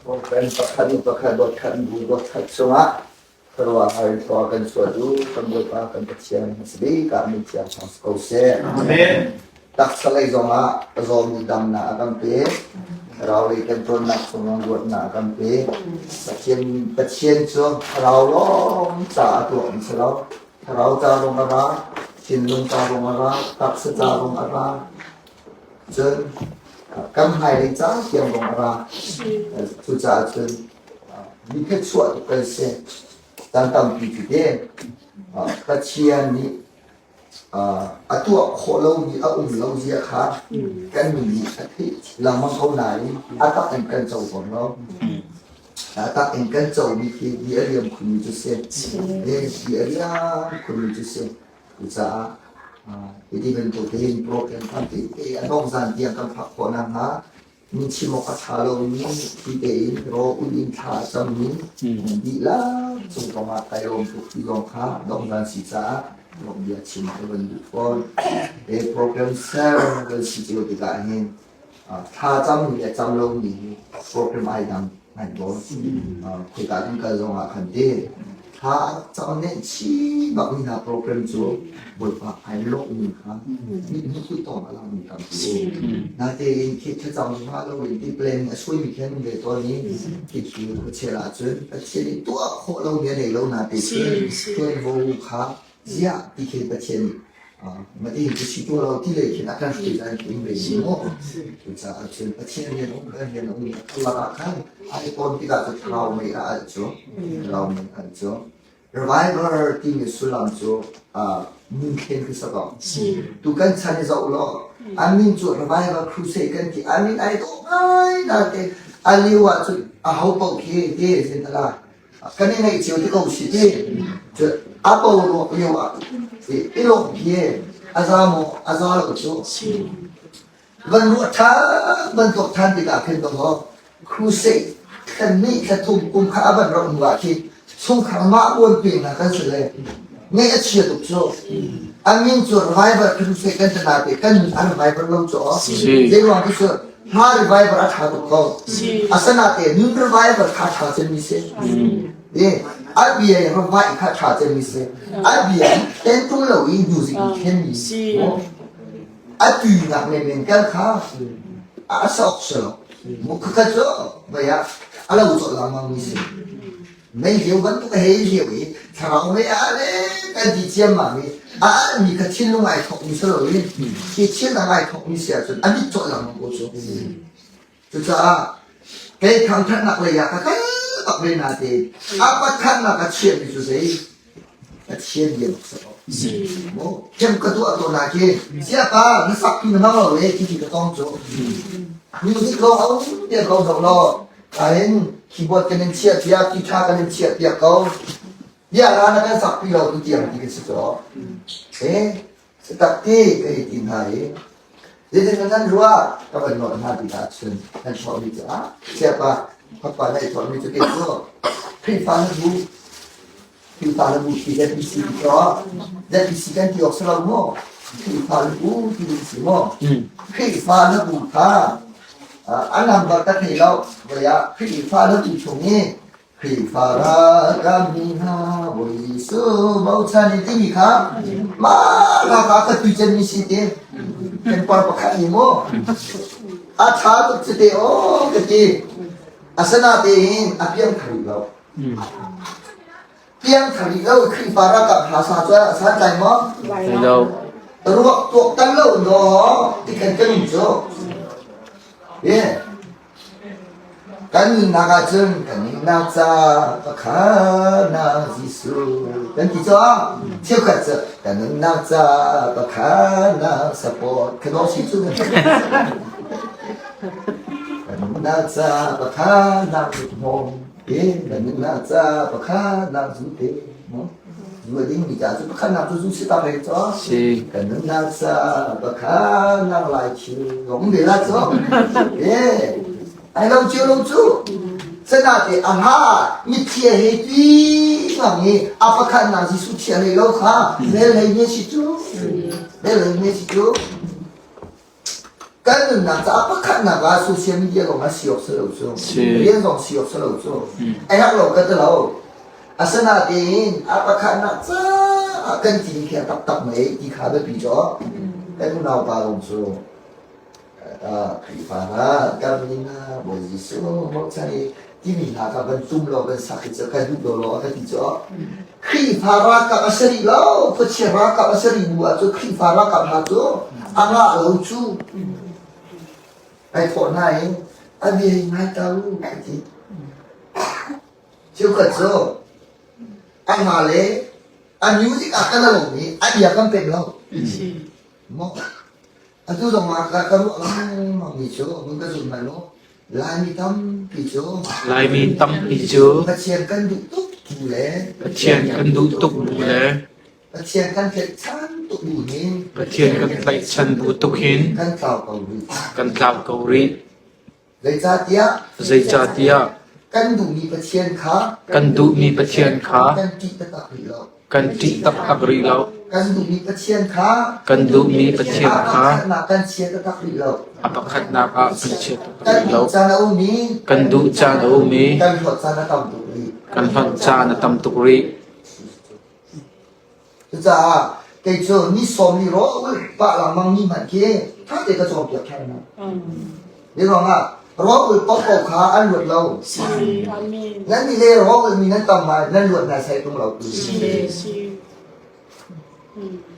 Program pakhat in pakhat dot khat bu dot khat chungah thlarua in thlua kan chuah du kan Bawipa kan Pathian hmasabik ah min thiang thang si ko seh. Amen. Taksa lei zongah a zawmi damnak a kan pe. Thlarau lei kan ṭawnnak chungah luatnak a kan pe. Pathian Pathian cu thlarau lawng ca a tuah mi si lo. Thlarau ca zong a ra, thinlung ca zong a ra, taksa ca zong a ra. Cun kan hmailei ca tiang zong a ra. Cucaah cun mi thluachuah tuk kan si. Caan tampi cu te Pathian nih a tuah khawh lomi a um lo zia kha kan min nih a theih lengmang ko nain a tak in kan co tawn lo. A tak in kan comi khi di a riam khunmi cu si. Di a riam khunmi cu si. Cucaah hiti bantuk hin program tampi a dongh zan tiang kan phak khawh nakhnga min chim awk a ṭha lomi ti tein raw ul in thla a cammi dihlak cung zongah kai lawm tuk ti zong kha donghzan si caah lawmhbia chim ka van duh fawn. Hi program ser kan si cio tikah hin thla cammi le cam lomi hi program ai dang ngai tawn. Khoika kan kal zongah khan ti thla a rak cam neh chih bakmi hna program cu Bawipa ai lawhmi kha mithmuh tawng a langmi tampi. Natein khi thlacam hna loin ti plan a suaimi khi an um ve tawn i khi cu khuachel ahcun Pathian nih tuah khawh lomi a nei lo na te khi tuanvo kha ziah ti khi Pathian nih Mati cu si tuah lo ti lei khin a kan hruai dan khi um ve ni maw? Cucaah cun Pathian rian um kan rian um lakah khan ai tawn tikah cu thlarau mei a alh cu thlarau mei a alh cu Revival timi sullam cu min thlen khi si ko. Tu kan chan i zoh law an min cu Revival Crusade kan ti an min ai dawh ngai nain a lio ah cun aho paoh khi ti sin ala kan i ngaih cio ti ko si ti cu a po ruak lio ah i lawm khi a za maw a za lo cu van ruah ṭha bantuk ṭhan tikah khin dawh crusade thlan nih thla thum kum kha a van rak hnu ah khi chungkhar mah uan pe hna kan si le ngaih a chia tuk cu an min cu revival crusade kan ti na te kan nun a revival lo cu zei ruang ti cu hla revival a ṭha tuk ko asana te nun revival kha ṭha cemmi si e a bia revive kha ṭha cemmi si a bia ten tung lo i music in khenmi a tuinak menmen kan kha a sok si lo mu khakha cu vei ah a lo cawlh lengmang mi si mei lio bantuk a hei lio i thlarau mei a le kan ti ciammam i a mi kha thinlung ai thawk mi si lo in khi thil dang ai thawk mi si ahcun a mit cawlh lengmang ko cu cucaah kei thangthatnak lei ah ka kal bak ve na te a pathannak a chiah mi cu zei Pathian bia bak si ko. Kem ka tuah to na khi siapa na sak pi na hmang lo e ti ti ka tong cu. Music lawng a um tiang ko zong law ahin keyboard kan in chiah piak guitar kan in chiah piak ko. Bia la na kan sak pi lo tu tiang ti kan si cu. Eh tak ti ka hi ti hna i zeitin nan ruah ka van nawl hna ti ah cun nan thawhmi cu ah siapa papa na i thawhmi cu kei cu Khrihfa na bu Khrihfa na bu ti ZBC ti cu ZBC kan ti awk si lo maw Khrihfa na bu ti ding si maw Khrihfa na bu kha a number ka thei lo voi ah Khrihfa na bu chung i Khrihfa ralkap mi hna Bawi Jesuh bochan in timi kha mah hla kha ka tui cemmi si te kan par pakhat ni maw a ṭha tuk cu te aw ka ti asinatein a piang thar rih lo piang thar rih lo Khrihfa ralkap hla sa cu a santlai maw Lo. ruak tuak tan lo no ti khan kan um cu yeah Kan nunnak ahcun kan nunnak ca pakhat nak Jesuh kan ti caah cheukhat cu kan nunnak ca pakhat nak support kan si cu kan nunnak ca pakhat nak hmawm e kan nunnak ca pakhat nak zu te zu a ding mi ca cu pakhat nak cu zu si tak re cho kan nunnak ca pakhat nak lai thil zong ve la cho e ai lo cio lo cu sana te a ha mitthli he ti ngang i a pakhat nak Jesuh chia hlei lo kha mel hlei ne si cu mel hlei ne si cu. Kan nunnak caah pakhatnak ah social media zong ah si awk si lo cu. Rian zong si awk si lo cu. A herh lo ka ti lo. Asinain a pakhatnak caah kan ti khi a taktak mei ti kha biapi cu. Kan unau pa zong cu Khrihfa hna kan min hna Bawi Jesuh bochan i timi hna kha van tum law van sak hi cu kan duh law law a ka ti cu. Khrihfa ralkap a si rih lo. Khuachia ralkap a si rih bu ah cu Khrihfa ralkap hna cu a ngah lo cu. Ai thawh hna i a bia hi ngai ta u a ti. Cheukhat cu a hna le a music ah kan alung i a bia kan pek lo. Maw atu zong ah ka ruah lengmang mi cu mun ka zum hmanh u Laimi tampi cu Laimi tampi cu Pathian kan duh tuk bu le Pathian kan duh tuk bu le Pathian kan tlaihchan tuk bu hin Pathian kan tlaihchan bu tuk hin kan tlau ko rih. Kan tlau ko rih. Zeicahtiah Zeicahtiah kan duhmi Pathian kha kan duhmi Pathian kha kan ṭih taktak rih lo. Kan ṭih taktak rih lo. Kan duhmi Pathian kha kan duhmi Pathian kha a pakhatnak kan chia taktak rih lo. A pakhatnak ah kan chia taktak Kan rih lo. duh caan a um i kan duh caan a um i kan hlawt caan a tam tuk rih. Kan hlawt caan a tam tuk rih. Cucaah kei cu ni sawm ni rawl pah lengmang mi hmanh khi ṭha te ka cawnpiak ṭhan hna. Hi ruangah rawl paohpaoh kha an luat lo. Nan nih le rawl mi nan tam ngai nan luat nai sai tung lo.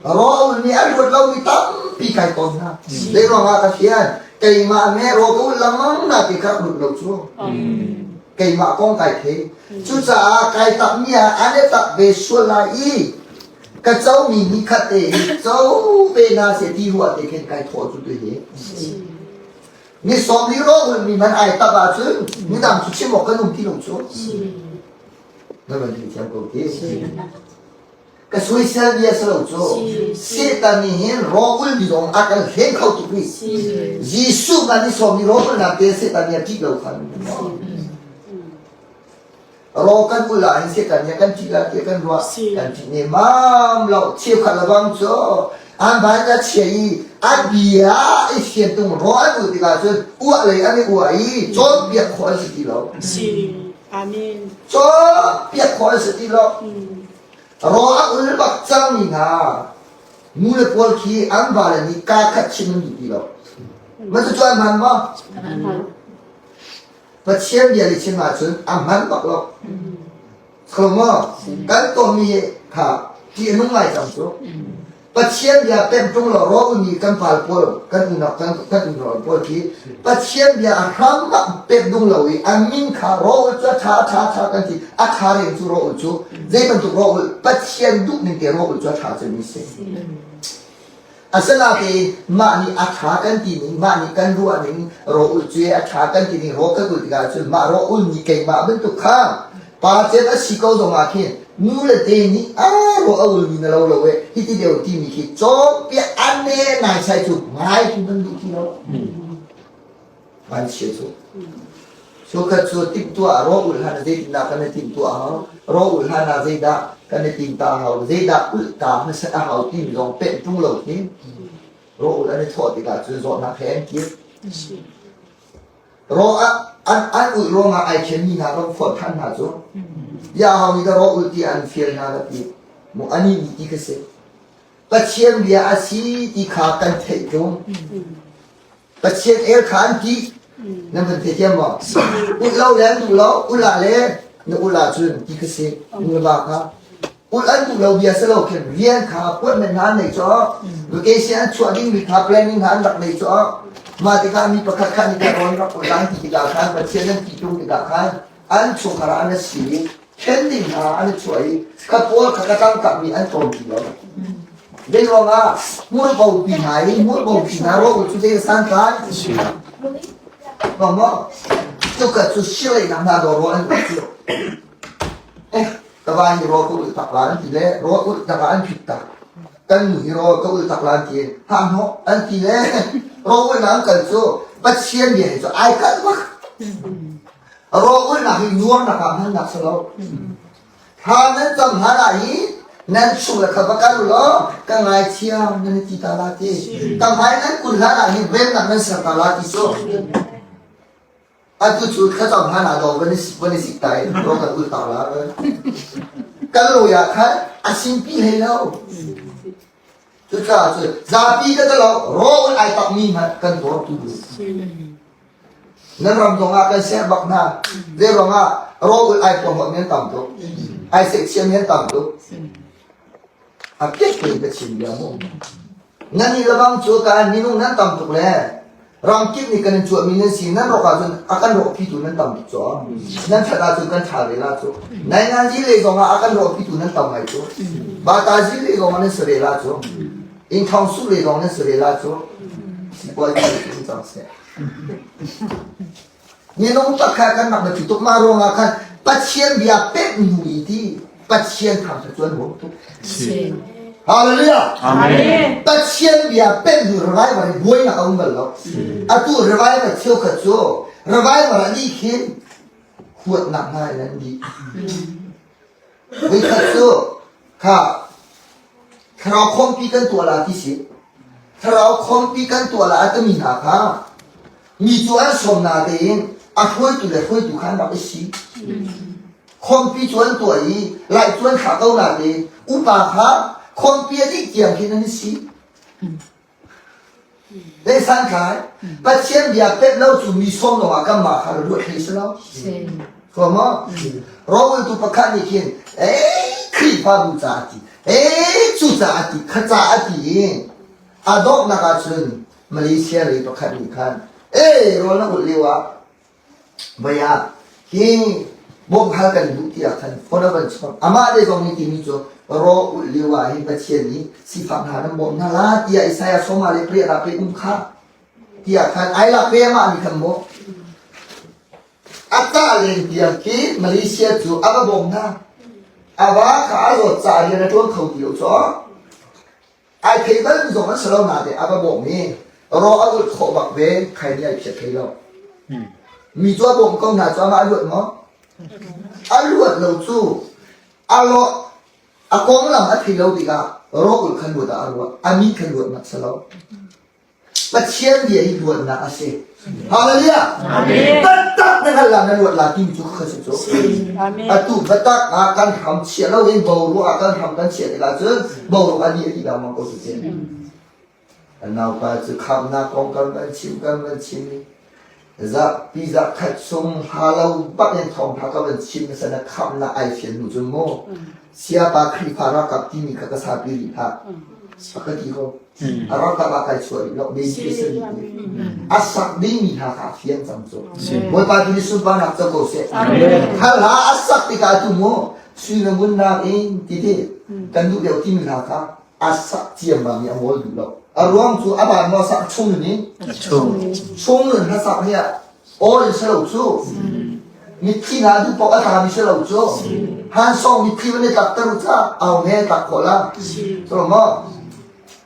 Rawl mi an luat lo mi tampi kai tawn hna. Zei ruangah ka fian keimah me rawl ka ulh lengmang na ti kha lut lo cu. Keimah kong kai thei. Cucaah kai tak mi ah an i tak ve sual lai i ka co mi ni khat te hi co ve na se ti hua te khin kai thawh cu tu hi. Ni sawm li rawhul mi man ai tak ahcun midang cu chim awk kan um ti lo cu. Na van thei thiam ko ti. Ka soisel bia si lo cu. Satan nih hin rawhul mi zong a kan hlen kho tuk rih. Jesuh kan ni sawm ni rawhul nak te Satan nih a ṭih lo khan. Ro kan ul ah hin Satan nih kan ṭih la tiah kan ruah. Kan ṭih nemam lo. Cheukhat lebang cu an van a chia i a bia i fian tung ro an ul tikah cun uah lei an i uah i cawnpiak khawh an si ti lo. Amen. Cawnpiak khawh an si ti lo. Ro a ul bak cangmi hna nu le pawl khi an vale nih kaa khat chim an duh ti lo. Mah cucu an hman maw? Pathian bia nih chim ahcun a hman bak lo. Kho maw? Kan tonmi kha ṭih a nung ngai cang cu. Pathian bia pemh ṭung lo rawl nih kan pal pawl kan unau kan kan unau pawl khi Pathian bia a hram ah pek dung lo i a min kha rawl cu a ṭha a ṭha a ṭha kan ti a ṭha reng cu rawl cu zei bantuk rawl Pathian duh ning te rawl cu a ṭha cu mi si. Asinain mah nih a ṭha kan ti ning, mah nih kan ruah ning, rawl cu a ṭha kan ti ning rawl kan ulh tikah cun mah rawl ul nih keimah bantuk kha pa cem a si ko zongah khin nu le te nih a rawl a ulmi na lo lo e hiti deuh timi khi cawnpiak an ne naisai cu ngai cu nan duh ti lo. Vanchia cu. Sukhat cu timhtuah rawl ulh hlan ah zeitindah kan i timhtuah hau? Rawl ulh hlan ah zeidah kan i tim ta hau? Zeidah ulh ta hmasat a hau timi zong pemh ṭung lo khi rawl ulh an i thawh tikah cun zawtnak he an kir. Rawl an, an ulh ruangah ai ṭhenmi hna kan fonh ṭhan hna cu. Ya hau nih dah rawl ulh ti an fial hna ka ti. Mu ani nih ti ka si. Pathian bia a si ti kha kan theih ṭung. Pathian el kha an ti. Nan kan theithiam maw? Ulh lo le an duh lo, ulh ah le na ulh ahcun ti kha si. Nu le va kha. Ulh an duh lo bia si lo khin rian kha appointment hna an nei cawk. Vacation an chuah dingmi kha planning hna an rak nei cawk. Mah tikah mi pakhat kha nih kan rawn rak ulh an ti tikah khan Pathian an ti ṭung tikah khan an chungkhar ah an si i ṭhen ding hna an i chuah i kha pawl kha ka tangkapmi an tlawm ti lo. Zei ruangah hmurbo pi hna i hmurbo pi hna rawh cu zei santlai? Maw cuka cu sileinak hna dawr rawl an ulh cu. Eh, ka va hi rawl ka ulh tak la an ti le rawl ulh tak ah an phit tak. Kan nu hi rawl ka ulh tak la an ti ha hnawh an ti le rawl ulh na an kal cu Pathian bia hi cu ai kalh bak. Rawl ulhnak hi nuarnak ah hmannak si lo. Thla nan cam hlan ah hi Nan chung le kha va kal u law ka ngaithiam nan ti ta la ti. Ka hmai nan kun hlan ah hin remnak nan ser ta la ti cu. Atu cu thlacam hlan ah dawh van i sik ta i ro kan ul ta la. Kan lawi ah khan a sinpi hlei lo. Cucaah cun zapi ka lo rawl ai takmi hmanh kan tuar tu. Nan ram zong ah kan ser bak hna. Zei ruangah rawl ai puang mi an tam tuk. Ai sehchiam mi an tam tuk. A piat tein ka chim bia mu. Nan i lebang cu ka minung nan tam tuk le ramkip nih kan in cuahmi nan si nan rawk ahcun a kan rawhpitu nan tam tuk cu. Nan ṭhat ahcun kan ṭha ve la cu. Nainganzi lei zong ah a kan rawhpitu nan tam ngai cu. Batazi lei zong ah nan si ve la cu. Innthawng su lei zong nan si ve la cu. Sipuazi lei cang seh. Minung pakhat kan rak biapi tuk mah ruangah khan Pathian bia pek hnu i ti Pathian thangṭhat cu an huam tuk. Hallelujah. Amen. Pathian bia pek hnu revival hi buainak a um bal lo. Atu revival cheukhat cu revival ah nih khin huatnak hna in an dih. Voikhat cu kha thlarau khawmpi kan tuah la ti si. Thlarau khawmpi kan tuah la a timi hna kha mi cu an sawm na tein a hruaitu le hruaitu kha an rak i si. Khawmpi cu an tuah i laih cu an thlah ko na tein upa kha khawmpi a dih tiang khin an i si. Zei santlai Pathian bia pet lo cu mi sawm lawng ah kanmah kha ruat hlei si lo. Ko maw? Rawltu pakhat nih khin ei Khrihfabu ca a ti, ei cu ca a ti, kha ca a ti i a donghnak ah cun Malaysia lei pakhat nih khan ei rawl na ulh lio ah Vei ah hi bawmh hal kan duh tiah khan phone a van chawnh. Amah le zong nih timi cu raw ulh lio ah hin Pathian nih sifak hna nan bawmh hna la tiah Isaiah sawma le pariat ah pei um kha tiah khan ai lak ve amah nih khan maw a tah len tiang khi Malaysia cu a va bawm hna. A va kha a zawt ca rian a ṭuan kho ti lo caw. Ai thei bal mi zong an si lo nain a va bawm i raw a ulh khawh bak ve khai nih ai phiat thei lo. Mi cu a bawm ko hna cu amah a luat maw? A luat lo cu a lawh a konglam a thei lo tikah raw ulh khan luat ah a ruah a mi khan luat nak si lo. Pathian bia hi luatnak a si. Hallelujah. Amen. Taktak na hngalh la na luat la timi cu kha si cu. Amen. Atu biatak ah kan hram chia lo in boruak ah kan hram kan chiah tikah cun boruak ah ni a ti lengmang ko cu ti. Kan naupa cu khamnak kong kan van chim kan van chim i zapi zakhat sung hla lo bak in thawngtha ka van chim hmasa na khamnak ai fian hnu cun mu siapa Khrihfa ralkap timi kha ka sapi rih hlah. A ka ti ko. A ralkap ah kai chuah rih lo. Baby ka si rih ti. A sak dingmi hna kha a fiang cang cu. Bawipa tu nih sunparnak co ko seh. Kha hla a sak tikah tu mu sui le ngun nak in ti ti kan duh deuh timi hla kha a sak ciammam i a ngol duh lo. A ruang cu a van maw sak chung nun in A chung. Chung nun hla sak hi ah aw in si lo cu. Mitthli hna duh paoh a tlami si lo cu. Han song mitthli van i tlakter u ca au he tlak khawh la. So maw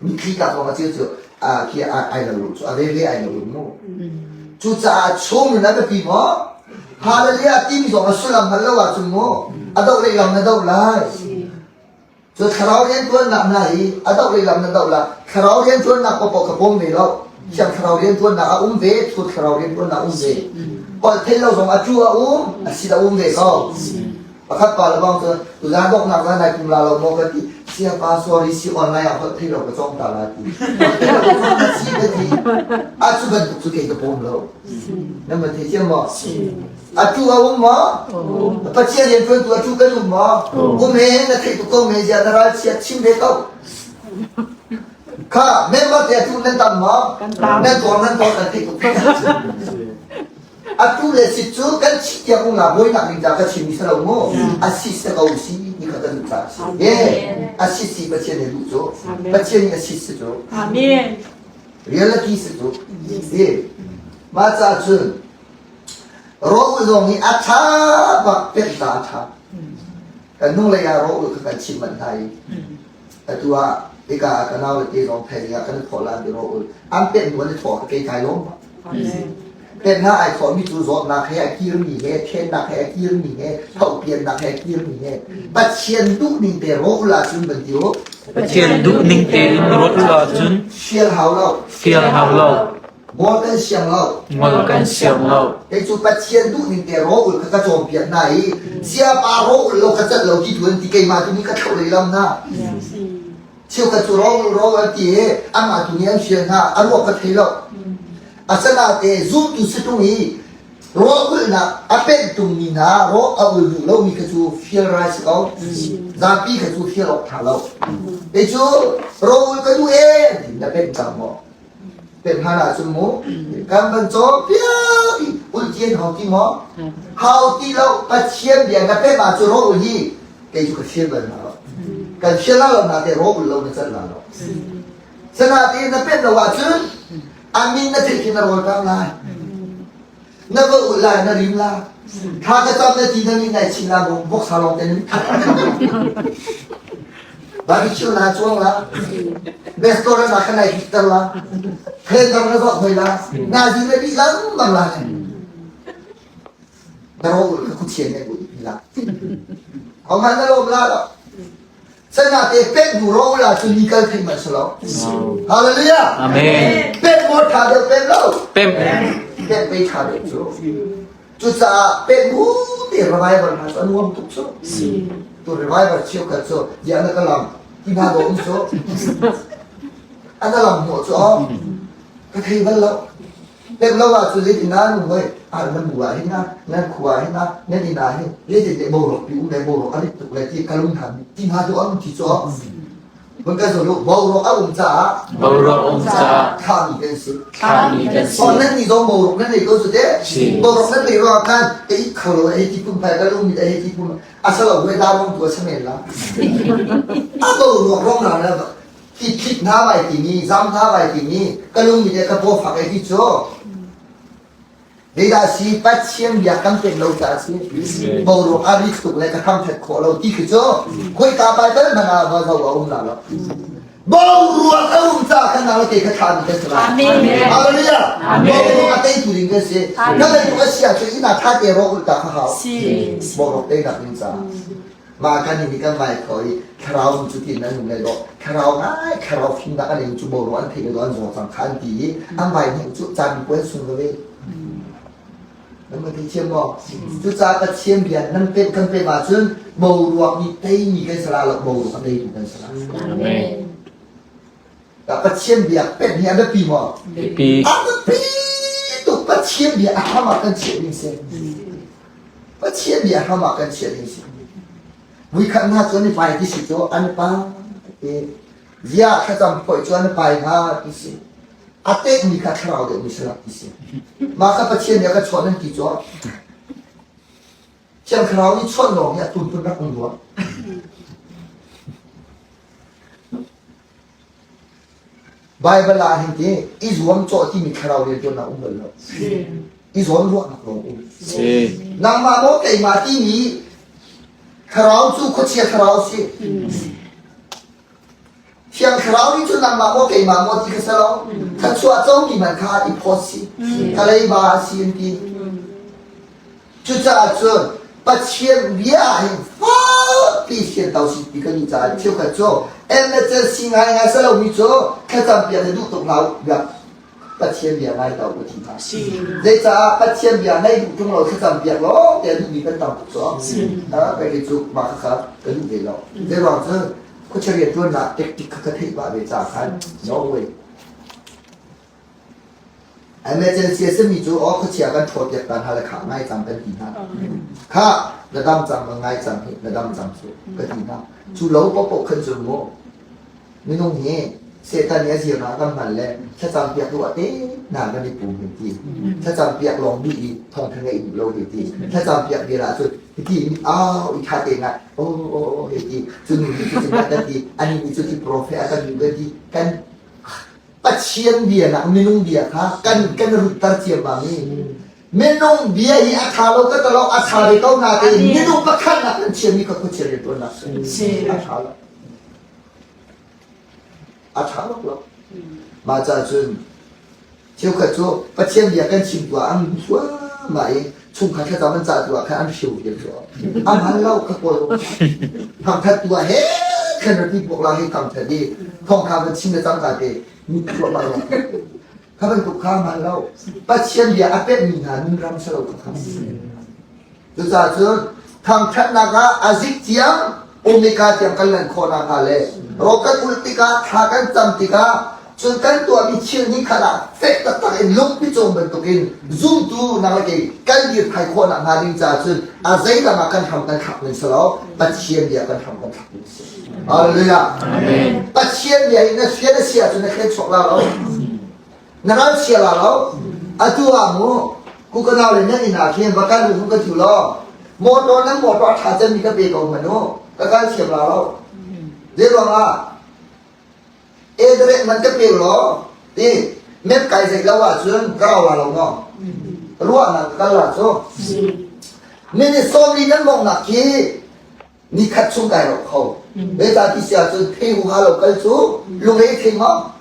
mitthli tlak lawng a cil cu a khi ai lo lu cu a ve ve ai lo lu mu. Cucaah chung nun a biapi maw? Hallelujah timi zong a sullam hngal lo ahcun mu a doh lei lam na doh lai. Cu thlarau rianṭuannak hna hi a doh lei lam na doh la. Thlarau rianṭuannak paohpaoh kha bawm ve lo. Thiang thlarau rianṭuannak a um ve, thu thlarau rianṭuannak a um ve. Holh theih lo zong a tu a um, a sit a um ve ko. Pakhat pa le bang cu tuzaan donghnak zan nai pum la lo maw ka ti. Siapa sorry si online ah holh theih lo ka cawng ta la ti. Si ka ti. A cu bantuk cu kei ka pawm lo. Nan ma thei thiam maw? Atu a um maw? Pathian rianṭuantu atu kan um maw? Um he na theih tuk ko me zia na ralchiat chim ve ko. Kha member te atu nan tam maw? Nan tuar nan tuar kan theih tuk. Atu le si cu kan chih tiang um la buainak ding ca ka chim mi si lo mu. A si se ko si ni kha kan duh ca si. Ye a si si Pathian nih duh cu. Pathian nih a si si cu. Amen. Reality si cu. Ye mah ca cun Rawl zong hi a ṭha bak pemhta a ṭha. Kan hnunglei ah rawl kha kan chim manh hna i atu ah hika ah ka nau le te zong thei ding ah kan i thawh lan ti rawl an pemh hnu an i thawh kei kai lawm bak. Pemh hna ai thawhmi cu zawtnak he a kirmi he, ṭhennak he a kirmi he, thohpiannak he a kirmi he, Pathian duhning te rawh ahcun van ti u. Pathian duhning tein rawt ahcun fial hau lo. Fial hau lo. Ngol kan siang lo. Ngol kan siang lo. Kei cu Pathian duhning te rawh ul kha ka cawnpiak hna i siapa rawh ul lo ka cat lo ti tu an ti keimah tu nih ka thloh lei lam hna. Cheukhat cu rawh rawh an ti i amah tu nih an fial hna a ruak ka thei lo. Asinain zumtu si ṭung i rawl ulhnak a penh ṭungmi hna rawl a ul duh lomi kha cu fial rai si ko. Zapi kha cu fial awk ṭha lo. Kei cu rawl ul ka duh ee ti na penh cang maw? Penh hlan ahcun mu kan van cawnpiak i ulh ti an hau ti maw? Hau ti lo Pathian bia na pemh ahcun rawl ul hi kei cu ka fial bal hna lo. Kan fial la lo na te rawl ul lo na cat la lo. Sanatein na pemh lo ahcun a min na theih khi na rawl kam lai. Na va ulh lai na rim la. Thla ka cam na ti na min nai chin la voksa lawng te na mit Barbecue na chuang la. Restaurant ah khan nai hit la. Calendar na zoh hoi la. Na zi na bi lengmang la. Na rawl ka khuchian ne bu la. Hong han na lom la lo. Sanate pek bu ro la cu ni kal thei man salo. Hallelujah. Amen. Pek mo tha deuh pek lo. Pem. Pek pe tha deuh cu. Cucaah pek bu te revival hna cu an uam tuk cu. Tu revival cheu khat cu ya na ka lam ti hna do um cu. Ana lam hnawh cu ka thei bal lo. Pek lo ahcun zeitin dah nan um hoi? Ah, nan bu ah hin na, nan khua ah hin na, nan inn ah hin zeitin deh boruak pi um le boruak a rit tuk le ti ka lung hna ti hna cu a um ti cu Mun kan zul boruak a um caah boruak um caah thlami kan si. Thlami kan si. Oh, nan nih zong boruak nan nei ko cu te. Boruak nan nei ruangah khan ei kholo ei ti pum pai ka lung mit ei ti pum asalo we da rong tu a samen la. A boruak rong na na Ti thit hna vai timi, zam hna vai timi, ka lung mit le ka paw fak ei ti cu zeidah si Pathian bia kan pek lo caah si boruak a rit tuk le ka thangthat khawh lo ti khi cu khoika Bible hmanh ah va zo a um la lo boruak a um caah khan na te kha thla mi kan si lai Hallelujah boruak a tei tu ding kan si na bantuk a si ahcun ina tha te ro ul ta kha hau boruak tei nak ding caah Mah kan nih kan vai kho i thlarau cu tin an um le dawh thlarau ngai thlarau fimnak an in cu boruak an theih le dawh an zaw cang kha an ti i an vai nih cu caan puan sung ve nan ma thei thiam maw cucaah Pathian bia nan pek kan pek ahcun boruak nih teimi kan si la lo boruak a teitu kan si la Amen. Pathian bia pek hi a biapi maw Biapi. A biapi tuk Pathian bia a hram ah kan chiah ding si Pathian bia hram ah kan chiah ding si. Vuikhat hna cu an i pai ti si cu an pa ti zia thlacam phoih cu an pai hna ti si. A pekmi kha thlarau deuhmi si ti si. Mah kha Pathian nih a ka chawnh an ti cu Thiang Thlarau nih chawnh lawng hi a tuntun rak um rua. Baibal ah hin ti i zuamcawh timi thlarau rianṭuannak um bal lo. I zawnruahnak lawng um. Nangmah maw keimah timi thlarau cu khuachia thlarau si. Thiang thlarau nih cun nangmah maw keimah maw ti kha si lo. Thluachuah comi man kha i phawt si. Ka leiba a si an ti. Cucaah cun Pathian bia ah hin fakpi fianter si ti kan duh caah cheukhat cu emergency ngaingai si lomi cu thlacam piak hi duh tuk hlah u bia Pathian bia ngai ko ka ti hna. Zeicah Pathian bia ngaih duh ṭung lo thlacam piak lawng te duhmi kan tam tuk cu. Kei cu mah kha ka duh ve lo. Zeiruang cun khuachia rianṭuannak tactic kha ka theih pah ve caah khan no way. Emergency a simi cu aw khuachia kan ṭhawlpiak ta hna le khah ngai cang kan ti hna. Khah na dam cang na ngai cang hi na dam cang cu ka ti hna. Cu lo paohpaoh khan cun mu minung hi Satan nih a zirnak kan hman le thlacam piak duh ah te hna kan i pum hin ti. Thlacam piak lawng duh i thawngṭha ngeih duh lo hi ti. Thlacam piak bia ah cun hiti in au i ṭha te ngai aw aw aw hi ti. Cu nu nih cu kan ti ani nih cu ti prophet a kan duh kan ti kan Pathian bia nak minung bia kha kan kan rutter ciammam i minung bia hi a tha lo ka talo a tha ve ko na tein minung pakhat nak kan chiami ka khuachia riantuannak si a tha lo a tha lo lo mah ca cun. Cheukhat cu Pathian bia kan chim tu ah an thluahmah i chungkhar thlacam an cah tu ah khan an hrio vial cu. A hman lo ka kawl. Thangthat tu ah he khan ra ti puak la hi thangthat i thawngtha van chim le cangka te mit thluahmah lo. Kha bantuk kha hman lo. Pathian bia a pekmi hna nunram si lo kha. Cucaah cun thangṭhatnak ah a zik tiang Omega tiang kan lan khawh nakhnga le rawl kan ulh tikah thla kan cam tikah cun kan tuahmi thil nih khan ah fek taktak in lungpi cawm bantukin zumtu nang le kei kan dir thai khawh nakhnga ding caah cun a zeidang ah kan hram kan thlak ning si lo Pathian bia kan hram kan thlak ding si. Hallelujah. Amen. Pathian bia in na fian a si ahcun na thlen chuak la lo. Na ralchia la lo. Atu ah mu ku ka nau le nan inn ah khin va kal u ka tu law motor nan motor a ṭha cemmi ka pe ko hmanh u ka kal thiam la lo. Zei ruangah Edrek man ka pe law ti mep kai zeih lo ahcun ka rau la lo maw? Ruahnak ka kal la cu. Minute 40 nan mawngnak khi nikhat chung kai ro kho zeicah ti si ahcun thei huha lo kal cu lungre thei maw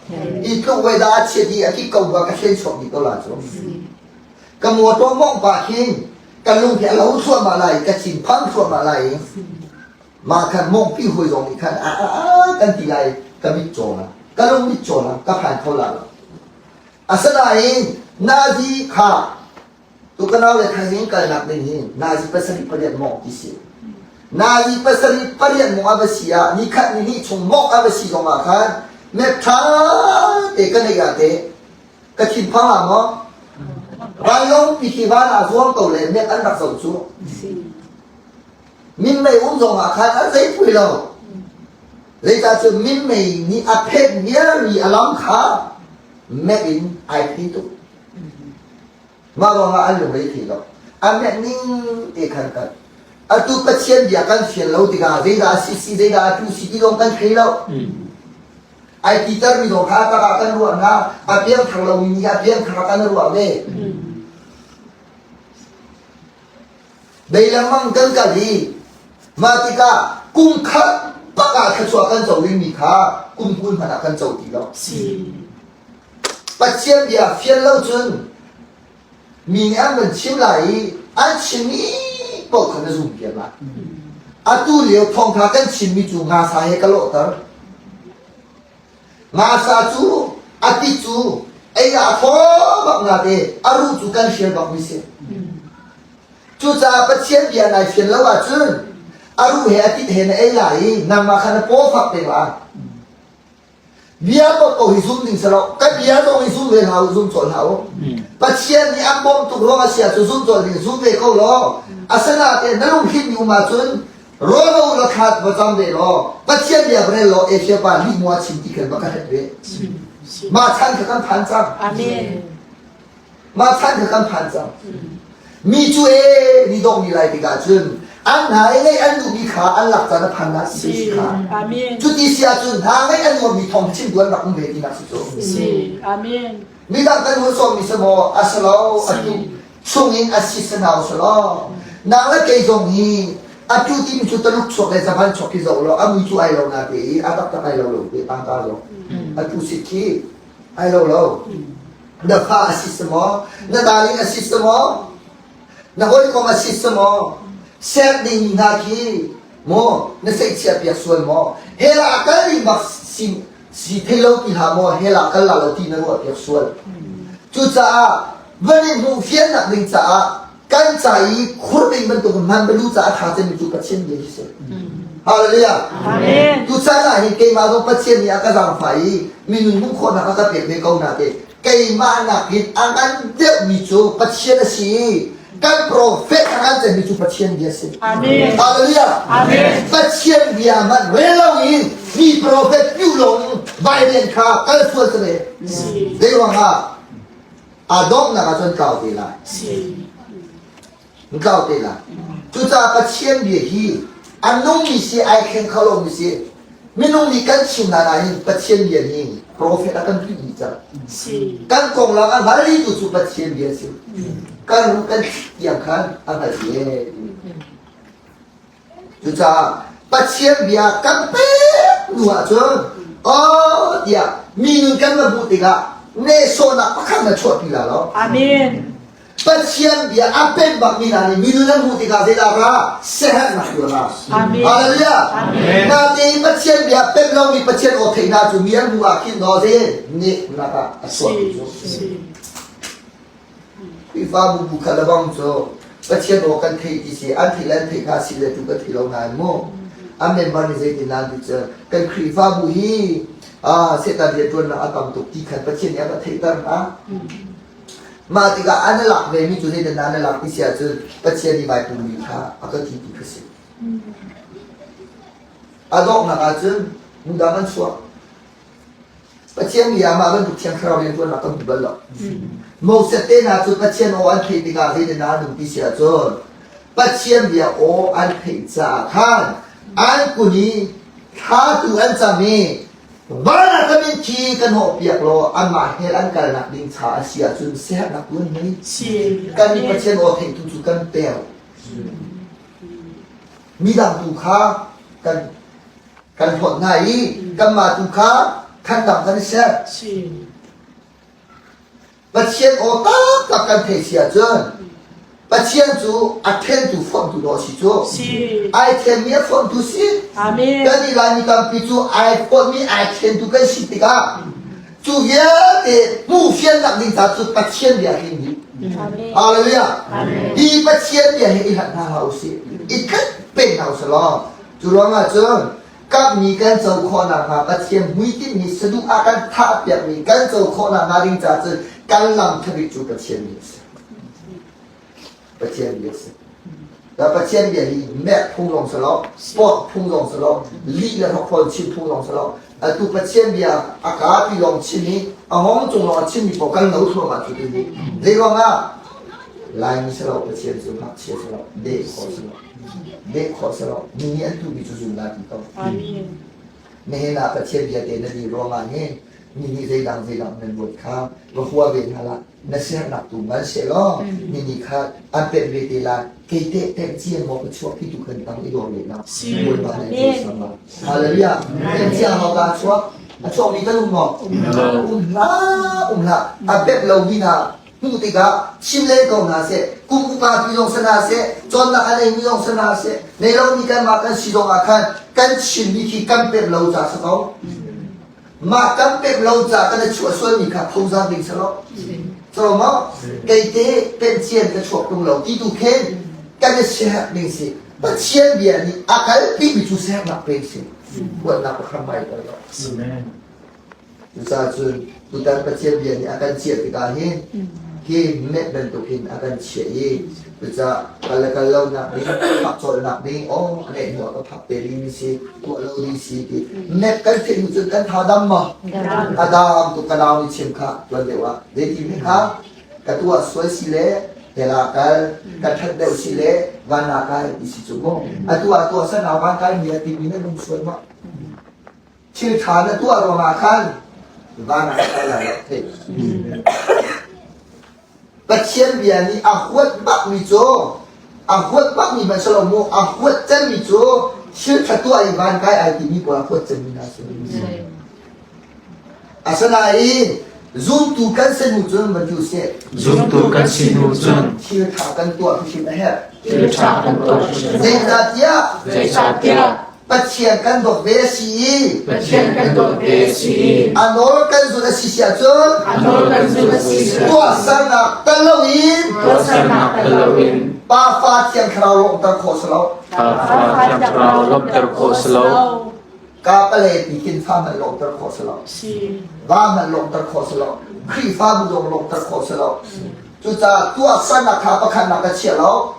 i tluk wei dah a chiat i a kik ko bua ka thlen chuak dih ko la cu ka motor mong pah khin ka lung hi a lo thluahmah lai ka thin phang thluahmah lai mah khan mong pi hui zong nih khan a a a kan ti lai ka mit caw la ka lung mit caw la ka phan kho la lo asinain nazi kha Tu ka nau le thaizing kalnak ding hi nazi pasarih pariat mawng ti si. Nazi pasarih pariat mawng a va si ah nikhat ni hnih chung mawng a va si zong ah khan map ṭha te ka neih ah teh ka thinphang ah maw vanlawng pi khi van ah zuang ko le map an rak zoh cu. Minmei um zong ah khan an zei pui lo. Zeicah cu minmei nih a phet vialmi a lam kha map in ai phi tuk. Mah ruangah an lungre thei lo. A meh ning te khan kan. Atu Pathian bia kan fian lo tikah zeidah a si si zeidah a tu si ti zong kan thei lo. Ai titer mi zong kha tak ah kan ruah hna. A piangthar lomi nih a piangthar ah kan ruah ve. Bei lengmang kan kal i mah tikah kum khat bak ah thluachuah kan co dingmi kha kum 20 hmanh ah kan co ti lo. Pathian bia fian lo cun mi nih an van chim lai i an chimmi paoh kha na zum piak lai. Atu lio thawngtha kan chimmi cu ngasa he ka lawhter. Ngasa cu a ti cu ei ah a thaw bak na te a ruh cu kan hrial bak mi si. Cucaah Pathian bia nai fian lo ahcun a ruh he a tit he na ei lai i nangmah kha na paw fak peng lai. Bia paoh hi zum ding si lo. Ka bia zong hi zum ve hlah u, zum colh hlah u. Pathian nih an bawmh tuk ruang a si ahcun zum colh ding zum ve ko law. Asinain na lungthin mi um ahcun rawl u law thla va cam ve law Pathian bia va rel law Asia pa lih mua chim ti khan va ka hret ve. Mah chan kha kan phan cang. Amen. Mah chan kha kan phan cang. Mi cu ee ni dong ni lai tikah cun an hna i ngeih an duhmi kha an lak caan a phan na si si kha. Amen. Cuti si ahcun hna ngeih an nuammi thawng chimtu an rak um ve tinak si cu. Si. Amen. Midang kan hun sawmmi si maw a si lo atu chungin a si sanau si lo. Nang le kei zong hi atu timi cu Taluk chuak le Japan chuak khi zoh law a mui cu ai lo na te i a taktak ai lo lo te tangka zong. Atu sit khi Ai lo lo. Na fa a si si maw? Na darling a si si maw? Na hawikom a si si maw? Ser ding hna khi maw na seihchiah piak sual maw? Hell ah kal ding bak si si thei lo ti hlah maw? Hell ah kal la lo ti na ruah piak sual. Cucaah van i hmuh fiannak ding caah kan ca i khur ding bantuk hman balu caah a ṭha cemmi cu Pathian bia hi si. Hallelujah. Amen. Tuchan ah hin keimah zong Pathian nih a ka zaangfah i minung hmuh khawhnak a ka pek ve ko na te keimah nakin a ngan deuhmi cu Pathian a si i kan prophet a ngan cemmi cu Pathian bia a si. Amen. Hallelujah. Amen. Pathian bia hmanh rel lo in mi prophet piu lawng Biden kha kal sual si ve. Zei ruangah A donghnak ah cun tlau te lai. Tlau te lai. Cucaah Pathian bia hi a nungmi si ai thleng kho lomi si. Minung nih kan chim hna nain Pathian bia nih profet a kan tuih dih cang. Kan konglam a hngal tu cu Pathian bia a si. Kan ruh kan tiang khan a hngal ve. Cucaah Pathian bia kan pek hnu ahcun aw tiah mi nun kan va hmuh tikah. Nehsawhnak pakhat na chuahpi la lo. Amen. Pathian bia a pek bakmi hna nih minung an hmuh tikah zeidah ra siaherhnak tu ra. Amen. Hallelujah. Amen. Natein Pathian bia pek lomi Pathian aw theih hna cu mi an hmuh ah khin no zein nehnak ah a chuahpi cu. Si. Khrihfabu bu kha lebang cu Pathian aw kan theih ti si an theih le an theih kha si le tu kan thei lo nain mu an member nih zeitin an ti cu kan Khrihfabu hi ah Satan rianṭuannak a tam tuk ti khan Pathian nih a ka theihter hna. Mah tikah an i lak ve mi cu zeitin an i lak ti si ahcun Pathian nih vai pummi kha a ka ti ti kha si. A donghnak ahcun mudang an chuak. Pathian bia mah bantuk Thiang Thlarau rianṭuannak kan hmu bal lo. Moses te hna cu Pathian aw an theih tikah zeitin dah an um ti si ahcun Pathian bia aw an theih caah khan an kun i thla tu an cam i van ah ka min khi kan hawhpiak law anmah hell an kalnak ding cha a si ahcun siaherhnak tu an ngei. Kan nih Pathian aw theihtu cu kan per. Midang tu kha kan kan hlawt hna i kanmah tu kha khandang kan i ser. Pathian aw taktak kan theih si ahcun Pathian cu a thentu fonhtu dawh si cu. Ai thenmi a fonhtu si. Kan i Laimi tampi cu ai fonhmi ai thentu kan si tikah cu vialte hmuh fiannak ding ca cu Pathian bia hi ni. Hallelujah. Hi Pathian bia hi i hlat hna hlah usih. I tlat peng hna usih law Cu ruangah cun kamhmi kan co khawh nakhnga Pathian hmuitinh mi saduh a kan thahpiakmi kan co khawh nakhnga ding caah cun kan lam thabik cu Pathian bia a si. Pathian bia a si. Da Pathian bia hi mek phung zong si lo, sport phung zong si lo, lih le hrokhrol chim phung zong si lo. Atu Pathian bia a ka pi lawng chim i a hong cung lawng a chimmi paoh kan lo thluahmah cu tu hi. Zei ruangah Laimi si lo Pathian cu ngakchia si lo, deh khawh si lo. Leh khawh si lo. Mi nih an tuhmi cu zum la ti ko. Nihin ah Pathian bia te na ni ruangah hin mi nih zeidang zeidang nan ruat kha va hua ve hna lah na siaherhnak tu ngan seh law mi nih kha an pemh ve te la kei teh pemh cian maw ka chuak ti tu kan tang i dor leh la Bawipa nih a cawisang la Hallelujah pemh cia maw ka chuak a chuak mi kan um maw um hlah um hlah a pemh lo mi hna hmuh tikah chim len ko hna seh kum upa pi zong si hna seh cawnnak a neimi zong si hna seh nei lomi kanmah kan si zong ah khan kan chimmi khi kan pemh lo ca si ko mah kan pemh lo ca kan i chuah sualmi kha phozar ding si lo so maw keite pencian ka chuak tung lo ti tu khin kan i siaherh ding si Pathian bia nih a kalpi mi cu siaherhnak pek si huatnak pakhat mai ko lo Cucaah cun tutan Pathian bia nih a kan chiah tikah hin hi met bantuk hin a kan chiah i cucaah kal le kal lonak ding, phak cawlnak ding, aw a neih hnu ah ka phak te ding si, tuah lo ding si ti met kan theih hnu cun kan tha dam maw? A dam tuk ka nau nih chim kha tuan deuh ah zeiti hme kha ka tuah sual si le hell ah kal, ka ṭhat deuh si le van ah kai ti si cu mu. Atu ah tuah san ah van kai mi a timi na lung sual ma? Thil ṭha na tuah ruangah khan van ah kal lai lo theih. Pathian bia nih a huat bakmi cu a huat bakmi hmanh si lo mu a huat cemmi cu thil ṭha tuah i van kai ai timi pawl a huat cemmi hna si. Asinain zumtu kan si hnu cun van ti usih. Zumtu kan si hnu cun thil ṭha kan tuah hrimhrim a herh. Thil ṭha kan tuah hrimhrim. Zeicahtiah Zeicahtiah Pathian kan dawt ve a si i Pathian kan dawt ve a si i a nawl kan zulh a si si ahcun a nawl kan zulh a si si ahcun tuahsernak tel loin tuahsernak tel loin Pa Fa Thiang Thlarau lawmhter khawh si lo. Pa Fa Thiang Thlarau lawmhter khawh si lo. Ka pale ti khin fa hmanh lawmhter khawh si lo. Va hmanh lawmhter khawh si lo. Khrihfabu zong lawmhter khawh si lo. Cucaah tuahsernak kha pakhatnak ka chia lo.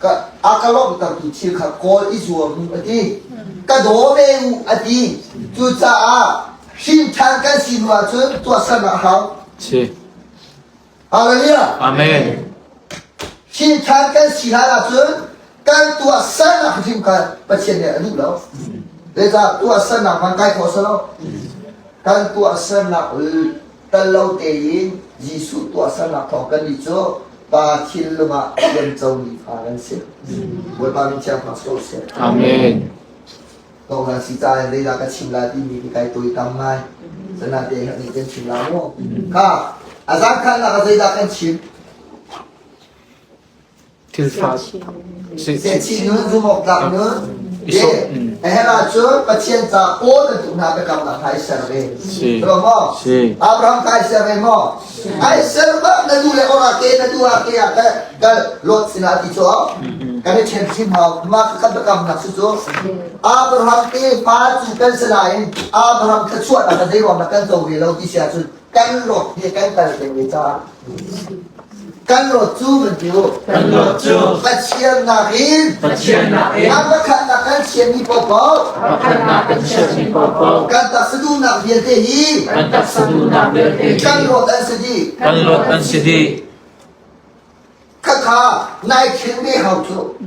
Ka a ka lawmhtertu thil kha kawl i zuam u a ti. Ka daw ve u a ti. Cucaah hrimṭhan kan si hnu ahcun tuahsernak a hau. Si. Hallelujah. Amen. Hrimṭhan kan si hlan ahcun kan tuahsernak hrim kha Pathian nih a duh lo. Zeicah tuahsernak man kai khawh si lo. Kan tuahsernak tal lo tein Jesuh tuahsernak thawng kan nih cu Pa thinlung ah rian comi fa kan si. Bawipa min thiang hmang ko seh. Amen. Ko si ca in zeidah ka chim lai timi khi kai tawi tam ngai. Sana te nih kan chim la mu. Kha a zangkhannak ah zeidah kan chim? Thilfa Sehchih nun zumhawktlak nun a herh ahcun Pathian ca kawl an tuk hna biakamnak kha ai ser ve. Lo maw? Abraham kha ai ser ve maw? Ai ser bak na duh le ora ke na duh ah ke ah ka kal Lot sinah ti cu kan i ṭhen hrim hau. Mah kan biakamnak cu cu Abraham tefa cu kan si nain Abraham thluachuahnak kha zeiruang dah kan co ve lo ti si ahcun kan Lot he kan kal peng ve caah kan Lot cu van ti u. Kan Lot cu Pathian nakin Pathian nakin a pakhatnak kan chiami paohpaoh pakhatnak kan chiahmi paohpaoh kan taksa duhnak vialte hi kan taksa duhnak vialte hi kan Lot an si dih. kan Lot an si dih. Khakha nai thil ve hau cu.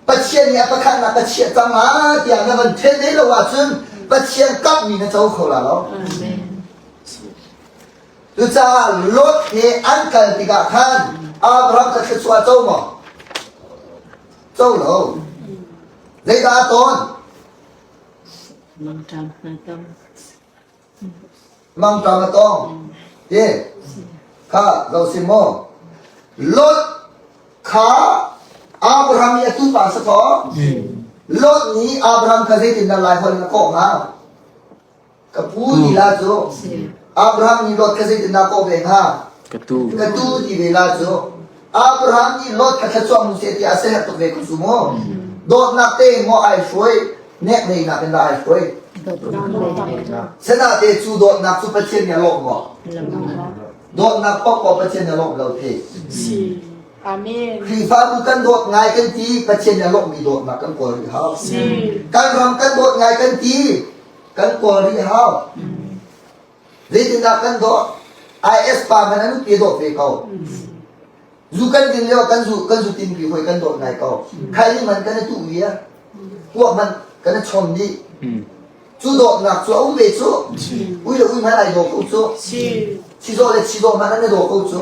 Pathian nih a pakhatnak ka chiah cang ma tiah na van then ve lo ahcun Pathian kamhmi na co kho la lo. Cucaah Lot he an kal tikah khan Abraham kha thluachuah co maw? Co lo. Zeidah a tawn? Mangṭam a tong. Ti kha zo si maw? Lot kha Abraham i a tupa si kaw Lot nih Abraham kha zeitindah lai holh in a kawh hnga? Ka pu ti la cu. Abraham nih Lot kha zeitindah kawh ve hnga? Ka tu. Ka tu ti ve la cu. Abraham nih Lot kha thluachuah mu seh tiah a siaherh tuk ve ko cu mu. Dawtnak te maw ai hruai, nekneinak in dah ai hruai? Sinate cu dawtnak cu Pathian nih a lawmh maw? Dawtnak paohpaoh Pathian nih a lawmh lo te. Si. Amen. Khrihfabu kan dawt ngai kan ti, Pathian nih a lawmhmi dawtnak kan kawl rih hau. Si. Kan ram kan dawt ngai kan ti, kan kawl rih hau. Zeitindah kan dawt? IS pa man an pe dawt ve ko. Zu kan din lio kan zu kan zu tin pi hoi kan dawt ngai ko. Khai ni man kan i tu vi a. Kuak man kan i chom dih. Cu dawtnak cu a um ve cu. Ui le ui man ai daw ko cu. Chizawh le chizawh man an i daw ko cu.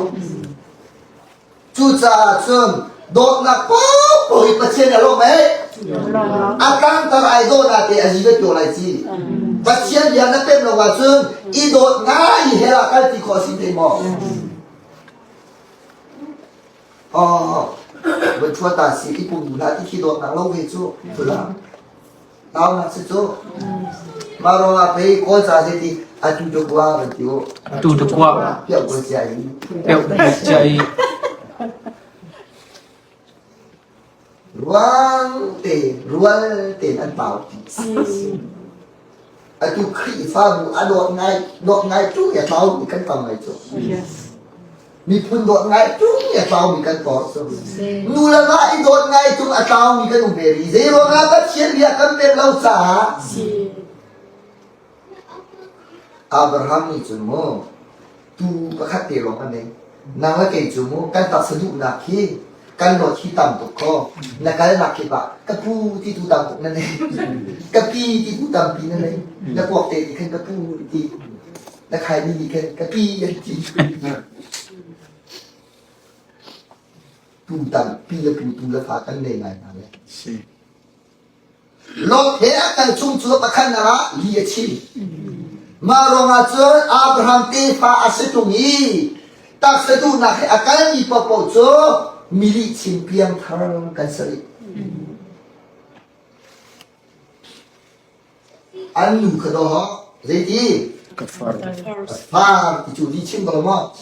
Cucaah cun dawtnak paohpaoh hi Pathian a lawm ei. A tlangtar ai dawhnak te a zi ve ko lai ci. Pathian bia na pem lo ahcun i dawt ngai hell ah kal ti khawh si te maw? Oh, voi thua ta si i pum hlah ti khi dawtnak lo ve cu tula. Tau nak si cu. Mah ruangah pei Kawl ca zei ti atu tu kua van ti u. Atu tu kua. Piau ko cia i. Piau ko cia i. Ruang te rual te an pau. Atu Khrihfabu a dawt ngai dawt ngai tu ya tlau mi kan tam ngai cu. Yes. Miphun dawt ngai tung i a tlaumi kan por cu. Nu le va i dawt ngai tung a tlaumi kan um ve rih. Zei ruangah Pathian bia kan pek lo caah Abraham nih cun mu tu pakhat te lawng a nei. Nang le kei cu mu kan taksa duhnak hi kan lot hi tam tuk ko. Na kalnak kip ah ka pu ti tu tam tuk na nei. Ka pi ti tu tampi na nei. Na kuak te ti khan ka pu ti. Na khaini nih khan ka pi an ti. Tu tampi le pu tu le fa kan nei ngai hna le. Si. Lot he a kal chung cu pakhat ah li a chim. Mah ruangah cun Abraham tefa a si tung i taksa duhnak he a kalmi paohpaoh cu milih chim piangthar kan si rih. An nu kha daw zeiti? Ka far. Far ti cu li chim ko maw?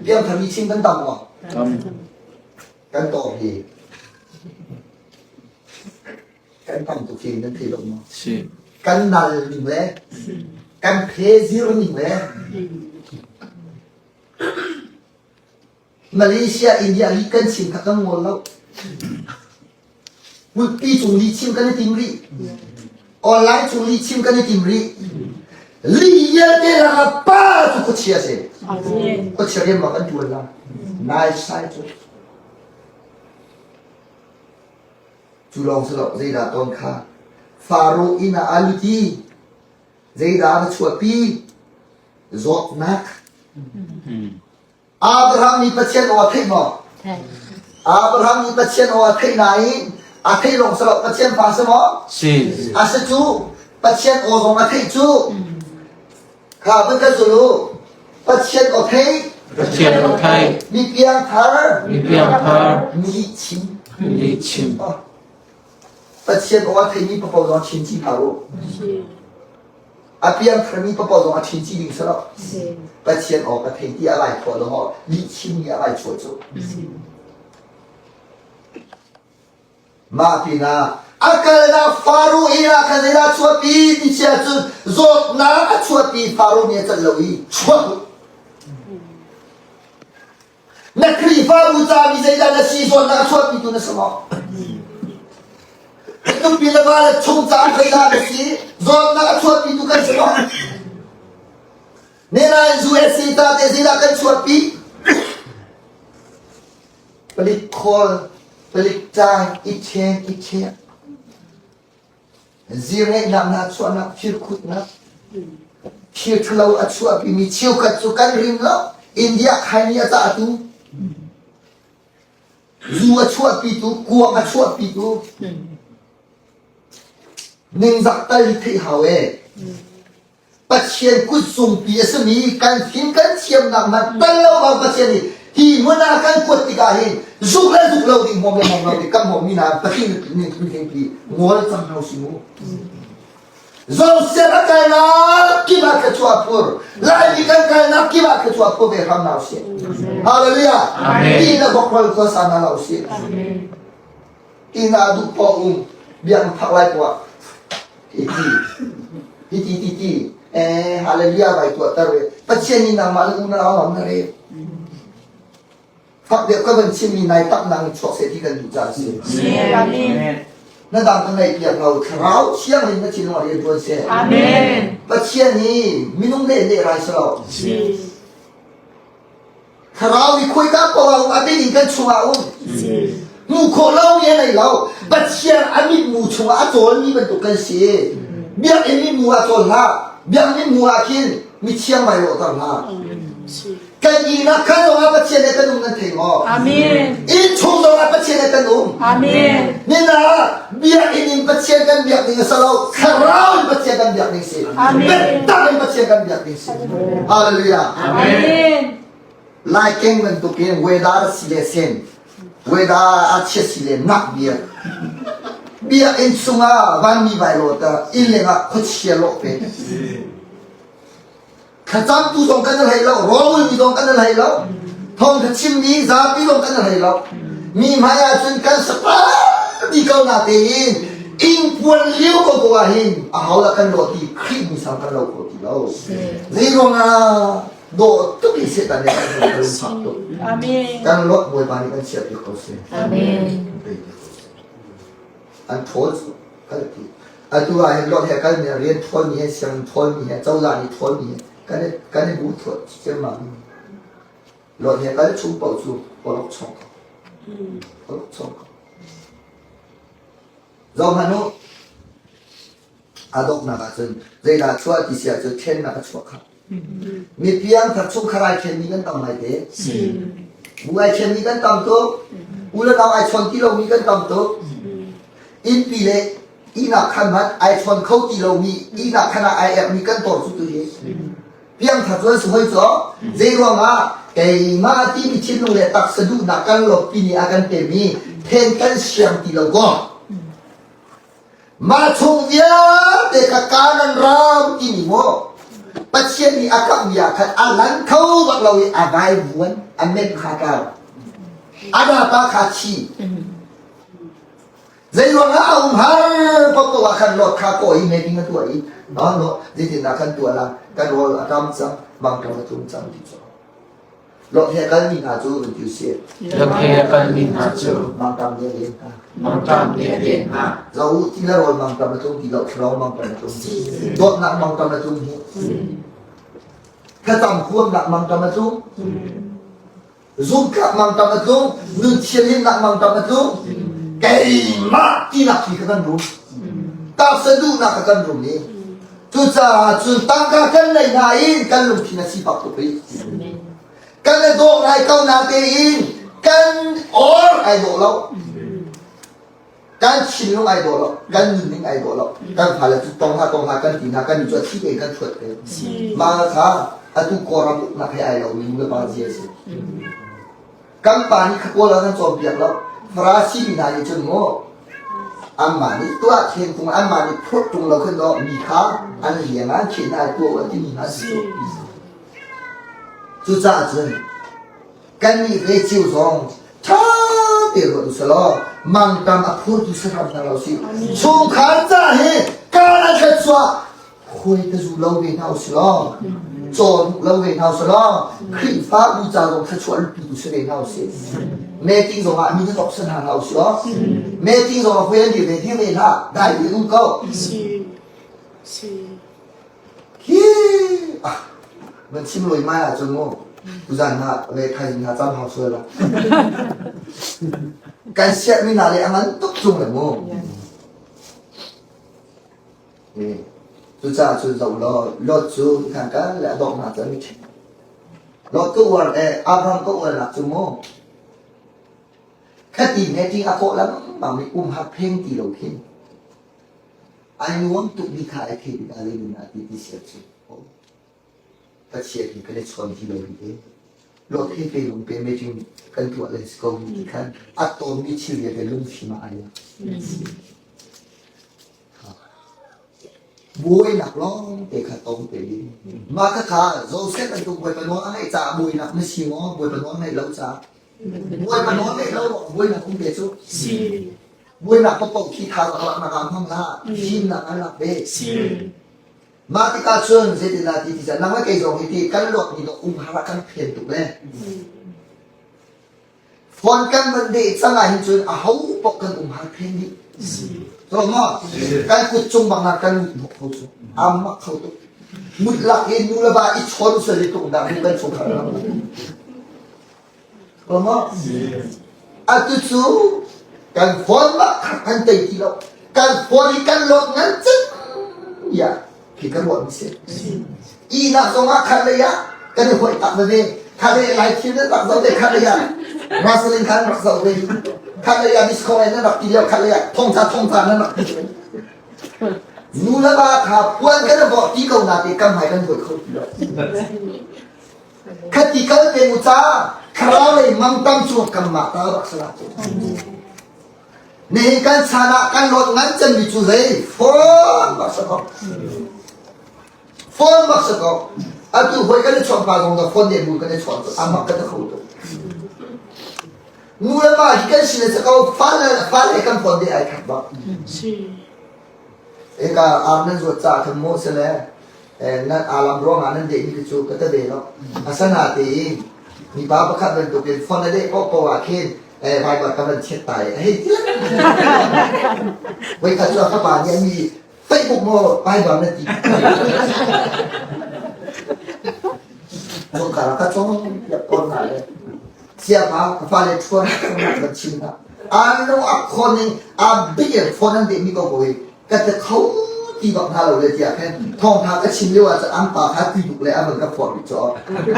Piangthar li chim kan tam maw? Tam. Kan tawk hi. Kan tam tuk hi nan thei lo maw? Si. Kan nal ning le kan phe zir ning le Malaysia, India li kan chim kha kan ngol lo. Kulpi cung li chim kan i tim rih. Online cung li chim kan i tim rih. Li vialte lakah pa cu khuachia si. Khuachia rian ma kan tuan la. Nai sai cu. Cu lawng si lo zeidah tawn kha. Faro inn ah a lut i zeidah na chuahpi? Zawtnak. Abraham nih Pathian aw a theih maw? Abraham nih Pathian aw a theih nain A theih lawng si lo Pathian fa si maw? Si. A si cu Pathian aw zong a theih cu. Kha vun kan zul u. Pathian aw thei. Pathian aw thei. Mi piangthar. Mi piangthar. Mi lihchim. Mi lihchim. Pathian aw a theimi paoh zong chin ci hlah u. A piangtharmi paoh zong a chin ci ding si lo. Pathian aw ka thei ti a lai khawh lo lihchimmi a lai chuah cu. Mah pinah a kalnak Faro inn ah khan zeidah a chuahpi ti si ahcun zawtnak a chuahpi Faro nih a celh lo i chuak u. Na Khrihfabu ca mi zeidah na si zawtnak a chuahpitu na si maw? Na nupi le va le chung caah zeidah na si zawtnak a chuahpitu kan si maw? Nelain USA ta te zeidah kan chuahpi? Palik khawl, palik cai, i ṭhen, i ṭhek. Zirngeihnak hna chuahnak, firkhutnak, thil ṭhalo a chuahpimi cheukhat cu kan rim lo. India khaini a cahtu, zu a chuahpitu, kuak a chuahpitu, ningzak tal hi theih hau ee. Pathian kutzungpi a simi kan fim kan thiamnak man tal lo bang Pathian nih hi hmun ah kan kuat tikah hin zuk le zuk lo ding hmawm le hmawm lo ding kan hmawmmi hna Pathian nih pi ngol cang hna usih mu. Joseph a kalnak kip ah thluachuah phur Laimi kan kalnak kip ah thluachuah phur ve hram hna usih. Hallelujah. Ti na bawk khua sa hna la usih. Ti na duh poah um biak phak lai poah ti ti ti ti ti eh hallelujah vai tuah ter ve Pathian nih nangmah le unau lam na re fak deuh ka van chimmi nai tak nang chuak se ti kan duh ca si Amen. na dang ka ngaih piak lo thlarau thianghlim na thinlung ah rian tuan seh Amen. Pathian nih minung le le rai selo Thlarau i khuaika paoh ah um, a min in kan chungah um. Hmuh khawh lomi a nei lo. Pathian a mitmu chungah a cawlmi bantuk kan si. Biakinn mitmu ah cawl hlah. Biakinn mitmu ah khin mithiang vai lawhter hlah. Kan ihnak khan zongah Pathian he kan um nan thei maw? Amen. Inn chung zongah Pathian he kan um. Amen. Nina biakinn in Pathian kan biak ding a si lo. Thlarau in Pathian kan biak ding si. Amen. Biatak in Pathian kan biak ding si. Hallelujah. Amen. Lai keng bantukin weather si le sen, weather a chia si le nak bia. Biakinn chungah vanmi vai lo ta inn lengah khuachia lawh pe. Thlacamtu zong kan hlei lo, rawlulmi zong kan hlei lo, thawngtha chimmi zapi zong kan hlei lo. Mi hmai ahcun kan sapa ti ko na tein ingpuan lio ko ko ah hin aho dah kan lawh ti Khrih muisam kan lo kho ti lo. Zei ruangah dawh tuk in Satan nih kan kan lungfak tuk. Amen. Kan lot Bawipa nih kan chiah piak ko seh. Amen. An thawl cu kan ti. Atu ah hin lot he kalmi rian thawlmi he sianginn thawlmi he cozah nih thawlmi he kan i kan i bu thuat ciammam. Lot he kal chung paoh cu awlok chong ko. Awlok chong ko. Zoh hmanh u. A donghnak ahcun zeidah chuah ti si ahcun ṭhennak a chuah kha. Mi piangthar chungkhar ai ṭhenmi kan tam lai te. Bu ai ṭhenmi kan tam tuk. U le nau ai chawn ti lomi kan tam tuk. Innpi le ihnak khan hmanh ai chawn kho ti lomi ihnak khan ah ai erhmi kan tor cu tu hi. Piangthar cu an si hoi cu. Zei ruangah keimah timi thinlung le taksa duhnak kan lawmpi nih a kan pemi then kan siang ti lo kaw. Mah chung vialte kha Kanaan ram timi maw Pathian nih a kamhmi ah khan a lan kho bak lo i a vaivuan a met kha kau a pa kha thi zei ruangah a um har paoh ah khan lot kha kaw i meeting a tuah i no no zeitindah kan tuah la kan rawl a tam cang mangṭam a tlung cang ti cu Lot he kalmi hna cu run ti usih. Lot he kalmi hna cu mangṭam nih a len hna. Mangṭam nih a len hna. Zo u ti le rawl mangṭam a tlung ti lo thlarau mangṭam a tlung. Dawtnak mangṭam a tlung hi. Thlacam huamnak mangṭam a tlung. Zumhtlak mangṭam a tlung. Nun thianhlimnak mangṭam a tlung. Keimah tinak hi kha kan rum. Taksa duhnak kha kan rum i Cucaah cun tangka kan neih hna in kan lungthin a sifak tuk rih. Kan i dawh ngai ko natein kan or ai dawh lo. Kan thinlung ai dawh lo, kan nunning ai dawh lo. Kan fale cu tong hna tong hna kan ti hna, kan nih cu a thi tein kan thuat te. Mah kha atu Kawlram uknak he ai lo mi nu le pa zia si. Kan pa nih kha Kawl ah kan cawnpiak lo. Farasi mi hna nih cun mu anmah nih tuah khen tung anmah nih phurh tung lo khin daw mi kha an liang ah an kheh hna i tuah an timi hna si cu. Cucaah cun kannih ve cio zong ṭha te ruat u selaw mangtam a phurtu si hram hna lo sih. Chungkhar ca hi kaan an kan chuah khuai te zu lo ve hna u si law cawn lo ve hna u si law Khrihfabu ca zong thluachuah lupi tu si ve hna u sih. Meeting zong ah mi na tok san hna hna u si law meeting zong ah huai an dir ve dir ve hlah dai tein um ko. Hi ah nan chim loi mai ahcun mu tuzan ha le thaizing ha cam hau sual la. Kan siah mi hna le a ngan tuk cung le mu. Cucaah cun zoh law Lot cu khan kal le a dawh hna cu an i ṭhen. Lot ka uar le Abraham ka uarnak cu mu khati meeting a kawh lengmang mi umhak pheng ti lo khin ai nuam tuk mi kha ai thei tikah zeitin dah ti ti siat cu Pathian hi kan i chawn ti lo hi te Lot hi pe lung pe meeting kan tuah le si ko ti khan a tawnmi thil vialte lungfim ah ai Buainak lawngte kha tong te ding. Mah khakha Joseph bantuk Bawipa nawl a ngaih caah buainak na si maw? Bawipa nawl ngaih lo caah. Bawipa nawl ngaih lo buainak um ve cu. Buainak paohpaoh khi thazaang laknak ah hmang hlah. Fimnak ah lak ve. Mah tikah cun zeitindah ti ti nang le kei zong hi ti kan luat ni dawh umhar ah kan phen tuk le. Phone kan van deh cang ah hin cun aho paoh kan umhar phen dih. So maw? Kan kut cung bang ah kan mut hnawk kho cu. Amak kho tuk. Mut lak in nu le va i chawn sual i tuk dah kan chungkhar ram. So maw? Atu cu kan phone mah kha kan tei ti lo. Kan phone i kan lawt ngan cang ya khi kan ruah mi si. Ihnak zong ah khat lei ah kan i hoih tak veve. Khat lei lai thil nan rak zoh te khat lei ah Vaseline khan rak zoh ve. Khat lei ah disco nan rak ti lio khat lei ah thongca thongca nan rak ti. Nu le va kha puan kan i vawh ti ko na te kam hai kan hoi kho ti lo. Khati kal pe mu ca thlarau lei mangtam cu kan mah ta rak sala cu. Nihin kan chan ah kan lawt ngan cemmi cu zei phone bak sa ko. Phone bak sa ko. Atu hoi kan i chawnh pa zong da phone ne bu kan i chawnh amak kan kho tuk. Nu le pa hi kan sin sa ko fa le fa le kan phone de ai khat bak. Eka ar nan zuat ca khan mo se le nan alam ruang ah nan deh mi cu ka ta ve lo. Asana te in mipa pakhat bantukin phone na deh ko ko ah khin Bible ka van chiat ta i hei ti voi khat cu a fapa nih a mi Facebook maw Bible na ti Zongkar ka cong piak ko hna le siapa ka fale thuan ka chim hna an lo a khon in a big in phone an deh mi ko ko hi ka te kho ti bak hna lo le tiah khin thawngtha ka chim lio ah cun an pa kha ti duk le a van ka phuah rih caw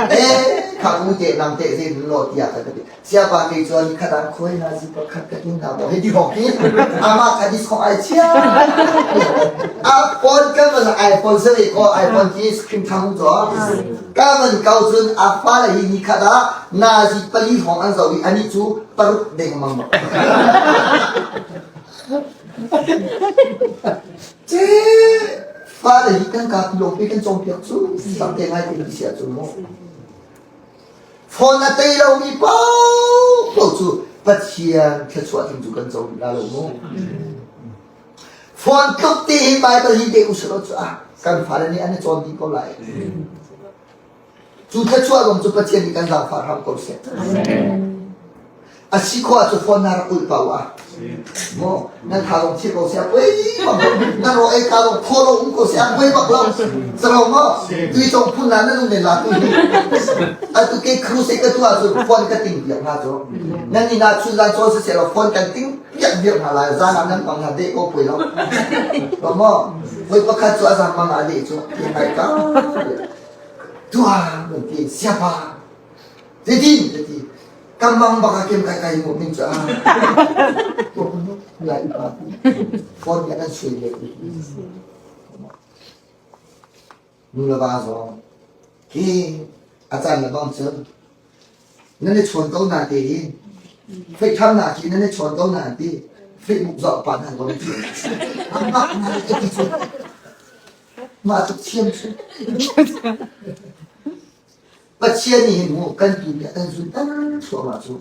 eh kha u te nang te zein lo tiah ka ti siapa ke chuan khat an khoi na zi pakhat ka tin na bo he ti hok hi ama kha dis khong ai chia a phone ka van iPhone se ko iPhone ti screen thang cho ka van kau cun a fa le hi ni khat ah na zi pali hong an zo i ani chu paruk deng mang Ce fale hi kan ka lawngpi kan cawnpiak cu samte ngai te kan si ahcun mu. Phone a tei lomi paohpaoh cu Pathian thluachuah ding cu kan co rih la lo mu. Phone tluk te hin Bible hi te usih cu ah kan fale nih an i cawn dih ko lai. Cu thluachuah zong cu Pathian nih kan zaangfah hram ko seh. A si khawh ahcun phone na rak ulh pau ah. Maw nan tha zong chia ko seh pui bak lo. Nan ro ei ka zong thaw lo um ko seh pui bak lo. Saro maw tui cong phun na nan um men la tu hi. Atu ke crusade ka tu ahcun phone ka ting piak hna cu. Nan inn ah chun zan cawn siseh law phone kan ting piak viar hna lai. Zan ah nan mang hna deh ko pui lo. Maw voi pakhat cu a zang mang ah deh cu. Ngai ka. Tuah nan ti siapa zeitin ka ti kan mang bak ah kem kai kai mu min cu ah. Lai upa phone nih an suai le nu le va zong hi a caan le bang cun nan i chawn ko na te hi feitham na khi nan i chawn ko na ti Facebook zoh pa nan ko amah na ti cu mah tuk thiam cu Pathian nih hin mu kan tu nih kan zun tan thluahmah cu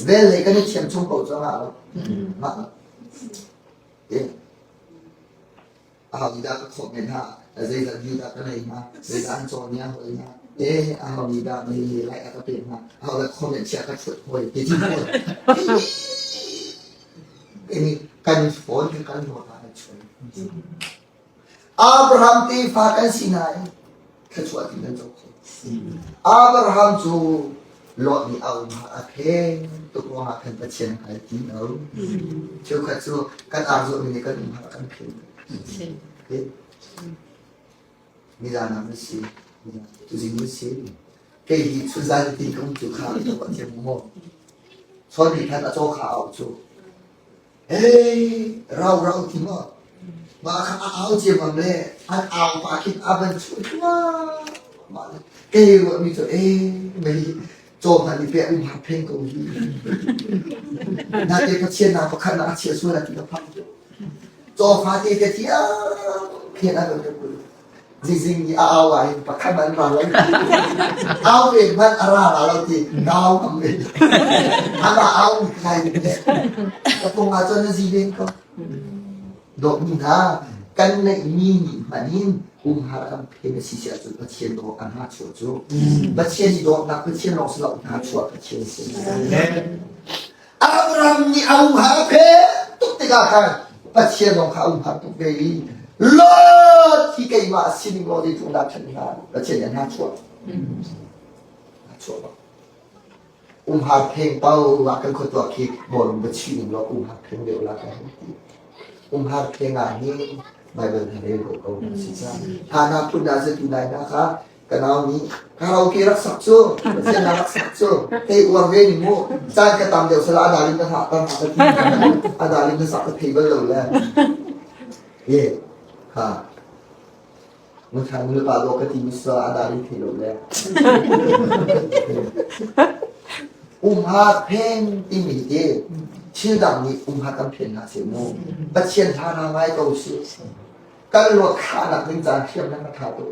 vel lei kan i thiam chung ko cu ngah lo mah aho nih dah ka khawh men ha zeizat view dah ka nei hnga zeidah an cawn nia hoi hnga e aho nih dah mei like a ka pek hnga aho dah comment chia ka thuat hoi ti cu ini kan phone kan phone kan chuan Abraham tefa kan si nain thluachuah ti kan co kho. Abraham cu Lot nih a um a pheng tuk ruangah khan Pathian hal ti lo. Cheukhat cu kan ar zawhmi nih kan um a kan phen. Nizan ah na si, tuzing na si. Kei hi chunzan ti ka um cu kha ka ruah thiam maw. Chawn nih khan a caw kha a auh cu. Hey, rau rau ti maw? Mah kha a au ciammam le an au pah khin a van chuah thluahmah le kei ruahmi cu ee mei caw hmanh nih peh um har pheng ko hi. Nate Pathian nak pakhat nak a chia sual a ti ka phang. Caw fate te tiang khin an ka kul. Zingzing nih a au ah hin pakhat an ra lo. Au ve hmanh a ra la lo ti nau kam ve. Amah au mi kai le. Ka pung ah cun na zi len ko. Dawtmi hna, kan neihmi nih hmanh in umhar kan phen a si si ahcun Pathian dawt an hna chuah cu. Pathian i dawtnak Pathian lawng si lo hna chuah Pathian si. Abraham nih a umhar a phen tuk tikah khan Pathian zong kha a umhar tuk ve i Lot hi keimah sining law zeitluk dah ṭhat hnga Pathian nih a hna chuah. A chuah bak. Umhar pheng pau ah kan khuatuak khi bawlung va chih ning law umhar pheng deuh la ka hei ti. Umhar pheng ah hin Bible na rel ko ko si ca. Hana phun dah zetu nai na kha Ka nau nih karaoke rak sak cu Pathian rak sak cu hei uar ve ni mu caan ka tam deuh sala a dalin na hlah tam ka ti a dalin na sak ka thei bal lo le e ha mun than nu pa do ka ti mi sa a dalin thei lo le umha phen timi te thil dang nih umha kan phen hna se mu Pathian hla na ngai ko si Kan luat khahnak ding caan hriam nan a ṭha tuk.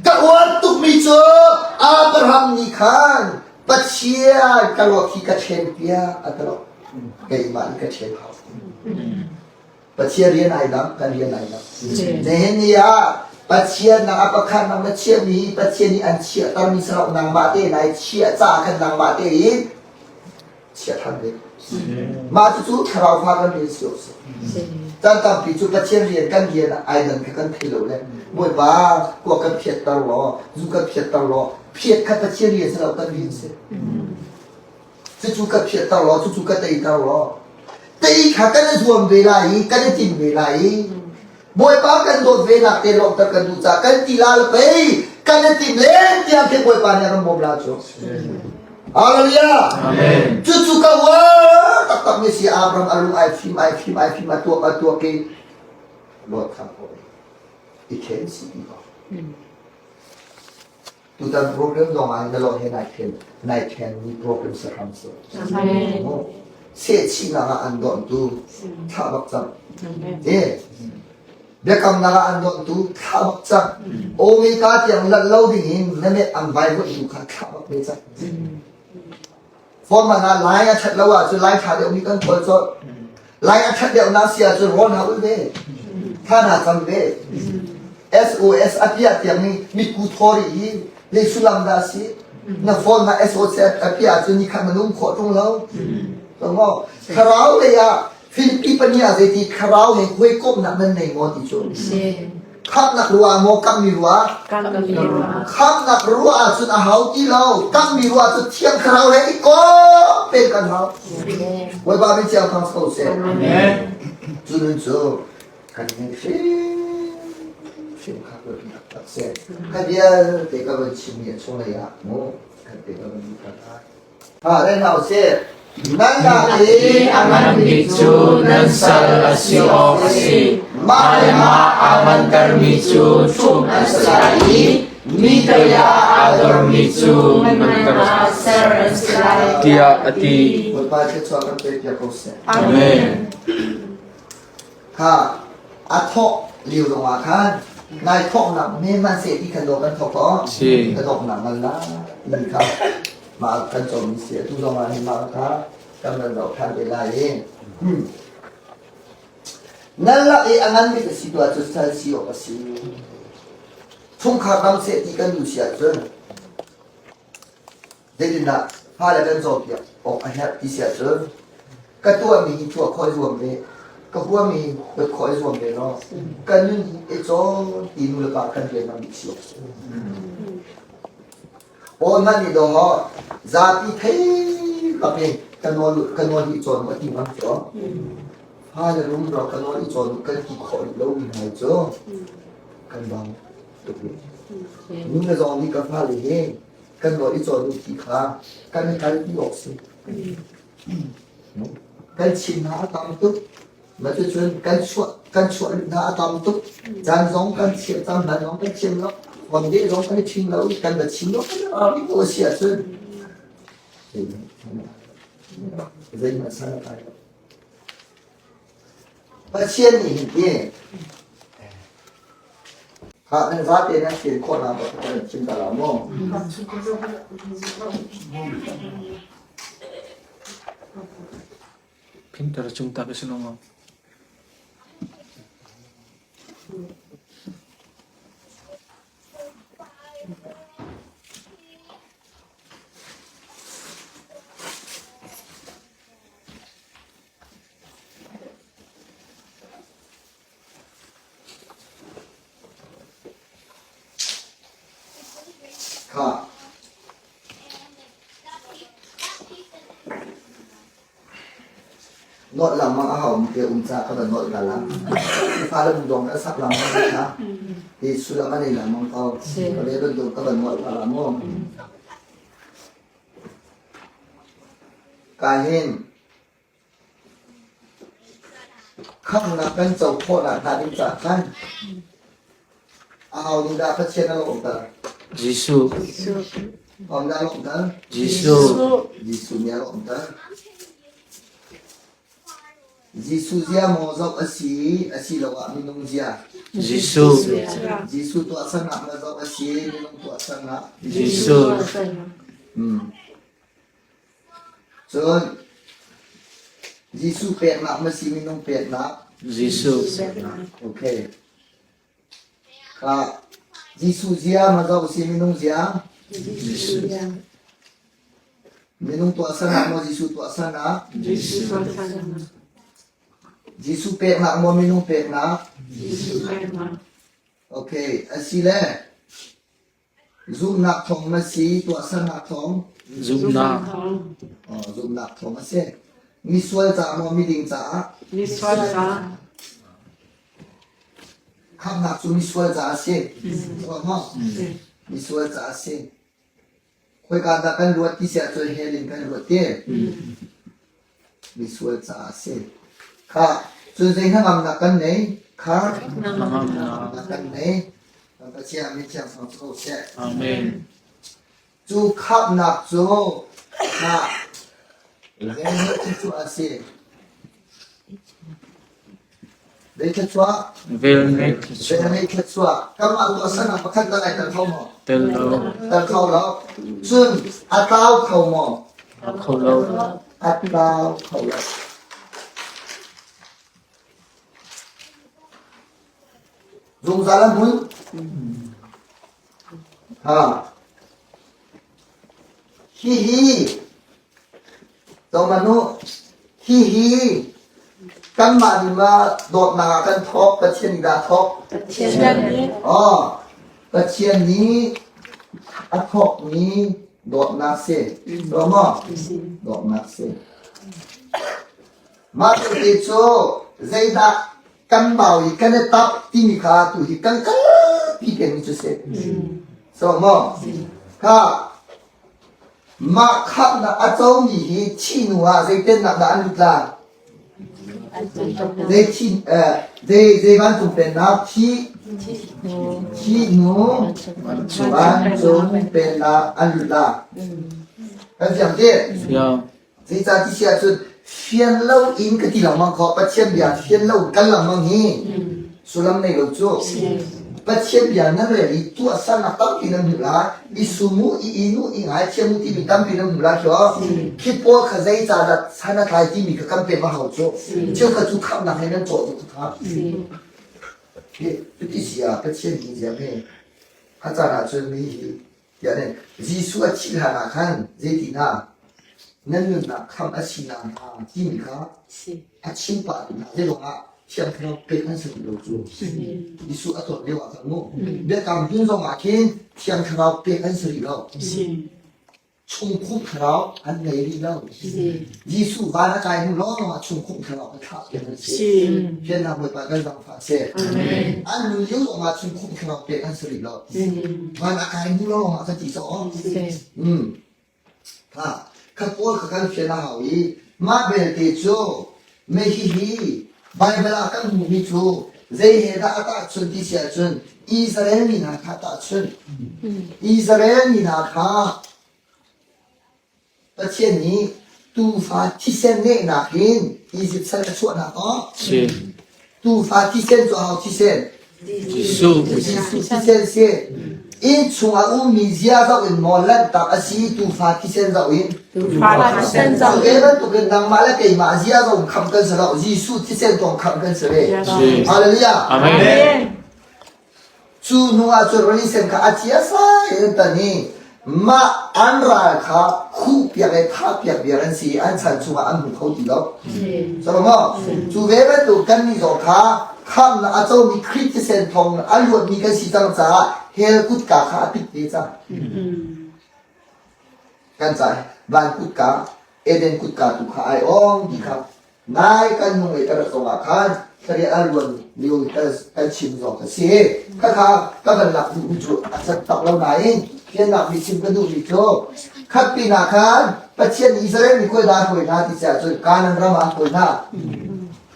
Ka uar tukmi cu Abraham nih khan Pathian ka luat hi ka ṭhen piak a ti lo. Keimah nih ka ṭhen hau. Pathian rian ai dang, kan rian ai dang. Nihin ni ah Pathian nang a pakhat nang na chiahmi Pathian nih an chiahtermi si lo nangmah te nai chiah caah khan nangmah te in chia ṭhan ve. Mah cucu thlarau fa kan rian si awk si. Caan tampi cu Pathian rian kan rian ai dan kha kan thei lo le Bawipa kua kan phiatter law zu kan phiatter law phiat kha Pathian rian si lo kan rian si. Cucu ka phiatter law cucu ka teiter law tei kha kan i zuam ve lai i kan i tim ve lai i Bawipa kan dawt ve nak te lawmhter kan duh caah kan ti la le pei kan i tim len tiang khi Bawipa nih a kan bawm la cu. Hallelujah. Amen. Cucu ka uar taktak mi si Abraham a lung ai fim ai fim ai fim a tuak a tuak i Lord kha ko i khen si ti ko. Tutan program zong ah na lo he nai khen nai khen mi program sa hram se. Amen. Sehchihnak ah an dawntu thlah bak cang. Eh, biakamnak ah an dawntu thlah bak cang. Omega tiang lanh lo ding in na met an vaivuanhtu kha thlah bak ve cang. Forman ah lai a that lo ahcun lai tha deuh mi kan kawl colh. Lai a that deuh nak si ahcun rawn ha ul ve. Tha na cam ve. SOS a piah tiang ni mitku thori hi zei sullam dah a si? Na phone na SOS a piah ahcun ni khat na nung khawh ṭung lo. Maw? Thlarau lei ah Filipi pahnih ah zeiti thlarau he hawikomhnak nan nei maw ti cu. Khamhnak ruah maw kammi ruah? Khamhnak ruah ahcun a hau ti lo. Kammi ruah cu thiang thlarau he i kom pen kan hau. Bawipa min chiang thang ko seh. Cu nun cu kan nei hrimhrim kha ka taktak seh. Kha vialte ka van chimmi a chunglei ah mu kan te ka van ka lai. Ha, reng hau seh. Nan lak i A ngan bik cu nan sal a si awk a si. Mah le mah aa ngantermi cu ṭhumh an si lai i mi tei ah aa dormi cu ngan ah ser an si lai. Tiah a ti. Bawipa thluachuah kan pek piak ko seh. Amen. Kha a thawk lio zongah khan nai thawknak hme hmanhseh ti khan dawh kan thawk aw. Si. Ka thawknak ngan la ti kha mah kan cawmmi si atu zongah hin mah kha kan ran zoh ṭhan te lai i. Nan lak i a ngan bik a si tu ahcun sal si awk a si. Chungkhar dam seh ti kan duh si ahcun Zeitindah fale kan cawnpiak awk a herh ti si ahcun ka tuahmi hi tuah khawh i zuam ve, ka huami hi huat khawh i zuam ve law ka nun hi i cawn ti nu le pa kan rian bik si awk a si. Paul hmanh nih dawh zapi thei bak in ka nawl ka nawl hi cawn mu a ti ngam cu. Fale rumro ka nawl i cawn mu kan ti khawh rih lomi hna cu kan bang tuk rih. Nu le zong nih ka fale hi kan nawl i cawn ti kha kan i kalpi awk si. Kan chin hna a tam tuk. Mah cucun kan chuah kan chuah hna a tam tuk. Caan zong kan chiah cang hna zong kan chim lo. Von deh zong kan i chim lo. Kan va chim lo. Kan i si ahcun zeihmanh san a kai lo. Pathian nih hin ti Khah nan zate nan thil khawhnak bak kan chim ta la maw? Phinter cung ta ka si lo maw? Khah. Nawlh lengmang a haumi te um caah ka van nawlh ta la. Fale bu dong ka sak lengmang kha. Hi sullam a nei lengmang ko. Ka ve bantuk ka van nawlh ta la mu. Ka hin Khamhnak kan co khawhnak hnga ding caah khan aho nih dah Pathian a lawmhter? Jesuh. Aho nih dah a lawmhter? Jesuh. Jesuh nih a lawmhter. Jesuh zia maw zoh a si asiloah minung zia? Jesuh. Jesuh tuahsernak na zoh a si minung tuahsernak? Jesuh. Cun Jesuh peknak na si minung peknak? Jesuh. Okay. Kha Jesuh zia ma zoh si minung zia? Jesuh. Minung tuahsernak maw Jesuh tuahsernak? Jesuh. Jesuh peknak maw minung peknak? Jesuh peknak. Okay, asile Zumhnak thawng na si, tuahsernak thawng? Zumhnak. Oh, zumhnak thawng a si. Misual caah maw miding caah? Misual caah. Khamhnak cu misual caah a si. Maw? Misual caah a si. Khoika dah kan luat ti siah cun hell in kan luat ti. Misual caah a si. Kha, cun zei hnangamnak kan nei? Kha, hnangamnak kan nei. Kan Pathian min thiang sang cu ko seh. Amen. Cu khamhnak cu na cu a si. Zei thluachuah? Velngeih thluachuah. Velngeih thluachuah. Kanmah tuahsernak pakhat dah ai tel kho maw? Tel lo. Tel kho lo. Cun a tlau kho maw? Kho lo. A tlau kho lo. Zungzal a hmun. Ha. Hihi Zohhmanh u, hihi kanmah nih ma dawtnak ah kan thawk, Pathian nih dah a thawk? Pathian nih. Aw, Pathian nih a thawkmi dawtnak si. Ruah maw? Dawtnak si. Mah te cu zeidah kan bau i kan i tap timi kha tu hi kan kalpi pengmi cu si. So maw? Kha. Mah khamhnak a comi hi thih hnu ah zei pennak dah an lut lai? Zei thi zei zei vancung pennak thi thi hnu vancung pennak an lut lai. Kan fiang ti? Fiang. Zeicah ti si ahcun fian lo in ka ti lengmang kho Pathian bia fian lo kan lengmang hi sullam nei lo cu. Pathian bia nan rel i tuahsernak tampi nan hmuh lai. I sumu, i inu, i ngaithiam u timi tampi nan hmuh lai khi. Khi pawl kha zeicah dah san a tlai timi kha kan pek a hau cu. Cheukhat cu khamhnak he nan cawh tuk kha. Cuti si ah Pathian hi ziam hi a caan ahcun mi hi Tiah nih Jesuh a thih hlan ah khan zeiti hna nan nunnak khamh a si nakhnga timi kha a chim pah hna. Zeiruang ah Thiang Thlarau pek an si lo cu. Jesuh a tuan lio ah khan mu. Biakam hlun zong ah khin Thiang Thlarau pek an si rih lo. Chungkhumh Thlarau an ngei rih lo. Jesuh van a kai hnu lawng ah chungkhumh Thlarau a thlah piak an si. Fiannak Bawipa kan zaangfah seh. An nun lio zong ah chungkhumh Thlarau pek an si rih lo. Van a kai hnu lawng ah ka ti caw. Ha, kha pawl kha kan fian a hau i mah belte cu mei hihi Baibal ah kan hmuhmi cu zei he dah a tahchunh ti si ahcun Israel mi hna kha a tahchunh. Israel mi hna kha Pathian nih tuufa thisen nehnak in Izipt sal a chuahnak aw. Tuufa thisen cu aho thisen? Jesuh. Jesuh thisen si. Inn chungah ummi zia zoh in maw lanhtak a si tuufa thisen zoh in? Tuufa thisen zoh in. Cu ve bantukin nangmah le keimah zia zoh in khamh kan si lo. Jesuh thisen thawng khamh kan si ve. Hallelujah. Amen. Cu hnu ah cun rili sen kha a ciasai in an tan i mah an ral kha khuhpiak le thahpiak viar an si i an chan chungah an hmu kho ti lo. Salomo, cu ve bantuk kannih zong kha khamhnak a comi Khrih thisen thawng a luatmi kan si cang caah hell kutka kha a pit ve cang. Kan caah van kutka, Eden kutka tu kha ai ong ti kha Nai kan nung i kan rat zongah khan thlareh a luan lio i kan chim zong a si. Khakha ka van lak duhmi cu a cat tak lo nain fiannak mi chim ka duhmi cu khat pinah khan Pathian nih Israel mi khuai dah hruai hna ti si ahcun Kanaan ram ah hruai hna.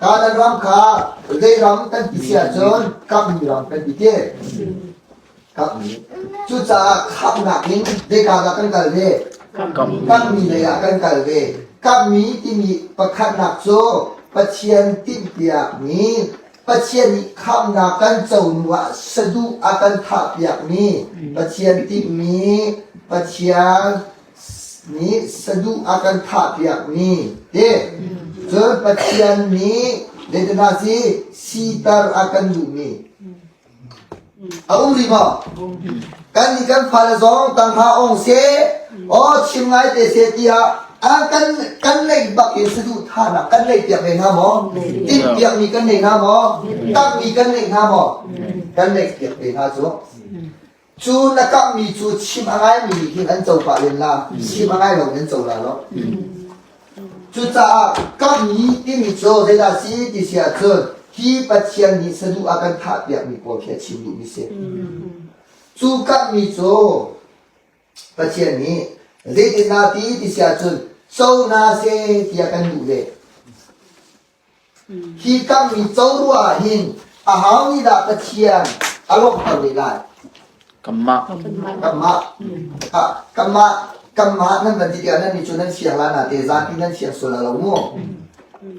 Kanaan ram kha zei ram kan ti si ahcun kammi ram kan ti te. Kammi. Cucaah khamnak in zeika dah kan kal ve? Kammi lei ah kan kal ve. Kammi timi pakhatnak cu Pathian timhpiakmi, Pathian nih khamnak kan co hnu ah saduh a kan thahpiakmi, Pathian timhmi, Pathian nih saduh a kan thahpiakmi te. Cun Pathian nih zeitindah si siter a kan duhmi. A um rih maw? Kan nih kan fale zong tangha ong seh, aw chim ngai te seh tiah a kan kan neih bak in saduhthahnak kan neih piak ve hna maw? Tinh piakmi kan nei hna maw? Tammi kan neih hna maw? Kan neih piak ve hna cu. Cu na kamhmi cu chim a ngaimi nih hin an co pah len la, chim a ngai lo in an co la lo. Cucaah kamhmi timi cu zeidah a si ti si ahcun hi Pathian nih saduh a kan thahpiakmi pawl khi a chim duhmi si. Cu kamhmi cu Pathian nih zeitindah ti ti si ahcun co hna seh tiah kan duh ve. Hi kamhmi co ruah ah hin aho nih dah Pathian a lawmhter ve lai? Kanmah. Kanmah. Kanmah kanmah nan van ti tikah nan nih cu nan fiang la na te zapi nan fiang sual lo mu.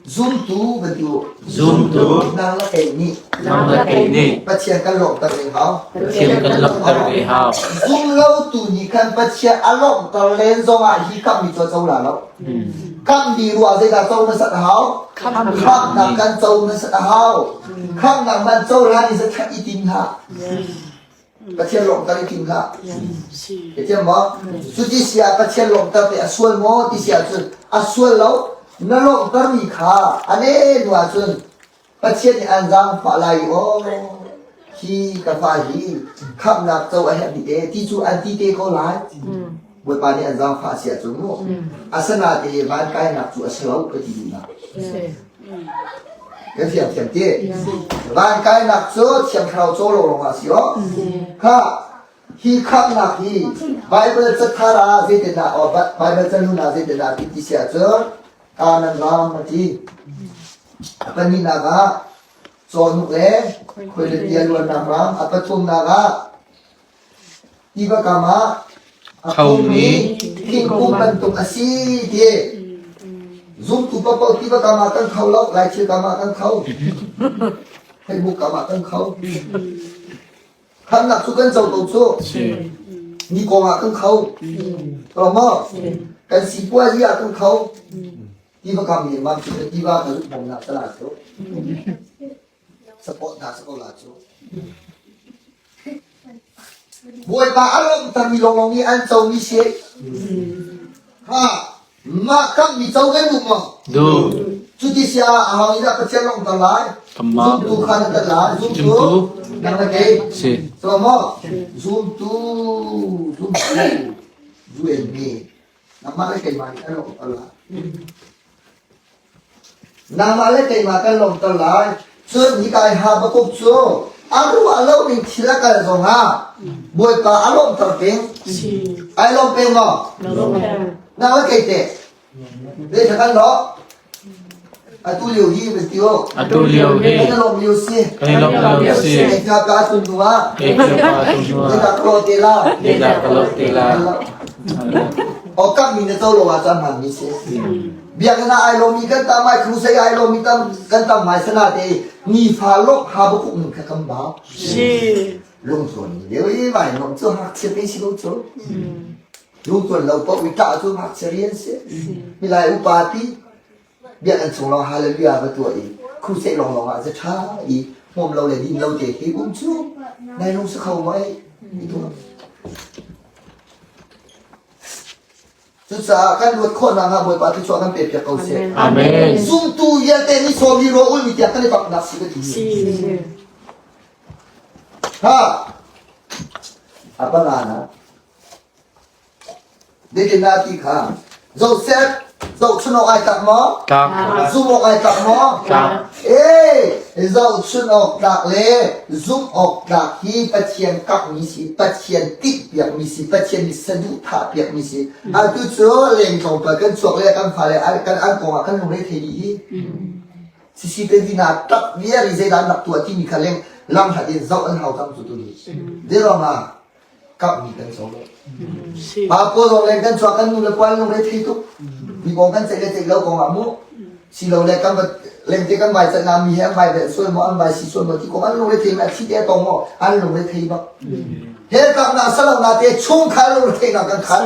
Zumtu van ti u. Zumtu. Nang le kei nih. Nang le kei nih. Pathian kan lawmhter ve hau. Pathian kan lawmhter ve hau. Zum lo tu nih khan Pathian a lawmhter len zongah hi kammi cu a co la lo. Kammi ruah zeidah co hmasat a hau? Khamnak kan co hmasat a hau. Khamnak man co hlan i zathat i tim hlah. Pathian lawmhter i tim hlah. Thiam maw? Cuti si ah Pathian lawmhter te a sual maw ti si ahcun a sual lo. Na lawmhtermi kha a ne hnu ahcun Pathian nih an zaangfah lai i aw hi ka fa hi khamhnak co a herh dih e ti cu an ti te ko lai. Bawipa nih an zaangfah si ahcun mu. Asana te van kainak cu a si lo ka ti duhnak. Kan thiam thiam ti. Van kainak cu thiang thlarau caw lo lawng ah si aw. Kha. Hi khamhnak hi Bible cathar ah zeitindah Bible cahlun ah zeitindah ti ti si ahcun Kanaan ram a ti. A pahnihnak ah cawhnuk le khuailipi a luannak ram. A pathumnak ah tiva kam ah a khomi thingkung bantuk a si ti. Zumtu paohpaoh tiva kam ah kan kho lo, Laithil kam ah kan kho. Facebook kam ah kan kho. Khamnak cu kan co ko cu. Ni kong ah kan kho. To maw? Kan sipuazi ah kan kho. Tiva kam ni mam cu tiva ka lut hmong nak tala cu. Support hna sa ko la cu. Bawipa a lawmhtermi lawnglawng nih an comi si. Ha, mah kammi co kan duh maw? Duh. Cuti si ah aho nih dah Pathian lawmhter lai? Kanmah. Zumtu kha na tel lai. Zumtu. Nang na kei. Si. So maw? Zumtu, zumtu, you and me. Nangmah le keimah nih kan lawmhter lai. Nangmah le keimah kan lawmhter lai. Cun hika i Habakkuk cu a ruah lo ning thil a kal zongah Bawipa a lawmhter peng. Ai lawm peng maw? Nang le kei teh. Zei kan lawh? Atu lio hi van ti u. Atu lio hi. Kan i lawm lio si. Kan i lawm lio si. Kei ka ka tun hnu ah. Kei ka ka tun hnu ah. Ka ka te la. Kei ka ka te la. O kam mi na to lo ah caan hman mi si. Biakinn ah ai lomi kan tam ai crusade ai lomi tam kan tam ngai sana te nifa lok ha bukuk ning kha kan bau. Si. Lungtluan ni lio i vai nom cu hak pe si lo cu. Lungtluan lo paoh i ṭah cu ngakchia rian si. Milai upa pi biakinn chung lawng hallelujah va tuah i crusade lawnglawng ah za ṭha i hmawm lo le din lo te hi um cu nai lung si kho maw ei i tuah. Cucaah kan luat khawhnak hnga Bawipa thluachuah kan pek piak ko seh. Amen. Zumtu vialte nih sawmi ruah ulmi tiang kan i baknak si ka ti. Ha! Apa nga na? Zeitindah ti kha Joseph zohchun awk ai tlak maw? Tlak. Zumh awk ai tlak maw? Tlak. Ee, zohchun awk tlak le zumh awk tlak hi Pathian kakmi si, Pathian timhpiakmi si, Pathian nih saduhthah piakmi si. Atu cu leng tlawmpal kan chuak le kan fale kan an kong ah kan lungre thei dih hi. CCTV hna tlak viar i zeidah an rak tuah timi kha leng lamhlat in zoh an hau cang cu tu ni. Zeiruangah kapmi kan co lo. Pa pawl zong leng kan chuak kan nu le pa lung re thei tuk. Mi kong kan ceih le ceih lo kong ah mu. Si lo le kan lengte kan vai cat na mi he an vai ve sual maw an vai si sual maw ti kong an lung re thei ma thi te tong maw an lung re thei bak. He kap na salo na te chungkhar lung re thei na kan khat.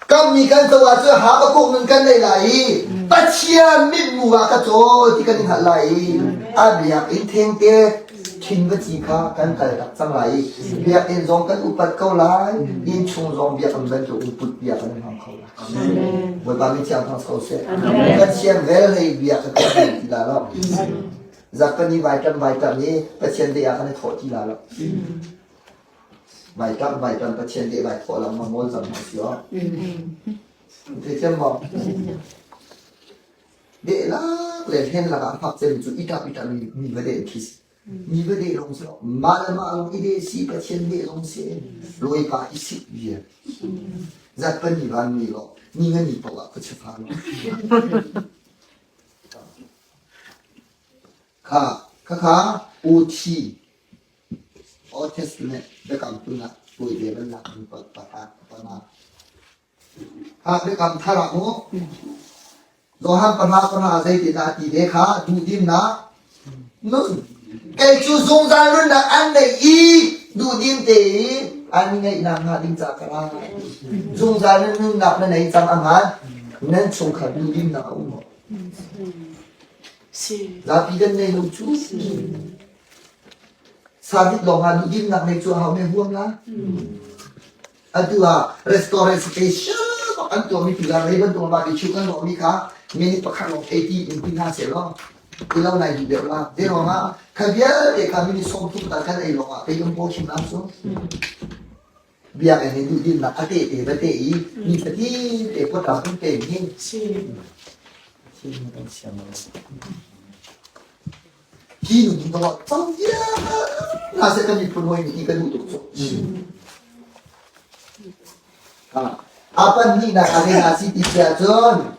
Kammi kan co ahcun Habakkuk nun kan nei lai i Pathian mithmuh ah ka caw ti kan i hngalh lai i a biakinn thengte thin va ci kha kan kal tak cang lai i biakinn zong kan upat ko lai innchung zong biakinn bantuk in put bia kan hmang kho lai. Bawipa min thiang thang ko seh. Pathian vel hei bia ka kan ti la lo. Zakani vai tam vai tam i Pathian dei ah kan i thawh ti la lo. Vaitam vaitam Pathian nih vai thawh lengmang mawl cang hna si aw. Theithiam maw? Deh lak le hlen lakah hngak cem cu itap itap mi va deh khi si. Mi va deh lawng si lo. Mah le mah lawng i deh si, Pathian deh lawng si. Lawipa i sik bia. Zat pan ni van mi law, ni nga ni paoh ah khuachia fa law. Kha, kha kha, OT. Old Testament biakam hlun ah tuaite bannak in panga. Kha biakam thar ah mu Johan pahra pahra zeitindah a ti ve kha duhdimnak nun kei cu zungzal nunnak an neih i duhdim te i an ngeihnak hnga ding ca ka ra zungzal nunnak na nei cang a hmaan nan chungkhar duhdimnak a um maw zapi kan nei lo cu Sabit lawng ah duhdimnak nei cu hau me huam la. Atu ah restaurant special bak an tuahmi tu la rei bantuk ma ti chu kan lawmi kha minute pakhat lawng 80 in ti hna seh law ti lo nai duh deuh la. Zei ruang ah kha vialte kha minute 30 ta kan ei lawng ah kei um paw hrim am cu. Biakinn in duhdimnak a tehte va te i ni fatin te pawtram kan pe hin. Hi nu ding dong ah cang vialte. hna seh kan miphun hawi nih hi kan duh tuk cu. A pahnihnak a zei si ti si ahcun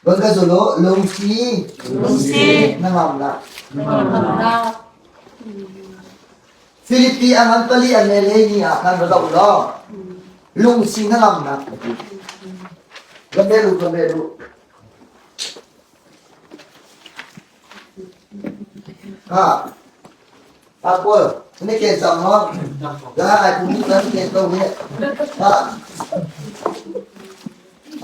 Von ka zul u, lungsi, Lungsi. hnangamnak. Hnangamnak. Filipi a ngan pali a ne le ni ah khan va zoh law lungsi hnangamnak a ti. Va bel u, va bel u. Ha, ha Paul, na ken cang maw? Ga ai pum kan ken ko he. Ha.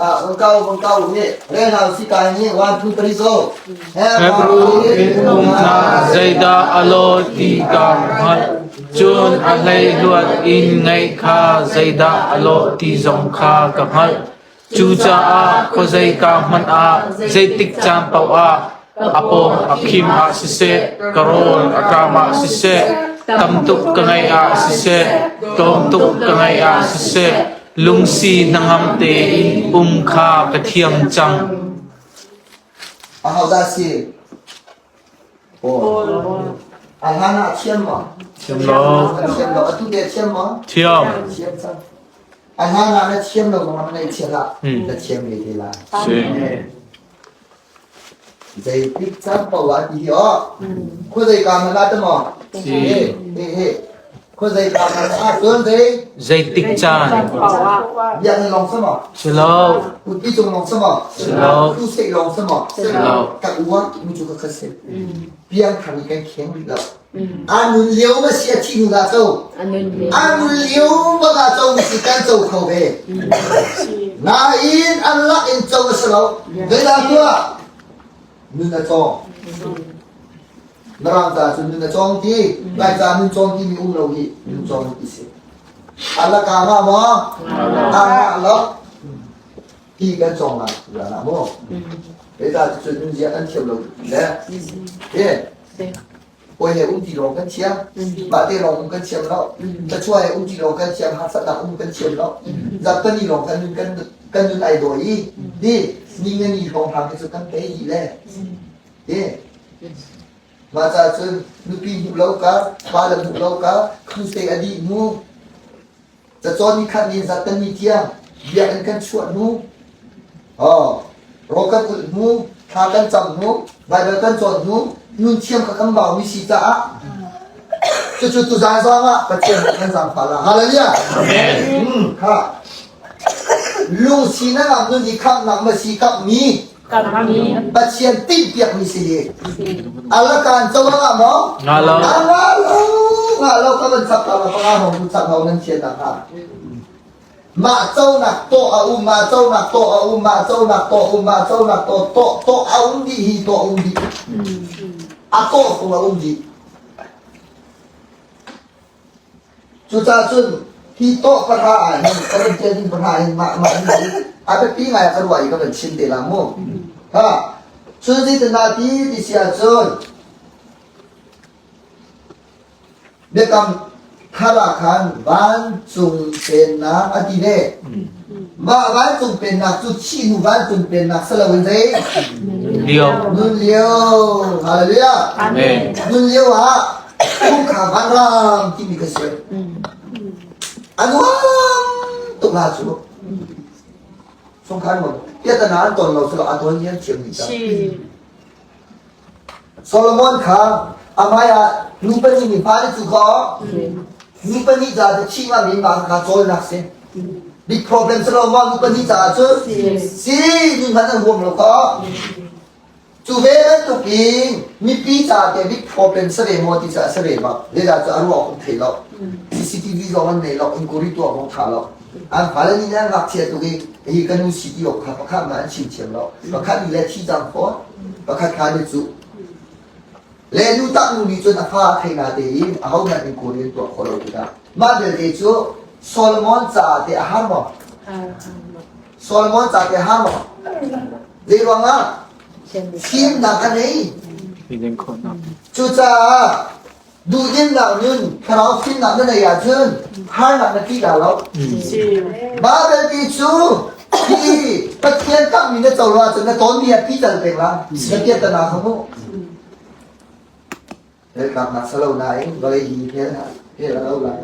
Ah, vung kau, vung kau he. Rel hau si kai ni 1 2 3 go. Hebru in um hna zeidah a lawh ti kaa hngalh, cun a hleihluat in ngaih kha zeidah a lawh ti zong kha ka hngalh. Cucaah khuazeika hmanh ah, zeitik caan paoh ah, a pawng a khim ah siseh, ka rawl a ṭam ah siseh, tam tuk ka ngeih ah siseh, tlawm tuk ka ngeih ah siseh, lungsi hnangam tein um kha ka thiam cang. Ahodah si? Paul. A hlan ah thiam maw? Thiam lo. A thiam lo. Atu te thiam maw? Thiam. Thiam cang. A hlan ah na thiam lo zong ah na i thiam ah na thiam ve te lai. Si. Zeitik caan paoh ah ti hi aw. Khuazei ka man ah maw? Si. He he. Khuazei ka man ah cun zei? Zeitik caan? Biakinn lawng si maw? Si lo. Putpi cung lawng si maw? Si lo. Tu seh lawng si maw? Si lo. Ka uar mi cu ka kha si. Piang thar i kan kheng rih lo. A nun lio ma si a thi hnu dah co? A nun lio bak ah co si kan co kho ve. Nain an lak in co a si lo. Zeidah tuah? Nun a cawng. Mirang ca cun nun a cawng ti, Lai ca nun cawng ti mi um lo hi nun cawng ti si. Alaka ma maw? A lo. Hi kan cawng lai la maw? Zeicah cun nun zia kan thiam lo le? Hawi he um ti lawng kan thiam. Mah te lawng um kan thiam lo. Thluachuah he um ti lawng kan thiam. Harsatnak um kan thiam lo. Zarhpini lawng kan nun kan kan nun ai dawi i di ni nga ni hrawng hram hi cu kan tei dih le. Ti. Mah ca cun nupi hmuh lo ka, pa le hmuh lo ka, Tuesday a dih hnu, cacawn ni khat ni zarhpini tiang biakinn kan chuah hnu, Oh, rawl kan ulh hnu, thla kan cam hnu, Baibal kan cawn hnu, nun thiam kha kan baumi si caah cucu tuzaan zong ah Pathian nih kan zaangfah la. Hallelujah. Amen. Kha lungsi na ngam nun i khamhnak ma si kamhmi Pathian tinhpiakmi si hi. Alakan co ah maw? Nga lo. Nga lo. Nga lo ka van chap ta la panga hong ku chap hong nan thian na kha. Mah conak tawh a um, mah conak tawh a um, mah conak tawh um, mah conak tawh tawh tawh a um dih hi tawh a um dih. A tawh tung a um dih. Cucaah cun hi tawh pahra ah hin ka van tial ding pahra hin mah mah hi a biapi ngai ka ruah i ka van chim te la mu. Ha. Cun zeitindah ti ti si ahcun Biakam thar ah khan vancung pennak a ti ve. Mah vancung pennak cu thih hnu vancung pennak si loin zei? Lio. Nun lio. Hallelujah. Amen. Nun lio ah chungkhar vanram timi ka si. A nuam tuk la cu. Chungkhar nuam. Piatana an ton lo cu a ton hian thiam ni ta. Solomon kha a hmaiah nu pahnih nih fale cu kha nu pahnih caah cu thih ngam in mah kha cawlnak si. Big problem si lo ma nu pahnih caah cun si mi hmanh an huam lo kha. Cu ve bantuk in mipi caah te big problem si ve maw ti caah si ve bak. Zeicah cu a ruah um thei lo. CCTV zong an nei lo, inquiry tuah zong tha lo. An fale nih an ngakchia tuk i hi ka nu si ti awk kha pakhat hmanh an chim thiam lo. Pakhat nih le thi cang fawn. Pakhat kha nih cu le nu tak nu nih cun a fa a thei na tein ahohmanh in kawl in tuah khawh lo tikah mah vialte cu Solomon caah te a har maw? Solomon caah te a har maw? Zei ruangah? Fimnak a nei. Cucaah Duhdimnak nun, thlarau fimnak na neih ahcun harnak na ṭih la lo. Mah vialte cu hi Pathian kamhmi na co lo ahcun na tawnmi ah pical peng la. Na piahtana kha mu. Hell tlaknak si lo nain vawlei hi hell hell a lo lai.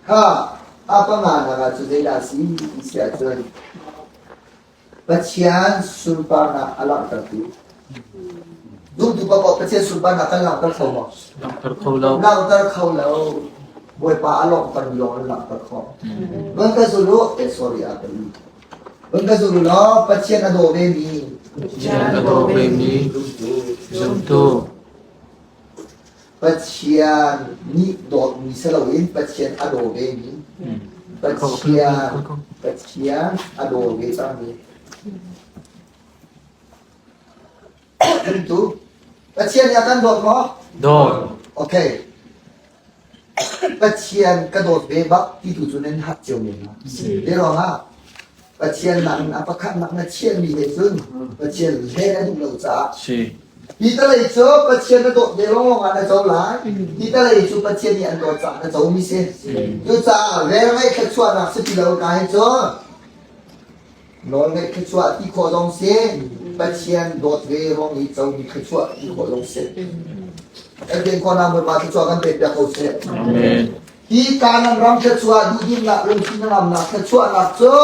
Kha a panganak ah cu zeidah a si ti si ahcun Pathian sunparnak a langhtertu. Zumtu paoh Pathian sunparnak kan langhter kho maw? Langhter kho lo. Langhter kho lo. Bawipa a lawmhter mi lawng an langhter khawh. Van ka zul u, eh sorry a ka lu. Van ka zul u law Pathian a daw ve mi. Pathian a daw ve mi. Zumtu. Zumtu. Pathian nih dawtmi si loin Pathian a daw vemi Pathian Pathian a daw ve cangmi Zumtu Pathian nih a kan dawt maw? Dawt. Okay. Pathian ka dawt ve bak ti tu cu nan hak cio men ma. Te ruangah Pathian nak in a pakhat nak na chiahmi he cun Pathian hle na duh lo caah Si. Hi talei cu Pathian na dawt ve lawng ah na co lai. Hi talei cu Pathian nih an dawt caah na comi si. Cucaah rel ngeih thluachuahnak si ti lo ka hi cu nawl ngeih thluachuah ti khawh zong si Pathian dawt ve ruang i comi thluachuah ti khawh zong si. Kan pen khawhnak Bawipa thluachuah kan pek piak ko seh. Amen. Hi Kanaan ram thluachuah duhdimnak lungthin hnangamnak thluachuahnak cu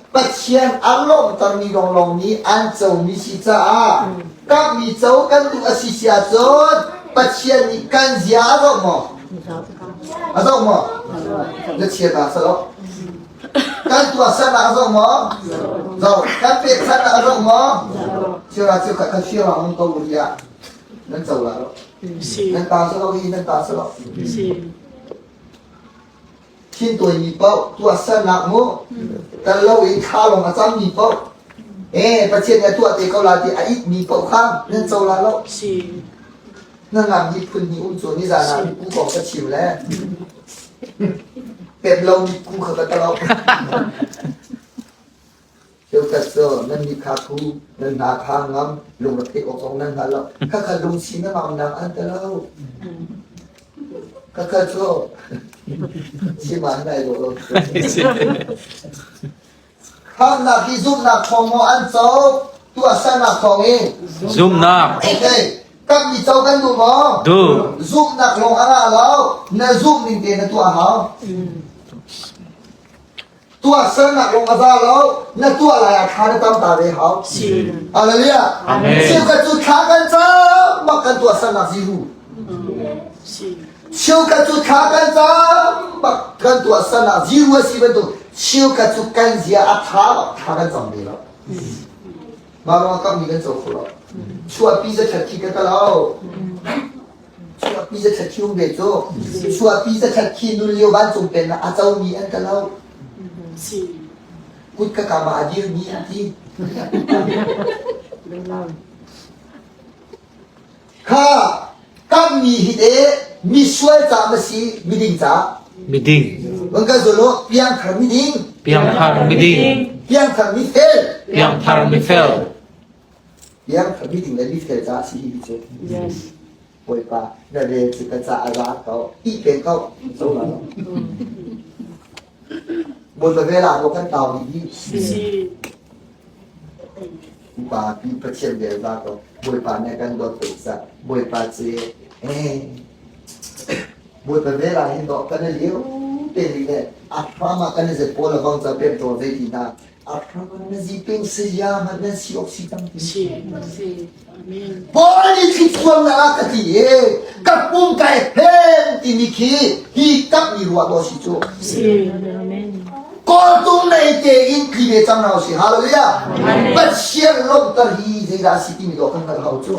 Pathian a lawmhtermi lawnglawng nih an comi si caah kamhmi co kan duh a si si ahcun Pathian nih kan zia a zoh maw? A zoh maw? Na chia ta salo. Kan tuahsernak a zoh maw? Zoh. Kan pekchanhnak a zoh maw? Chiara chiu khat kha fir ah um ko tiah nan co la lo. Nan ta salo hi nan ta salo. Thintuaimi paoh tuahsernak mu tel loin thla lawng a cammi paoh ee Pathian nih a tuah te ko la ti a itmi paoh kha nan co la lo. Na ngam hi phun hnih um cu nizan ah mipu kong ka chim le pep lo mipu kha ka talo. Cheukhat cu nan mit kha thu, nan hna kha ngam, lung a theih awk zong nan hngal lo. Khakha lungsi na ngamnak an ti lo. Khakha cu chim ah nai dawh lo. Khamnak hi zumhnak thawng maw an co, tuahsernak thawng in? Zumhnak. Okay. Kan mi co kan duh maw? Duh. Zumhnak lawng a ngah lo, na zumh ning te na tuah hau. Tuahsernak lawng a za lo, na tuah lai ah thla na tam ta ve hau. Hallelujah. Amen. Cheukhat cu thla kan cam bak kan tuahsernak ziru. Cheukhat cu thla kan cam bak kan tuahsernak ziru a si bantuk cheukhat cu kan zia a tha bak thla kan cam ve lo. Mah ruangah kammi kan co kho lo. Chuahpi za khi ka lo. Chuahpi zakhat khi um ve cu. Chuahpi zakhat khi nun lio vancung pennak a comi an ka lo. Kut ka kam ah a dirmi an ti. Kha kammi hi te misual ca ma si miding ca? Miding. Vang ka zolo piangthar miding. Piangthar miding. Piangthar mifel. Piangthar mifel. Piangthar miding le mifel ca si hi cu. Yes. Bawipa na rel cu ka ca a za ko ih peng ko zo la lo Bawipa vel ah maw kan tau dih Si. Upa pi Pathian vel za ko Bawipa nih a kan dawt tuk sa Bawipa ce eh Bawipa vel ah hin dawh kan i liu te ri le a hram ah kan i zet pawl a vang ca pem tawn zei ti hna Paul nih thlichuannak ah ka ti i ka pum kai hem timi khi hi kap mi ruah dawh si cu. Kawltung nei tein tli ve cang hna usih. Hallelujah. Pathian lawmhter hi zeidah a si timi dawh kan hngalh hau cu.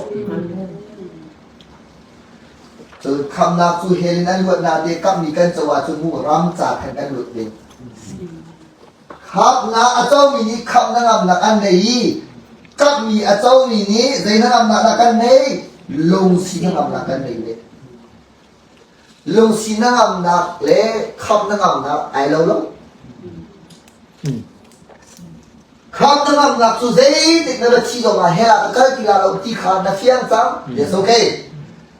Cun khamnak cu hell in an luatnak te kammi kan co ahcun mu ram ca khan kan luat ding. Khamhnak a comi nih khamh hnangamnak an nei i kamhmi a comi nih zei hnangamnak dah kan nei? Lungsi hnangamnak kan nei ve. Lungsi hnangamnak le khamh hnangamnak ai lo lo. Khamh hnangamnak cu zeitik na va thi zongah hell ah ka kal ti la lo ti kha na fiang cang. Yes, okay.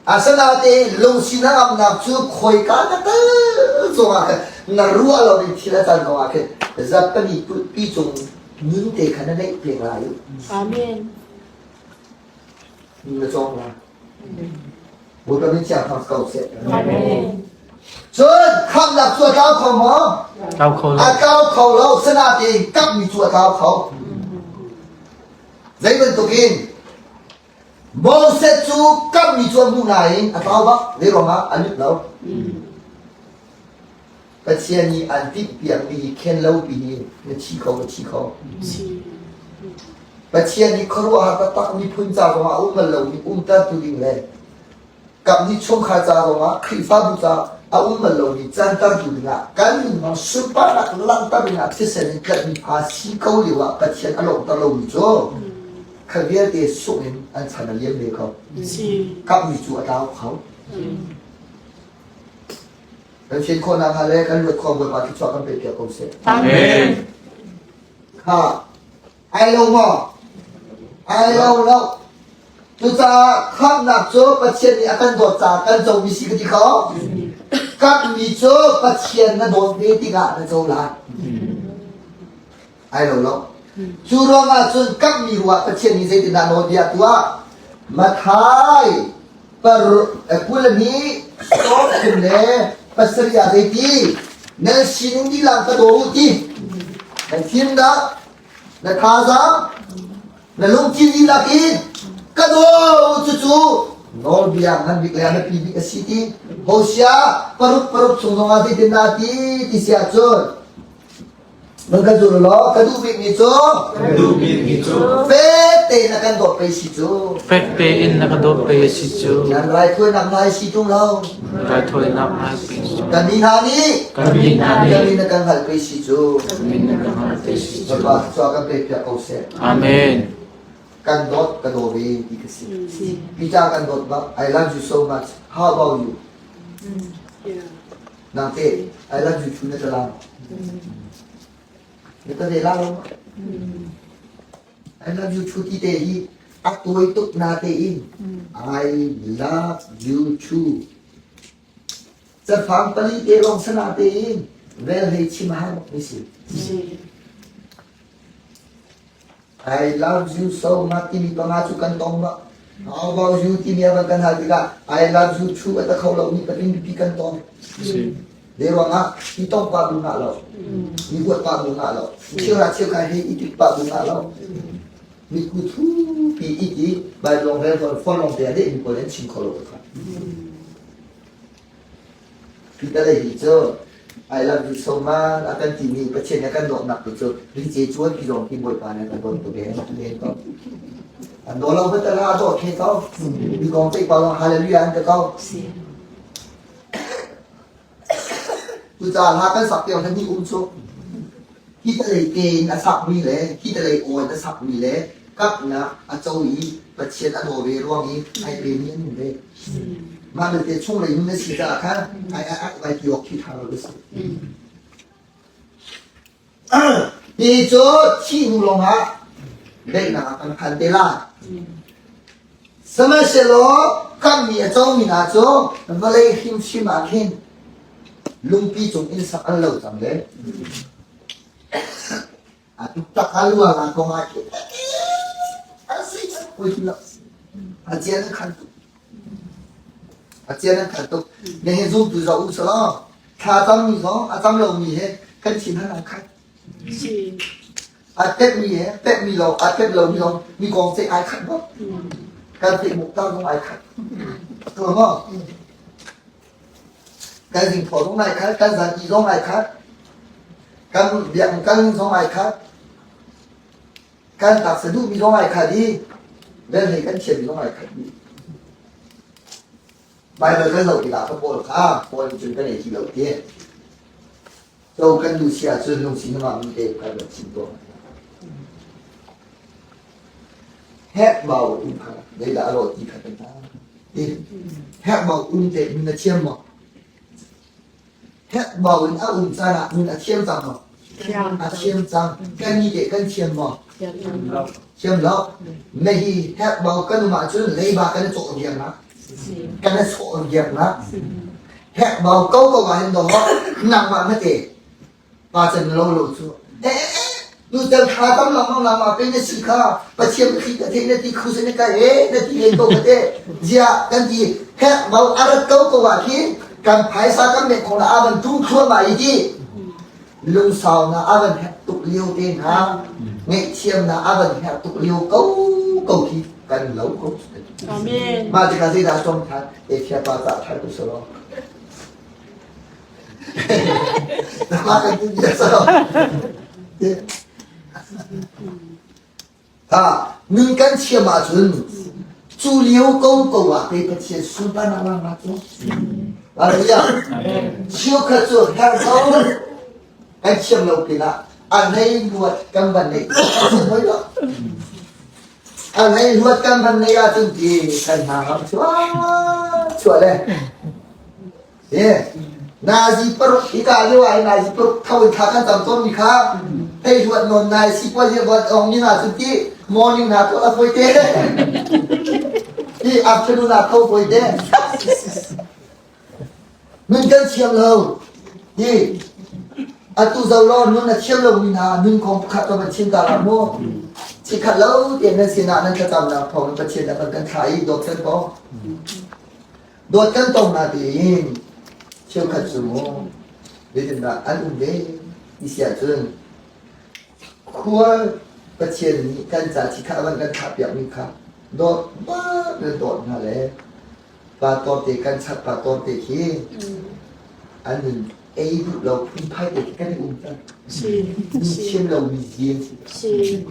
Asinain lungsi hnangamnak cu khawika na kal zongah khan na ruah lo in thil a can zongah khin zappani kulhpi cung nun te kha na neih peng lai. Amen. Na cawng lai. Bawipa min thiang thang ko seh. Cun khamnak cu a tlau kho maw? Tlau kho lo. A tlau kho lo. Sinain kamhmi cu a tlau kho. Zei bantukin Moses cu kamhmi cu a hmuh nain a tlau bak. Zei ruangah a lut lo. Pathian nih an timhpiakmi hi khen lo pi hi na thi kho na thi kho. Pathian nih khuaruahhar taktak miphun ca zongah a um bal lomi umtertu ding le kamhnih chungkhar ca zongah Khrihfabu ca a um bal lomi cantertu dingah kan nunnak sunparnak langhter dingah thisen in tlaihmi fa si ko lio ah Pathian a lawmhter lomi cu kha vialte sungh in an chan a liam ve ko. Kamhmi cu a tlau kho. Kan fian khawhnak hnga le kan luat khawh Bawipa thluachuah kan pek piak ko seh. Amen. Kha ai lo maw? Ai lo lo. Cucaah khamhnak cu Pathian nih a kan dawt caah kan comi si ka ti kho. Kamhmi cu Pathian na dawt ve tikah na co lai. Ai lo lo. Cu ruangah cun kamhmi ruah Pathian nih zeitindah nawlbia tuah? Mathai par 20 sawm le pasarih ah zeiti nan sining dilang ka daw u ti nan fimnak na thazaang na lungthin dihlak in ka daw u cucu nawlbia ngan bik le a biapi bik a si ti Hosea paruk paruk chung zongah zeitindah ti ti si ahcun Nan kan zul law ka duh bikmi cu ka duh bikmi cu fek tein na kan dawt pei si cu fek tein na ka dawt pei si cu nan raithawinak nai si tung lo raithawinak nai si cu kan mi hna nih kan mi hna nih kan min na kan hngalh pei si cu kan min na kan hngalh pei si cu Bawipa thluachuah kan pek piak ko seh Amen kan dawt ka daw ve ti ka si Peter kan dawt bak I love you so much how about you Nang te, I love you too na ta lang. Na ta ve la lo. I love you too ti te hi a tawi tuk na te in I love you too. Cafang pali te lawng sana te in vel hei chim har bak mi si. I love you so much timi panga cu kan tong bak. How about you timi a van kan hal tikah I love you too a ta kho lomi patling pipi kan tong. Zei ruangah i tong pah bu ngah lo. Mi huat pah bu ngah lo. Cheuhra cheukhat he i tit pah bu ngah lo. Mitku thu pi i ti Bible rel phone phone long te a deh mi pawl an chim kho lo kha. Peter le hi cu I love you so much a kan timi Pathian a kan dawtnak tu cu rice cuan pi zong hi Bawipa nih a kan dawt tuk e len ko. An daw lo hmanh a dawt khe ko. Mi kong ceih pa zong hallelujah an ti ko. Cucaah hla kan sak tiang hi um cu hi talei te in a sakmi le hi talei aw in a sakmi le kapnak a co i Pathian a daw ve ruang i ai pemi an um ve. Mah belte chunglei nun na si caah khan ai ai ai vai ti awk khi ṭha lo na si. Hi cu thih hnu lawngah daihnak ah kan phan te lai. Sihmanhsehlaw kammi a comi hna cu vawlei hrimhrim ah khin lungpi cung inn sak an lo cang le A tuktak a luang ah kong ah khin a si pui lo. A cian an khan tuk. A cian an khan tuk. Na he zumtu zoh u selaw thla cam mi zong a cam lo mi he kan thin han an khat. A tep mi he tep mi lo a tep lo mi zong mi kong ce ai khat bak. Kan te muk ta zong ai khat. Tu maw? Kan zingthaw zong ai khat, kan zan zong ai khat. Kan biakinn kal zong ai khat. Kan taksa duhmi zong ai khat i velhlei kan thiammi zong ai khat dih. Baibal kan zoh tikah ka pawl kha pawl nih cun kan ei ti lo ti. So kan duh si ahcun lungsi na mi te kan rak chim tuah. Hek bau um kha zeidah a lawh ti kha kan ta. Hek bau um te nun na thiam maw? Hek bau in a um caan ah nun a thiam cang maw? A thiam cang. Kan nih teh kan thiam maw? Thiam lo. Na hi hek bau kan um ahcun leiba kan i cawh diam na. Kan i sawh diam na. Hek bau ko ko ah hin dawh nangmah na te. Pa can lo lo cu. Eh eh nu tel tha tam lengmang nangmah pe na si kha Pathian khi ka the na ti khu se na ka e na ti len ko ka te. Zia kan ti. Hek mau arat ko ko ah khin kan phaisa kan mek khong la avan tum thluahmah i ti lungsau na avan hek tuk lio te hna ngaihthiam na avan hek tuk lio ko ko khi kan lo ko. Amen. Mah tikah zeidah som than e thia pa ca than tu solo. Mah kan tin bia salo. Ha nun kan thiam ahcun cu lio ko ko ah pei Pathian sunparnak lang cu. Hallelujah. Cheukhat cu herh ko kan thiam lo pinah a hlei luat kan van neih hoi lo. A hlei luat kan van neih ahcun ti kan hna ngam chuah chuah le. Nazi paruk hika lio ah nazi paruk tho in thla kan cam tawnmi kha hei huat nawn nai sipuazi huat ong ni na cun ti morning na to a foi te ti afternoon na tho foi te nun kan thiam lo ti atu zo lo nun na thiam lo mi hna nun kong pakhat ka van chim ta la mu chikhat lo te nan sinah nan thlacamnak thawng in Pathian a kan thlah i dawt kan ko Dawt kan tong natein cheukhat cu mu zeitindah an um ve ti si ahcun khual Pathian nih kan ca thi kha a van kan thlahpiakmi kha dawt bak nan dawt hna le pa tawte kan chap pa tawte khi an nun ei duh lo phunphai te khi kan i um cang. Thiam lomi zia si.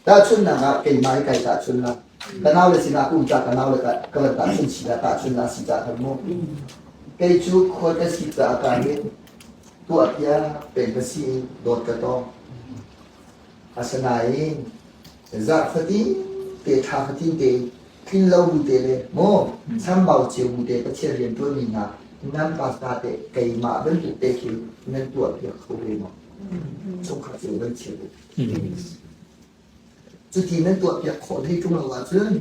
Tahchunhnak ah keimah hi kai tahchunh la. Ka nau le sinah ka um ca ka nau le ka van tahchunh si la tahchunh si ca khan mu. Kei cu khual ka si caah ka hi tuah piak peng ka si i dawt ka tong. Asinain zarh fatin te thla fatin te tlin lo bu te le maw chambau cio bu te Pathian rian ṭuanmi hna nan pastor te keimah bantuk te khi nan tuah piak kho ve maw? Chungkhat cio nan chia u. Cuti nan tuahpiak khawh hlei ṭung lo ahcun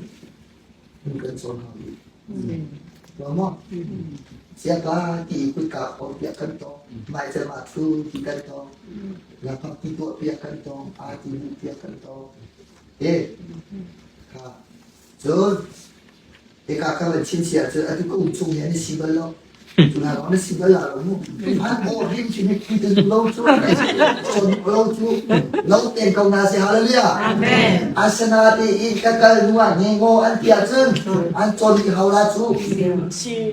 hun kan cawn hau dih. Lo maw? Siapa ti kutka piak kan tong, hmaical ah thu ti kan tong, lapak ti tuahpiak kan tong, aa ti piak kan tong. E, kha. Cun Hika ka van chim si ahcun atu ka um chung hi an i si bal lo. Cu hna lawng an si bal la lo mu. An aw rim chin hi khi te lo cu lo cu lo ten ko na si hallelujah. Amen. Asana te in ka kal nu ah nge ngo an ti ahcun an cawn i hau la cu.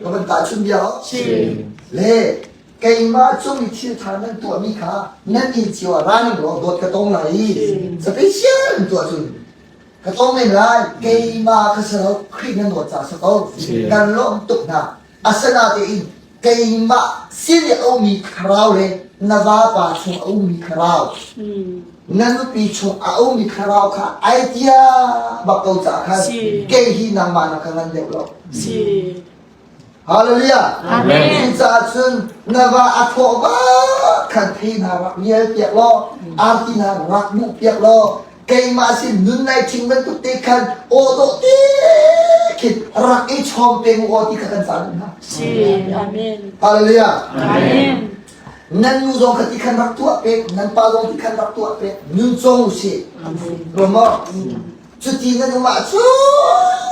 Ka van ta chun bia o. Le keimah cung i thil ṭha nan tuahmi kha nan inn cio ah ra ning law dawt ka tong lai i special tuah cun Ka tong men lai, keimah ka si lo, Khrih na nawl ca si ko. Kan lawm tuk hna. Asinain keimah sin i a ummi thlarau le na vapa chung a ummi thlarau, na nupi chung a ummi thlarau kha ai tia bak ko caah khan kei hi nangmah na ka ngan deuh lo. Hallelujah. Amen. Cucaah cun na va a thawh bak khan thei hna rak rial piak law, arti hna rak muh piak law, keimah sin nun nai ṭhing bantuk te khan aw dawh te khin rak i chawm peng u aw ti kha kan caan hna. Si. Amen. Hallelujah. Amen. Nan nu zong kha ti khan rak tuah pek, nan pa zong ti khan rak tuah pek, nun cong u sih. Ruah Cuti nan um ahcun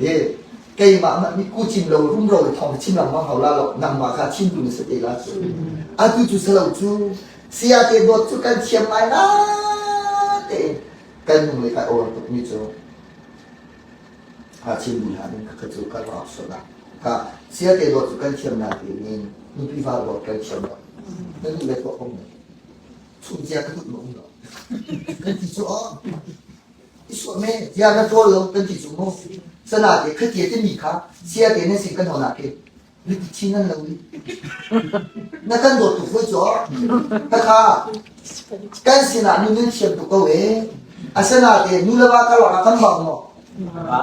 He keimah mah nih ku chim lo rumro le thawng chim lengmang hau la lo nangmah kha chim tu na si te la cu atu cu salo cu saya te dawt cu kan thiam ngai na te kan nung le kai or tuk mi cu ha chim bu hlah ning ka cu ka rak so la ka saya te dawt cu kan thiam na te in nupi fa dawt kan thiam lo na duh le tuah ko ne chung cia ka duh ma um lo kan ti cu aw I suah me tiah na ṭawl lo kan ti cu mu. Sana te khatia timi kha sia te nan sin kan hon ah khin na ti chin nan lo i na kan dawt tuk voi cu khakha kan sinah nu nan thiam tuk ko e asana te nu le va karlak ah kan bau maw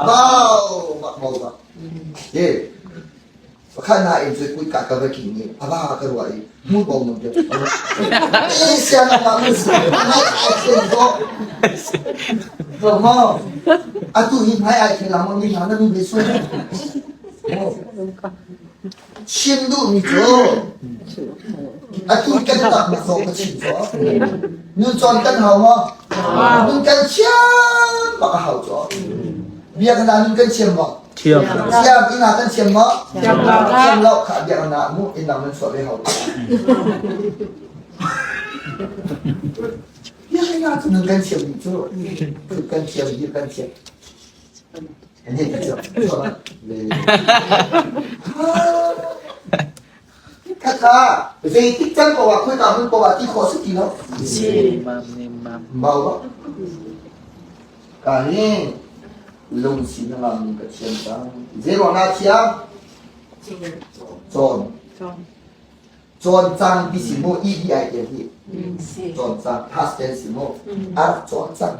bau bak bau bak ye Pakhat na in cu kutka ka va king i a va ka ruah i hmu bo nam te. E siang ma mun mai ai khen ko. Ko mo. Atu hi mai ai khen lang mi na na mi be su. Chim duh mi cu atu kan tak na so ka chim so. Nun chon kan hau mo. Nun kan chiam. bak a hau cu. Biakinn ah nun kan thiam maw? Thiam. Thiam inn ah kan thiam maw? Thiam lo. Thiam lo kha biakinn ah mu inn dang nan chuah ve hau. Biakinn ah cu nun kan thiam dih cu. Kan thiam dih kan thiam. Khakha zeitik can ko ah khoi ka hmun ko ah ti khawh si ti lo. Mau ba. Ka hi lungsi na ngam ning ka thiam cang. Zei ruang ah thiam? Cawn. Cawn cang ti si mu EDI te hi. Cawn cang past tense si mu. A cawn cang.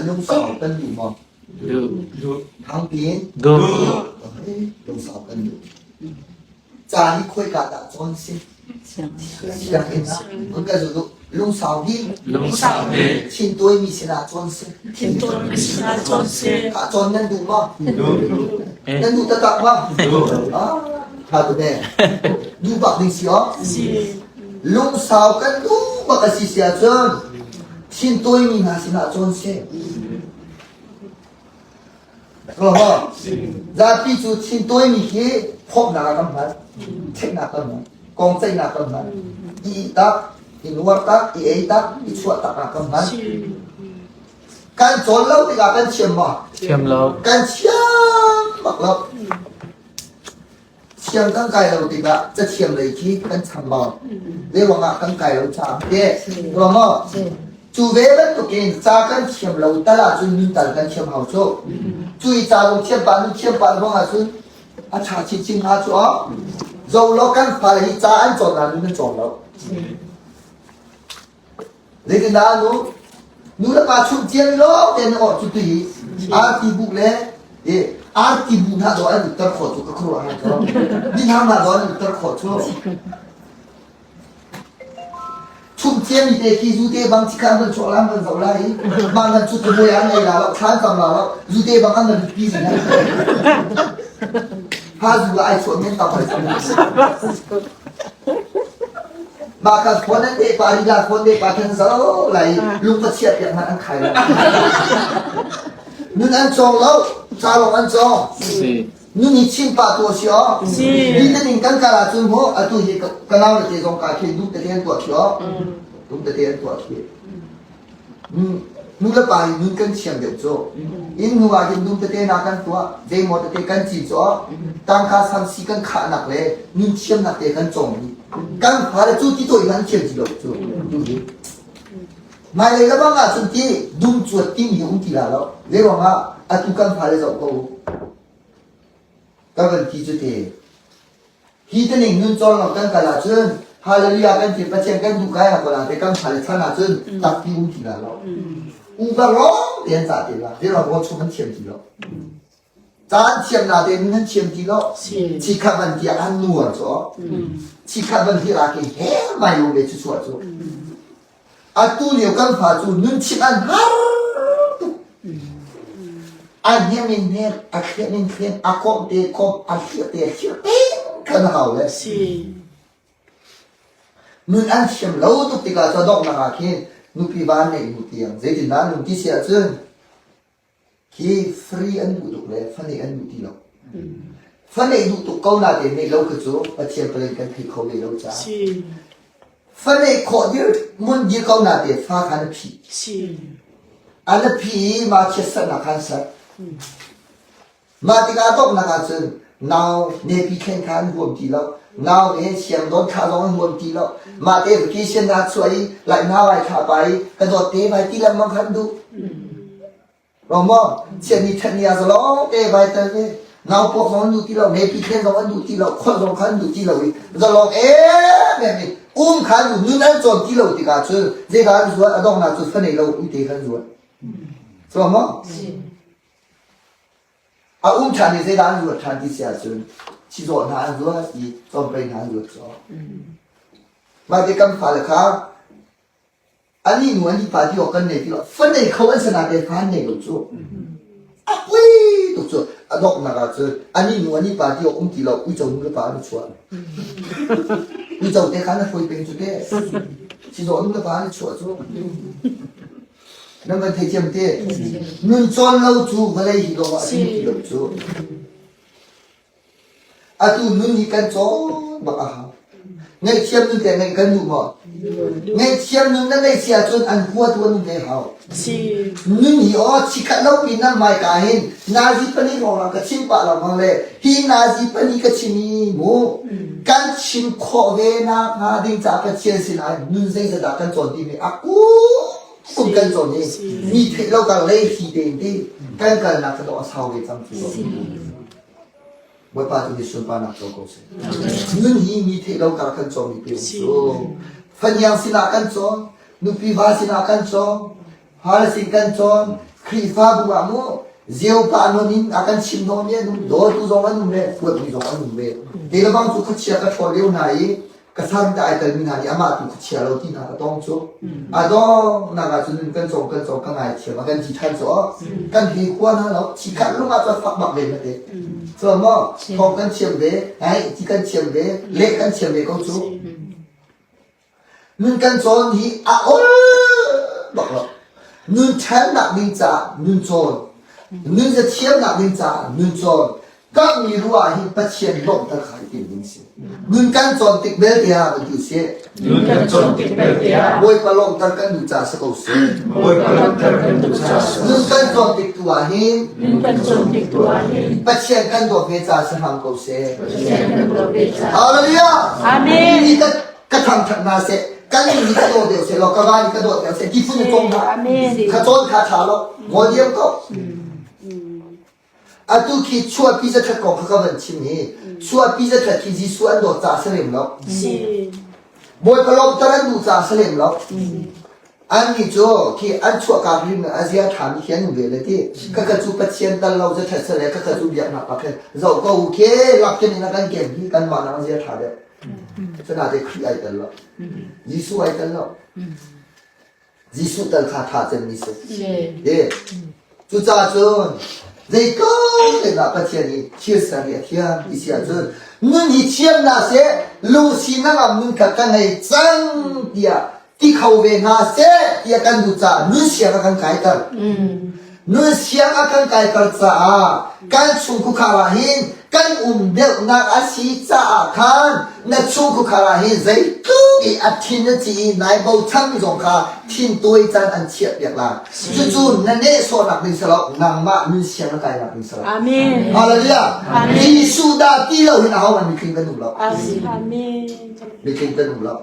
Lungsau kan duh maw? Duh. Thangpi in? Duh. Lungsau kan duh. Ca hi khawika dah cawn si? Sianginn ah. Hun ka zu lungsau hi. Lungsau hi. Chin tuaimi sinah cawn si. Chin tuaimi sinah cawn si. Kha cawn nan duh maw? Duh. Nan duh taktak maw? Duh. Ah, tha tu ne. Duh bak ding si aw? Si. Lungsau kan duh bak a si si ahcun thin tawimi hna sinah cawn seh. Zapi cu thin tawimi khi phawmhnak ah kan hman, theihnak kan hman, kong ceihnak kan hman, i ih tak, i nuar tak, i ei tak, i chuah tak ah kan hman. Kan cawn lo tikah kan thiam maw? Thiam lo. Kan thiam bak lo. Siang kan kai lo tikah cathiam lei khi kan chambau. Zeiruang ah kan kai lo caah te. Ruang maw? Cu ve bantukin ca kan thiam lo tal ahcun nun tal kan thiam hau cu. Cu i ca lung thiam pah nun thiam pah ruang ahcun a ṭha chinchin hnga cu aw. Zo law kan fale hi ca an cawn ah nun an cawng lo. Zeitindah nu nu le pa chung ciami lawng te na awh cu tu hi arti bu le arti bu hna dawh an uttar khawh cu ka khuaruah har ko. Ni hna hna dawh an uttar khawh cu. Chung ciami te khi zu te bang chikha an van chuak la an van zoh la i mah nan cu tubuai an ei la lo thlan cang la lo zu te bang an van pi zing ha zu la ai chuah men tam ai cang. Mah kan phone an te pa ri la phone te pa khan zo lai lung ka chiat piak man an khai lo. Nun an cawng lo, ca lawng an cawng. Nun hi chim pa tu si o. Ni te ning kan kal ahcun mu atu hi ka nau le te zong ka khi dum tete an tuah khi o. Dum tete an tuah khi. Nu le pa hi nun kan thiam deuh cu. Inn hnu ah hin dum tete na kan tuah, zeimaw tete kan ci cu tangka samsi kan khahnak le nun thiamnak te kan cawng dih. Kan fale cu ti tawi an thiam ti lo cu. Hmailei le bang ahcun ti dum cuat timi um ti la lo. Zeiruang ah atu kan fale zoh ko u. Ka van ti cu te. Hi tining nun cawn lo kan kal ahcun Hallelujah kan ti Pathian kan duh kai ko la te kan fale chan ahcun takpi um ti la lo. Uva lawng te an cah te la. Zeiruang rawl chung an thiam ti lo. Caan thiam na te nun an thiam ti lo. Chikhat van tiah an nuar cu. Chikhat van hi ra ke he mai lo le chu chuah cu. Atu lio kan fa cu nun chimh an har tuk. A hnem in hnem, a thliah in thliah, a komh te komh, a hliah te hliah peng kan hau le. Nun an thiam lo tuk tikah cu donghnak ah khin nupi va neih hnu tiang zeitindah nun ti si ahcun Khi free an duh tuk le fa neih an duh ti lo. Fa neih duh tuk ko natein neih lo kha cu Pathian palen kan thei kho ve lo caah. Fa neih khawh dir mun dir ko natein fa kha na phih. A na phih i mah chiatserhnak kha an ser. Mah tikah donghnak ahcun nau nepi thlen kha an huam ti lo. Nau nih siangdawn thla zong an huam ti lo. Mah te vacation naa chuah i laihna vai thla pa i ka dawt te vai ti lengmang kha an duh. Lo maw? Chiatni thatni ah zalong te vai tel ve. Nau puak zong an duh ti lo, nepi thlen zong an duh ti lo, kholh zong kha an duh ti lo i zalong em em in um kha an duh, nun an cawn ti lo tikah cun zeidah an zuat a donghnak cu fa nei lo uite kha an zuat. So maw? A um ṭhan i zeidah an zuat ṭhan ti si ahcun chizawh hna an zuat i cawmpei hna an zuat cawk. Mah ti kan fale kha anih nu anih pa ti awk kan nei ti lo fa nei kho an si natein fa an nei lo cu. A pui tuk cu a donghnak ah cun anih nu anih pa ti awk um ti lo uico nu le pa an i chuah. Uico te kha na hruai peng cu te. Si dawh nu le pa nih chuah cu. Nan kan theithiam te. Nun cawn lo cu vawlei hi dawh ah a ti lo cu. Atu nun hi kan cawn bak a hau. Ngaihthiam nun teh ngeih kan duh maw? Ngaihthiam nun na ngeih si ahcun an huatu an um ve hau. Nun hi aw chikhat lo pi nan hmaika hin nazi pali hrawng ka chim pah lengmang le hi nazi pali ka chim i mu kan chim khawh ve nak hnga ding caah Pathian sinah nun zeizat dah kan cawn timi a kum kan cawn i mi theih lo kar lei hi tein ti kan kalnak ka dawh a sau ve cang cu. Bawipa tu nih sunparnak co ko seh. Nun hi mi theih lo kar kan cawmi pe cu. Faniang sinah kan cawn, nupi va sinah kan cawn, hal sin kan cawn, Khrihfabu ah mu zeu pa non in a kan chim hnawmi an um, dawtu zong an um le huatmi zong an um ve. Te le bang cu khuachia ka ṭhawl lio hna i ka san ta ai telmi hna nih amah tu khuachia lo ti hna ka tong cu. A dong nak ah cun nun kan cawng kan cawng ka ngaithiam a kan ti ṭhan cu kan he khua hna lo thi khat lung ah cun fak bak ve na te. Cu maw thawng kan thiam ve, ai ti kan thiam ve, leh kan thiam ve ko cu. Nun kan cawn hi a ol bak lo. Nun ṭhannak ding caah nun cawn. Nun zathiamnak ding caah nun cawn. Kamhmi ruah ah hin Pathian lawmhter kha i tim ding si. Nun kan cawn tik belte ah kan ti sih. Nun kan cawn tik belte ah. Bawipa lawmhter kan duh caah si ko sih. Bawipa lawmhter kan duh caah si ko Nun kan cawn tik tu ah hin. Nun kan cawn tik tu ah hin. Pathian kan dawt ve caah si hram ko seh. Pathian kan dawt ve caah. Hallelujah. Amen. Ni ka ka thangṭhat hna seh. Kan nih ka dawt deuh seh law ka va nih ka dawt deuh seh. Ti phun in cawng hna. Amen. Ka cawn kha ṭha lo. Ngol diam ko. Atu khi chuahpi zakhat kong kha ka van chim hi chuahpi zakhat khi Jesuh an dawt caah si lem lo. Bawipa lawmhter an duh caah si lem lo. Annih cu khi an chuahka hrim a zia ṭhami khi an um ve le ti. Khakha cu Pathian tal lo zakhat si le khakha cu biaknak pa khin zoh ko u khi lakkin in a kan kem hi kanmah nak zia ṭha deuh. Cunate Khrih ai tel lo. Jesuh ai tel lo. Jesuh tal kha ṭha cemmi si. E, cucaah cun zeitluk in dah Pathian nih thil ser hi a thiam ti si ahcun nun hi thiam hna seh lungsi nangam nun kha ka ngei cang tiah ti kho ve hna seh tiah kan duh caah nun siang a kan kaiter. Nun siang a kan kaiter caah kan chungkhar ah hin kan um deuhnak a si caah khan na chungkhar ah hin zeitluk i a thin a ci i nai bochan zong kha thintuai caan an chiah piak la. Cucu na nehsawhnak ding si lo, nangmah nun siang na kainak ding si lo. Amen. Hallelujah. Amen. Jesuh dah ti lo hin aho man mitling kan um lo. Amen. Mitling kan um lo.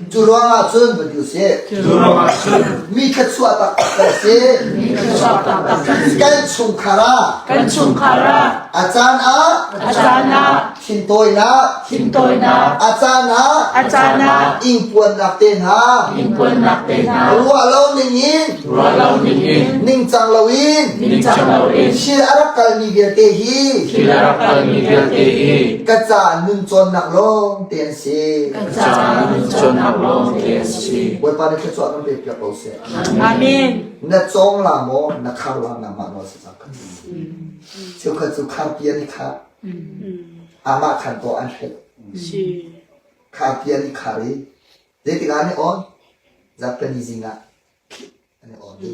Cu ruangah cun van ti usih. Cu ruangah cun mi thluachuah taktak kan si. Mi thluachuah taktak kan si. Kan chungkhar ah Kan chungkhar ah a caan ah a caan ah thintawinak thintawinak a caan ah a caan ah ingpuannak te hna ingpuannak te hna ruah lo ning in ruah lo ning in ningcang loin ningcang loin thil a rak kalmi vialte hi thil a rak kalmi vialte hi ka ca nun cawnnak lawng te an si. Ka caah nun cawnnak lawng te an si. Bawipa nih thluachuah kan pek piak ko seh. Amen. Na cawng la maw na khar la nangmah nawl si cang. Cheukhat cu kharpi an i khar. Amah khan to an hrelh. Si. Kharpi an i khar i zeitik ah an i on? Zarhpini zing ah an i on i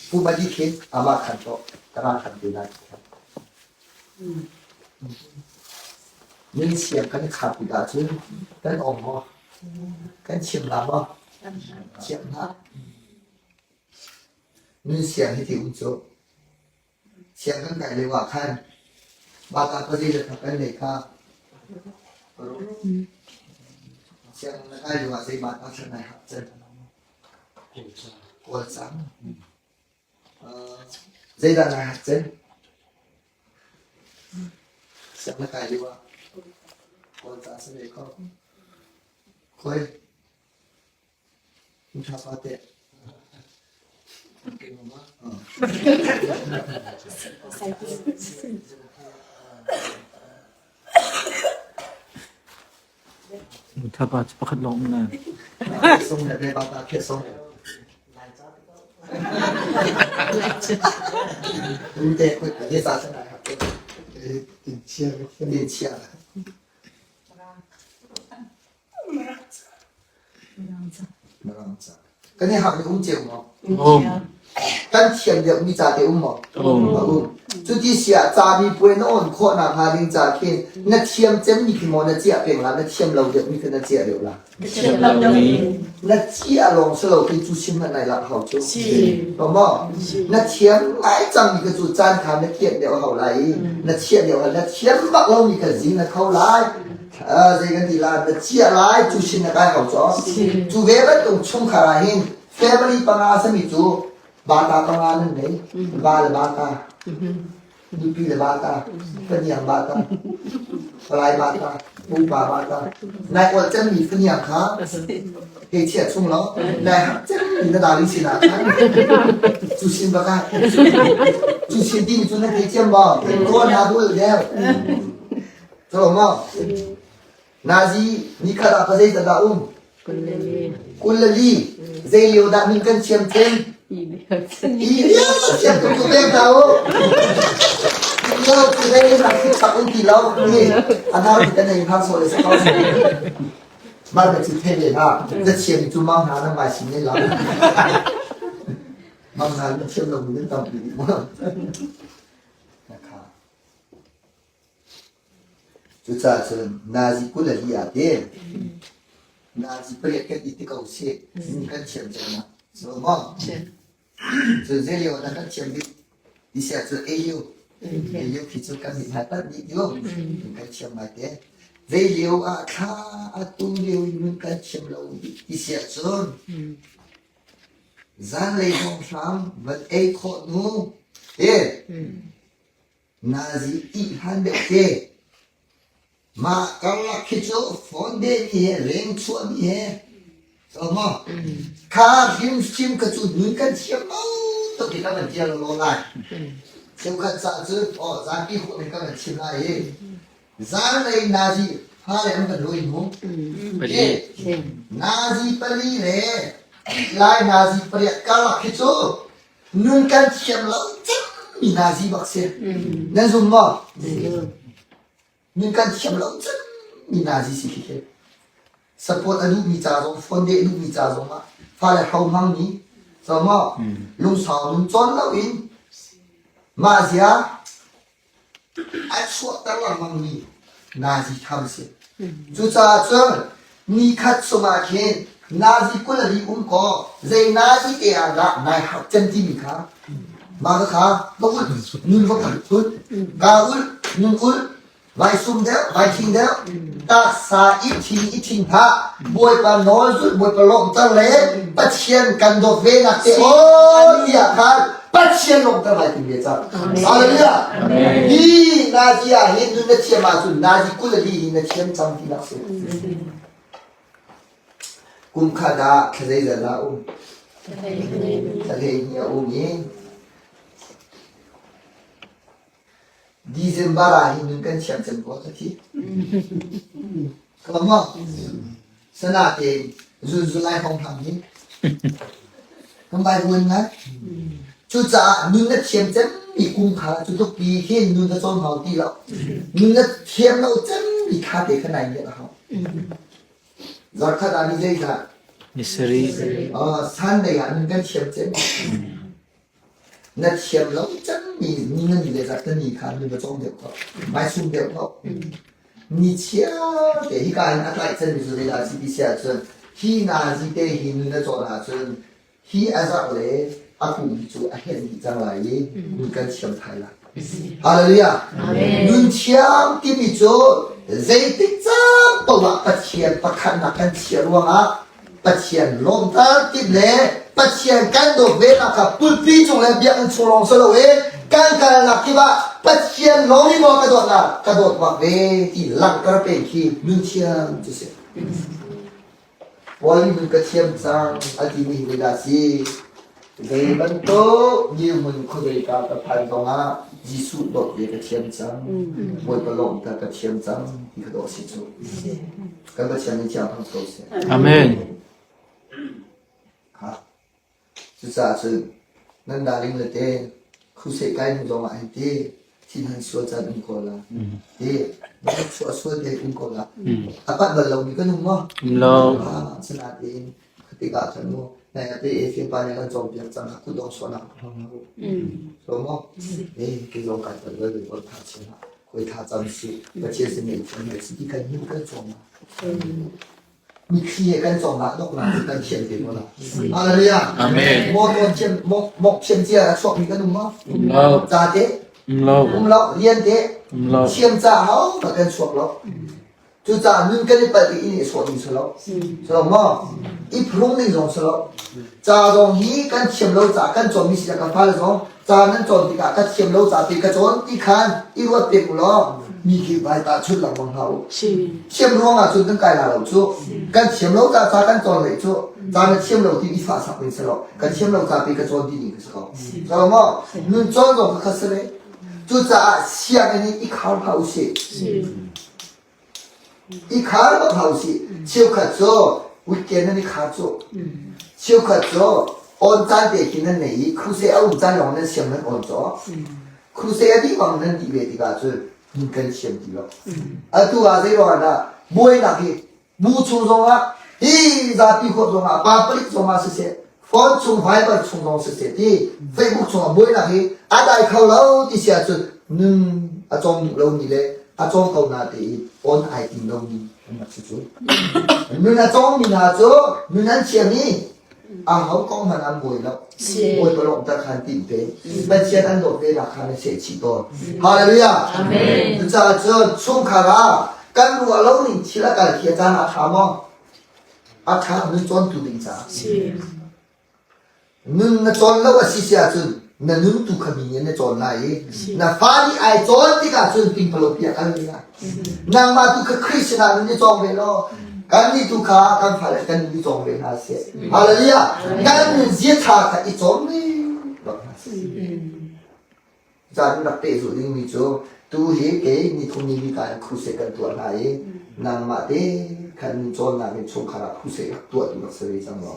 pumadi khin amah khan to tara khan te lai. Min siang kan i khar tikah cun kan awm maw? Kan chim la maw? Thiam hlah. Nun siang hi ti um cu. Siang kan kai lio ah khan bata pazi le thak kan nei kha. Siang na kai lio ah zei bata khan nai hak cen. Kawl cang. Zeidah nai hak cen? Siang na kai lio ah kawl ca si ve ko. Khoi ṭha pa teh. Thapa cu pakhat lawng um lai. Sung le ve bata khe sung. Te khoi ka sa sa na. Tin chia. Tin chia. Mirang ca. Kan i harh mi um cio maw? Um. Kan thiam deuh mi ca te um maw? Um. A um. Cuti si ah ca mi puai na on khawh nak hnga ding ca khin na thiam cem mi khi maw na ciah peng la na thiam lo deuh mi kha na ciah deuh la. Thiam lo deuh mi. Na ciah lawng si lo khi cu sim hmanh nai lak hau cu. Si. Maw? Na thiam ngai cang mi kha cu caan kha na kianh deuh hau lai i na chiah deuh hau na thiam bak lo mi kha zing na tho lai. Zei kan ti la na ciah lai cu sin na kai hau cu. Cu ve bantuk chungkhar ah hin family panga sami cu bata panga nan nei va le bata nupi le bata faniang bata palai bata pupa bata nai ol cemmi faniang kha hei chia chung lo nai hak cemmi na dali sinah khan cu sin baka cu sin ti cu na thei thiam maw ko na bul deuh Cho maw? Nazi nikhat ah pa zei dah um? 24. Zei lio dah min kan thiam cem? I lio thiam tuk tu pek hna u. Lo tu zei dah khi tak um ti lo. Ni anau ti kan nei hang so le sa ko. Mar ka chi the le ha. Na thiam cu mang hna nang mai sin ne la. Mang hna na thiam lo mi tam pi mo. Nakha. Cucaah cun nazi 24 ah ti nazi pariat kan i ti ko sih kan thiam cang na so maw? Cun zei lio dah kan thiam bik ti si ahcun EU EU khi cu kan nih hmai panh dih tiu kan thiam ngai te. Zei lio ah thla atu lio in nun kan thiam lo ti si ahcun zanlei hrawnghrang van ei khawh hnu ti Nazi ih hlan deuh te. Mah karlak khi cu phone dehmi he leng chuahmi he so maw kha hrimhrim ka cu nun kan thiam lo tuk hi ka van tial lo lai. Cheukhat ca cun aw zapi huap in ka van chim lai i zanlei nazi fale an van lawi mu. Pali. Nazi pali le lai nazi pariat karlak khi cu Nun kan thiam lo cemmi nazi bak si. Nan zum maw? Nun kan thiam lo cemmi nazi si khi khi. Support a duhmi ca zong, phone deh duhmi ca zong ah fale hro hmangmi so maw lungsau nun cawn lo in mah zia A chuahter lengmangmi nazi tham a si. Cucaah cun nikhat chungah khin nazi 24 um kaw zei nazi te ah dah nai harh cem timi kha mah kha va ulh, nun va ulh, kaa ulh, nun ulh, vai sum deuh, vai thing deuh, taksa i thing i thing hlah, Bawipa nawl zulh, Bawipa lawmhter le Pathian kan dawt ve nak te aw tiah khan Pathian lawmhter lai ti ve cang. Hallelujah. Hi nazi ah hin nun na thiam ahcun nazi 24 hi na thiam cang ti nak si. Kum khat ah thla zeizat dah um? Thla 12 a um i December ah hin nun kan thiam cem ko ka thi. Ka maw? Sanatein zunzulai hong hlang hi. Kan Bible ngai. Cucaah nun na thiam cem mi kum kha cu tluk pi hin nun na cawn hau ti lo. Nun na thiam lo cem mi kha te kha nai ngiat a hau. Zarkhat ah ni zeizah? Ni sarih. Sunday ah nun kan thiam cem. Na thiam lo cangmi ni na ni le zat na ni kha mi va cawng deuh ko. Mai sum deuh ko. Ni chia te hika in a tlaih canmi cu zeidah a si ti si ahcun hi nazi te hi nun na cawn ahcun hi a zarh le a kum hi cu a hen dih cang lai i nun kan thiam thai lai. Hallelujah. Nun thiam timi cu zeitik caan paoh ah Pathian pakhatnak kan chiah ruangah Pathian lawmter timh le Pathian kan dawt ve nak kha pulpi cung le biakinn chung lawng si loin kan kalnak kip ah Pathian lawng hi maw ka dawt la ka dawt bak ve ti langhter peng khi nun thiam cu si. Paul nih nun ka thiam cang a timi hi zeidah si? Zei bantuk dirhmun khuazeika ka phan zongah Jesuh dawt ve ka thiam cang. Bawipa lawmhter ka thiam cang ti kha dawh si cu. Kan Pathian nih thiang thang ko seh. Amen. Ha. Cucaah cun nan darling le te crusade kai hnu zongah hin ti thin han sual caan um ko la. Ti nan chuah sual te um ko la. A pat bal lomi kan um maw? Um lo. Ah, sinain Tikah khan mu nai ate e pa nih kan cawnpiak cang kha kutdong sawhnak hmang hlah u. So mu eh ki zong kai tal bal bal tha chin ha koi tha cam si Pathian sin i thiam si ti kan him kan cawm ma. Mitthli he kan cawm ah donghnak kan thiam te ko la. Hallelujah. Amen. Mo ton thiam mo mok thiam cia a chuak mi kan um ma? Um lo. Ca te? Um lo. Um lo lian te? Um lo. Thiam ca hau ma kan chuak lo. Cucaah nun kan i palh i inn i sawh ding si lo. Si lo maw? I phrung ding zong si lo. Ca zong hi kan thiam lo caah kan cawnmi si ka fale zong ca nan cawn tikah ka thiam lo ca te ka cawn ti khan i ruat pek u law mi khi vai tahchunh lengmang hlah u. Thiam ruang ah cun kan kai la lo cu. Kan thiam lo ca ca kan cawn leh cu. Ca na thiam lo ti i fah sak ding si lo. Kan thiam lo ca te ka cawn ti ding si ko. Si lo maw? Nun cawn zong kha si le. Cucaah sianginn in i khar hlah u sih. I khar bak hlah u sih. Cheukhat cu weekend nan i khar cu. Cheukhat cu on caan te khi nan nei i crusade a um caan lawng nan siang nan on caw. Crusade a dih bang nan dih ve tikah cun nun kan thiam ti lo. Atu ah zei ruangah dah buainak hi bu chung zongah hi zapi huap zongah pa palik zongah siseh phone chung Viber chung zong siseh ti Facebook chungah buainak hi a dai kho lo ti si ahcun nun a cawm duh lomi le a cawm ko na te i on ai tim lomi an rak si cu. Nun a cawngmi hna cu nun an thiam i a ho kong hmanh an buai lo. Bawipa lawmhter khan timh te. Pathian an dawt ve nak khan an seh chih tawn. Hallelujah. Amen. Cucaah cun chungkhar ah kan ruah lo ning thil a kal khi a caan a ṭha maw? A ṭha nun cawntu ding caah. Nun na cawn lo a si si ahcun na nun tu kha mi nih an i cawn lai i na fa nih ai cawn tikah cun pingpalo piah kal ve lai. Nangmah tu kha Khrih sinah nun i cawng ve law kannih tu kha kan fale kan nun i cawng ve hna seh. Hallelujah! Kan nun ziaṭha kha i cawm ve bak hna seh. Caan rak pehzulh dingmi cu tu hi kei nithum ni li ka in crusade kan tuah hna i nangmah te khan cawnnak in chungkhar ah crusade rak tuah tu rak si ve cang lo.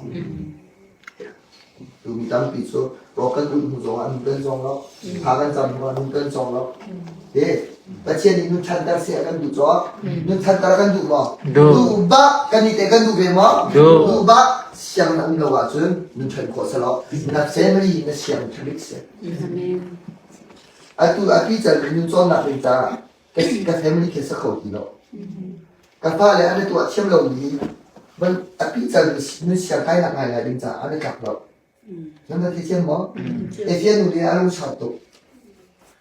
Tu mi tampi cu raw kan ulh hnu zong ah nun kan cawng lo, tha kan cam hnu ah nun kan cawng lo. He Pathian nih nun thanter seh a kan duh caw. Nun thanter kan duh maw? Duh. Duh bak kan nih teh kan duh ve maw? Duh. Duh bak siang na um lo ahcun nun ṭhan khawh si lo. Na family na siang ṭha seh. Atu a pi cal nun cawnnak ding caah ka ka family khi sa kho ti lo. Ka fale an i tuah thiam lomi van a pi cal nun siang kainak ngaingai ding caah an i tlak lo. Nan na thiam maw? Efia nu nih a lung sau tuk.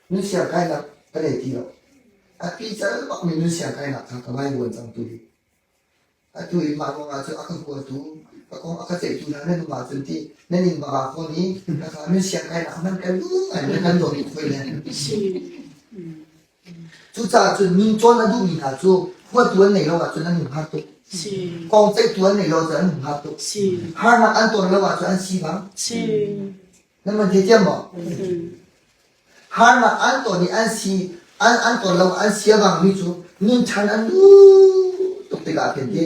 Nun siang kainak ka nei ti lo. A pi cal bakmi nun siang kainak kha ka vai buan cang tu hi. Atu i mah ruangah cun a ka huatu, ka kong a ka ceihtu hna nan um ahcun ti nan inn bak ah fawn i khakha min siangkainak hmanh kan duh ngai nan kan dawt tuk hoi le. Cucaah cun min cawn a duhmi hna cu huatu an neih lo ahcun an hung har tuk. Kong ceihtu an neih lo ahcun an hung har tuk. Harnak an ton lo ahcun an si bang. Nan man theithiam maw? Harnak an ton i an si an an ton lo an sia bangmi cu nunchan an duh tuk tikah khin ti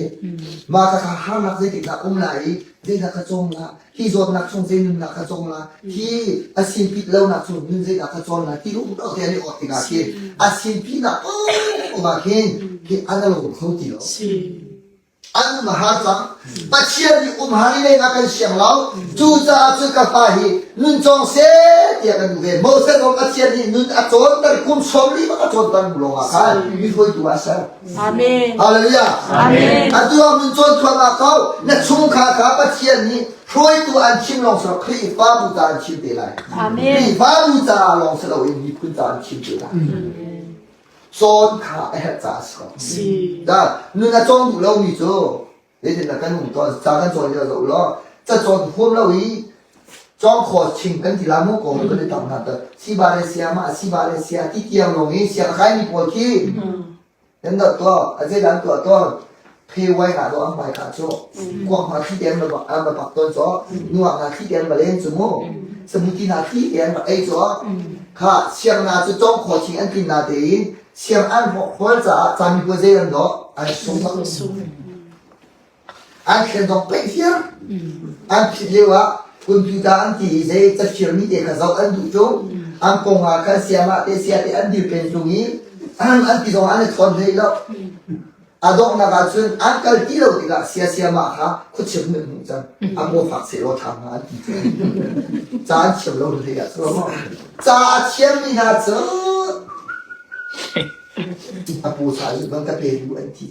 mah khakha harnak zeitik dah um lai i zeidah ka cawng la hi zawtnak chung zei nunnak ka cawng la hi a sinpit lonak chung nun zeidah ka cawn la ti um to te an i awt tikah khin a sinpinak paoh ah khin khi an a lo kho ti lo. An um a har cang. Pathian nih um har i leng a kan siang lo. Cucaah cu ka fa hi nun cawng seh tiah kan duh ve. Moses zong Pathian nih nun a cawnter kum 40 bak a cawnter hnu lawng ah khan mi hruaitu ah a ser. Amen. Hallelujah. Amen. Atu ah nun cawn thuahmah ko. Na chungkhar kha Pathian nih hruaitu an chim lawng si lo Khrihfabu ca an chim te lai. Amen. Khrihfabu caah lawng si loin miphun ca an chim te lai. Cawn kha a herh caah a si ko. Dah nun a cawng duh lomi cu zeitindah kan um tawn ca kan cawn lio zoh law ca cawn huam lo i cawng khaw ching kan ti la mu ko kan i tam hna ta si ba le sia ma si ba le sia ti tiang lawng i sia kai mi pawl khi nan dot to a zeidah an tuah tawn phe wai nga do ang mai kha chu kuang ma thi tem ba am ba pak ton cho nuak na thi tem ba len chu mu samuti na thi tem ba ei cho kha siang na chu tong kho ching an tin na te in siang an ho khol cha chami bu zei an do an sung bak an thlen dong pe hiar an phit leo ah computer an ti i zei cafir mi te kha zoh an duh cu an kong ah khan siama te sia te an dir pen tung i an ti zong an i thawn hlei lo. A donghnak ahcun an kal ti lo tikah siasiamah kha khuachia hmuh hmuh cang. A paw fak sehlaw ṭha hnga an ti cang. Ca an thiam lo hlei ah cu maw? Ca a thiammi hna cu a pu sa i van ka pe lu an ti.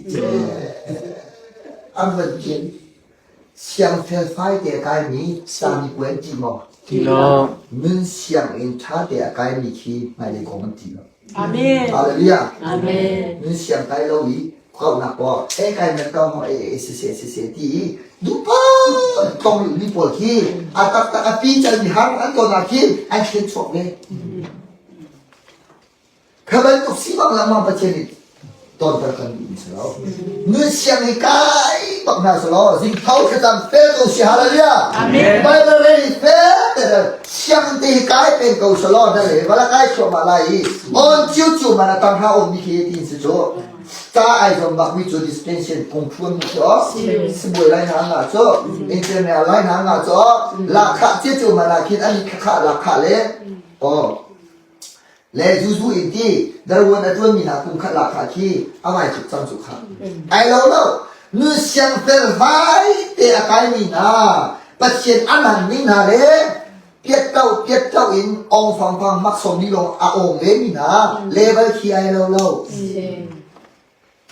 An van ṭian. Siang felfai te a kaimi sami puai an ti maw? Ti lo. Nun sianginn ṭha te a kaimi khi hmailei kong an ti lo. Amen. Hallelujah. Amen. Nun siang kai lo i kaunak paw e kai nan kau ho e e se se se se ti i dupa tong mi pawl khi a taktak a pi cal mi har an ton ah khin an thlen chuak ve. Kha bantuk si bak lengmang Pathian nih tonter kan duhmi si lo. Nun siang hi kai bak hna si law zing tho thlacam fel ko si hallelujah. Amen. Bible rel hi fel te siang te hi kai pen ko si law na le vala kai thluahmah lai i on ciu ciu man a tang ha om mi khi tin si cu ca ai zom bak mi cu dispensation kung phuan mi cu sibuai lai na nga cu internet lai na nga cu lakha cia ciu man ah khin ani kha lakha le oh Le zuzu in ti darwan a ṭuanmi hna kum khat lak kha khi a ngai tuk cang cu kha. Ai lo lo. Nun siang fel vai te a kaimi hna Pathian an hman ning hna le piatto piatto in ong fang fang mak sawm ni lawng a awng ve mi hna level khi ai lo lo.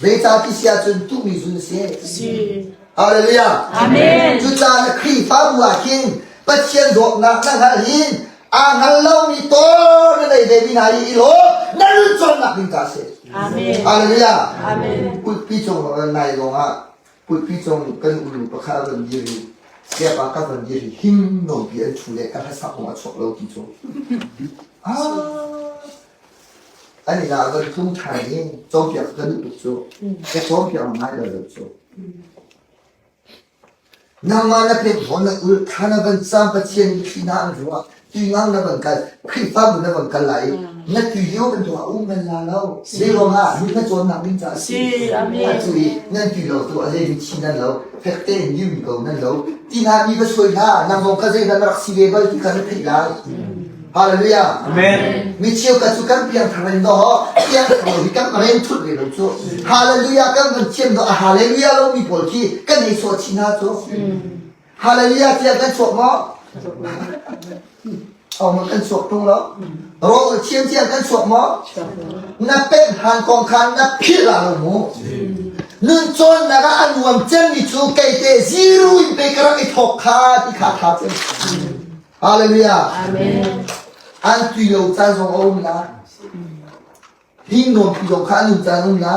Zeicah ti si ahcun tuhmi zun si. Si. Hallelujah. Amen. Cucaah na Khrihfabu ah khin Pathian dawtnak na hngalh hin aa hngal lomi tawn na nei ve mi hna hi i lawm na nun cawnnak ding ca si. Amen. Hallelujah. Amen. Pulpi cung nai zong ah pulpi cung kan ulu pakhat van dir i siapa ka van dir i hing nawnpi an thu le ka hlasak kong a chuak lo ti cu. Ah. An inn ah van tlung ṭhan i cawnpiak ka duh tuk cu. Ka cawnpiak ngai lo lo cu. Nangmah na pek zawn na ul thla na van cam Pathian thli hna an ruah tui ngang na van kal Khrihfabu na van kal lai na tui lio bantuk ah um bal la lo zei ruangah nun na cawnnak ding caah si atu i nan tui lo tu a zei mi thi nan lo fek tein mi ko nan lo ti hna mi va suai hna nang zong kha zei dah na rak si ve bal ti kha na theih lai Hallelujah. Amen. Mi cheu ka cu kan piangthar in do piangthar lo hi kan rem thut ve lo cu. Hallelujah kan van thiam do a hallelujah lo mi pawl khi kan ei sawh chin hna cu. Hallelujah tiah kan chuak maw? Oh, kan chuak tung lo. Ro thiam tiah kan chuak maw? Na pek han kong khan na philh la lo mu. Nun cawn nak ah a nuam cem mi cu kei te zero in pe ka rak i thawk kha ti kha tha cem. Hallelujah. Amen. An tui lo caan zong a um la. Hi nuam pi zong kha an um caan um la.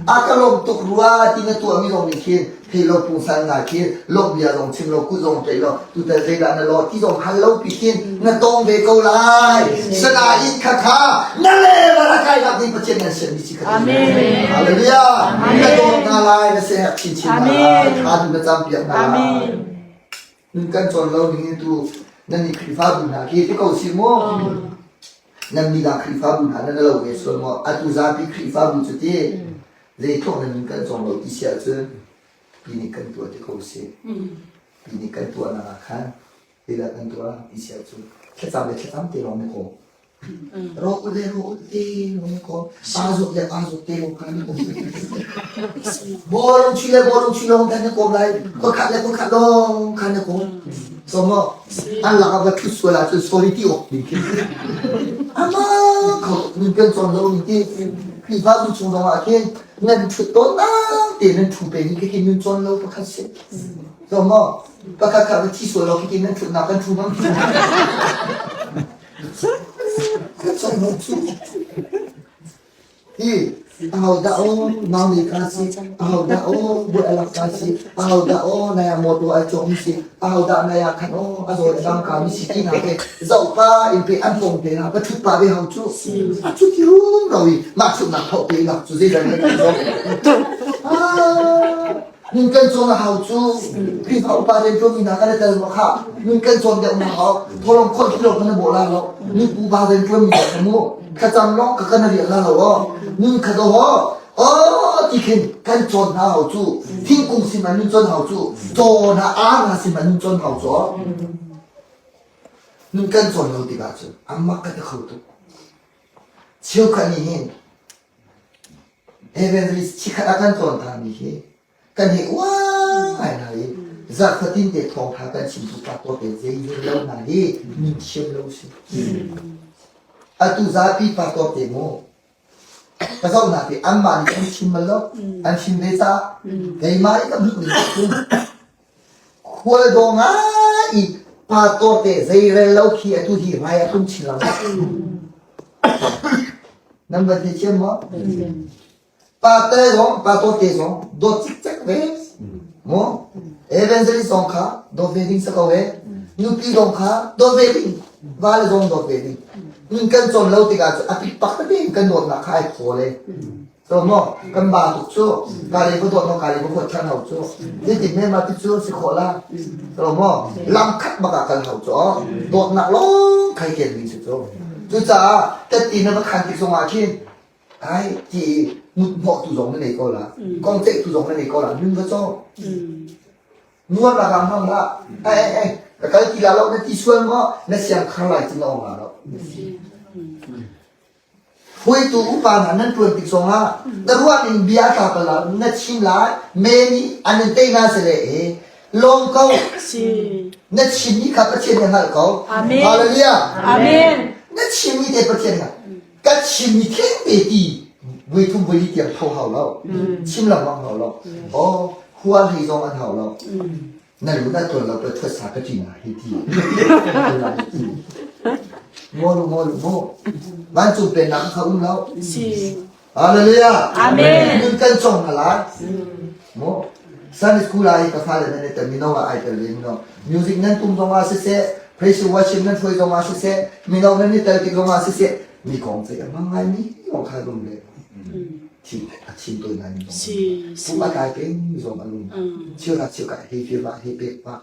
A ka lawm tuk rua ti na tuah mi zong nih khin thei lo pungsan ngai khin lawmh bia zong chim lo kut zong ṭeih lo tutan zeidah na law ti zong hal lo pi khin na tong ve ko lai. Sanain kha kha na le va kai nak ding Pathian nan sian mi si kha. Amen. Hallelujah. Na dawt hna lai na sehak chinchin hna lai. Tha du na cam piak hna lai. Amen. Nun kan cawn lo ning in tu nan i Khrihfabu hna khi ti ko si mu. Nan mi dang Khrihfabu hna nan lo ve sual maw? Atu zapi Khrihfabu cu ti zeitluk nan nun kan cawng lo ti si ahcun pi nih kan tuah ti ko si. Pi nih kan tuah nak ah khan zeidah kan tuah ti si ahcun thlacam le thlacam te lawng ni ko. Rawk le rawk te lawng ko. Aa zuk le aa zuk te lawng khan ni ko. Bawlung chuih le bawlung chuih lawng khan na kawm lai. Khuakhat le khuakhat lawng khan na kawm. So maw an lakah va ṭhut sual ahcun sorry ti awk ding khi. Ama kho nun kan cawn lo ni ti. Khrihfabu chung zong ah khin nan ṭhut tawn nak te nan ṭhu peng i khi nun cawn lo pakhat si. So maw pakhat kha va thi sual lo khi nan ṭhutnak kan ṭhu bang. Kan cawn lo cu. Hi ahodah aw naumi ka si, ahodah aw buai alak ka si, ahodah aw naya mawtaw ai cawk mi si, ahodah naya khan aw a zawl a dang ka mi si ti hna ke zoh pa in pe an pong te hna pa thut pa ve hau cu a cu ti rum ro i mah thutnak thoh te lak cu zeidah na kan zong nun kan cawn a hau cu Khrihfa upa rian ṭuanmi hna kan i tel maw kha nun kan cawn deuh na hau tholong khon khi lo kan i bawh la lo nu pupa rian ṭuanmi hna kha mu thlacam lawng ka kan rian la lo aw nun kha do ho aw ti khin kan cawn hna hau cu thingkung sin man nun cawn hau cu caw hna ar hna sin man nun cawn hau cu nun kan cawn lo tikah cun amak ka ti kho tuk cheukhat nih hin. Evangelist chikhat a kan cawn tami hi kan hi uang ngai hna i zarhfatin te thawngtha kan chim tu pa te zei lo hna hi min thiam lo si. Atu zapi pa te mu ka zoh hna ti anmah nih an chim bal lo an chim ve caah keimah i ka hmuh ning cun khual daw ngai i pa te zeirel lo khi atu hi rai a tum chin lo. Nan van thei thiam maw? Pa te zong, pa te zong dawt cikcek ve. Maw? Evangelist zong kha dawt ve ding si ko e. Nupi zong kha dawt ve ding. Vale zong dawt ve ding. Nun kan cawn lo tikah cu a pikpak tete in kan dawtnak kha ai khawl e. So maw kan ba tuk cu ka le va dawt maw ka le va huat than hau cu. Zeitin men ma ti cu si khawh la. So maw lam khat bak ah kal hau cu dawtnak lawng khai ken ding si cu. Cucaah tatti na va khan tik zong ah khin ai ti muthnawh tu zong na nei ko la. Kong ceih tu zong na nei ko la. Nun va cawng. Nuam la hang hang hlah. Ai ai ai ka kal ti la lo na ti sual maw na siang khar lai cu na ong la lo. Hruaitu upa hna nan ṭuan tik zongah na ruah ning bia tla bal lo na chim lai me nih an in tei na si le e lawm ko na chimmi kha Pathian nih a hngalh ko Amen. Hallelujah Amen. na chimmi te Pathian nih ka chimmi theng te ti voi thum voi li tiang tho hau lo chim lengmang hau lo oh hua hlei zong an hau lo Na lu na tuan lo pe thuat sa ka ṭi na hi ti. Maw lu maw lu maw. Vancung pennak kha um lo. Si. Hallelujah. Amen. Nun kan cong hna lai. Maw. Sunday school ah hi ka fale nan i tel mino ah ai tel ve mino. Music nan tum zong ah siseh, praise and worship nan hruai zong ah siseh, mino nan i tel tik zong ah siseh, mi kong ceih a hmang ngai mi kong kha rum le. Thin a thin tawi ngai mi zong pum a tlai peng mi zong an um cheu cheu ka hei fir ba hei pek ba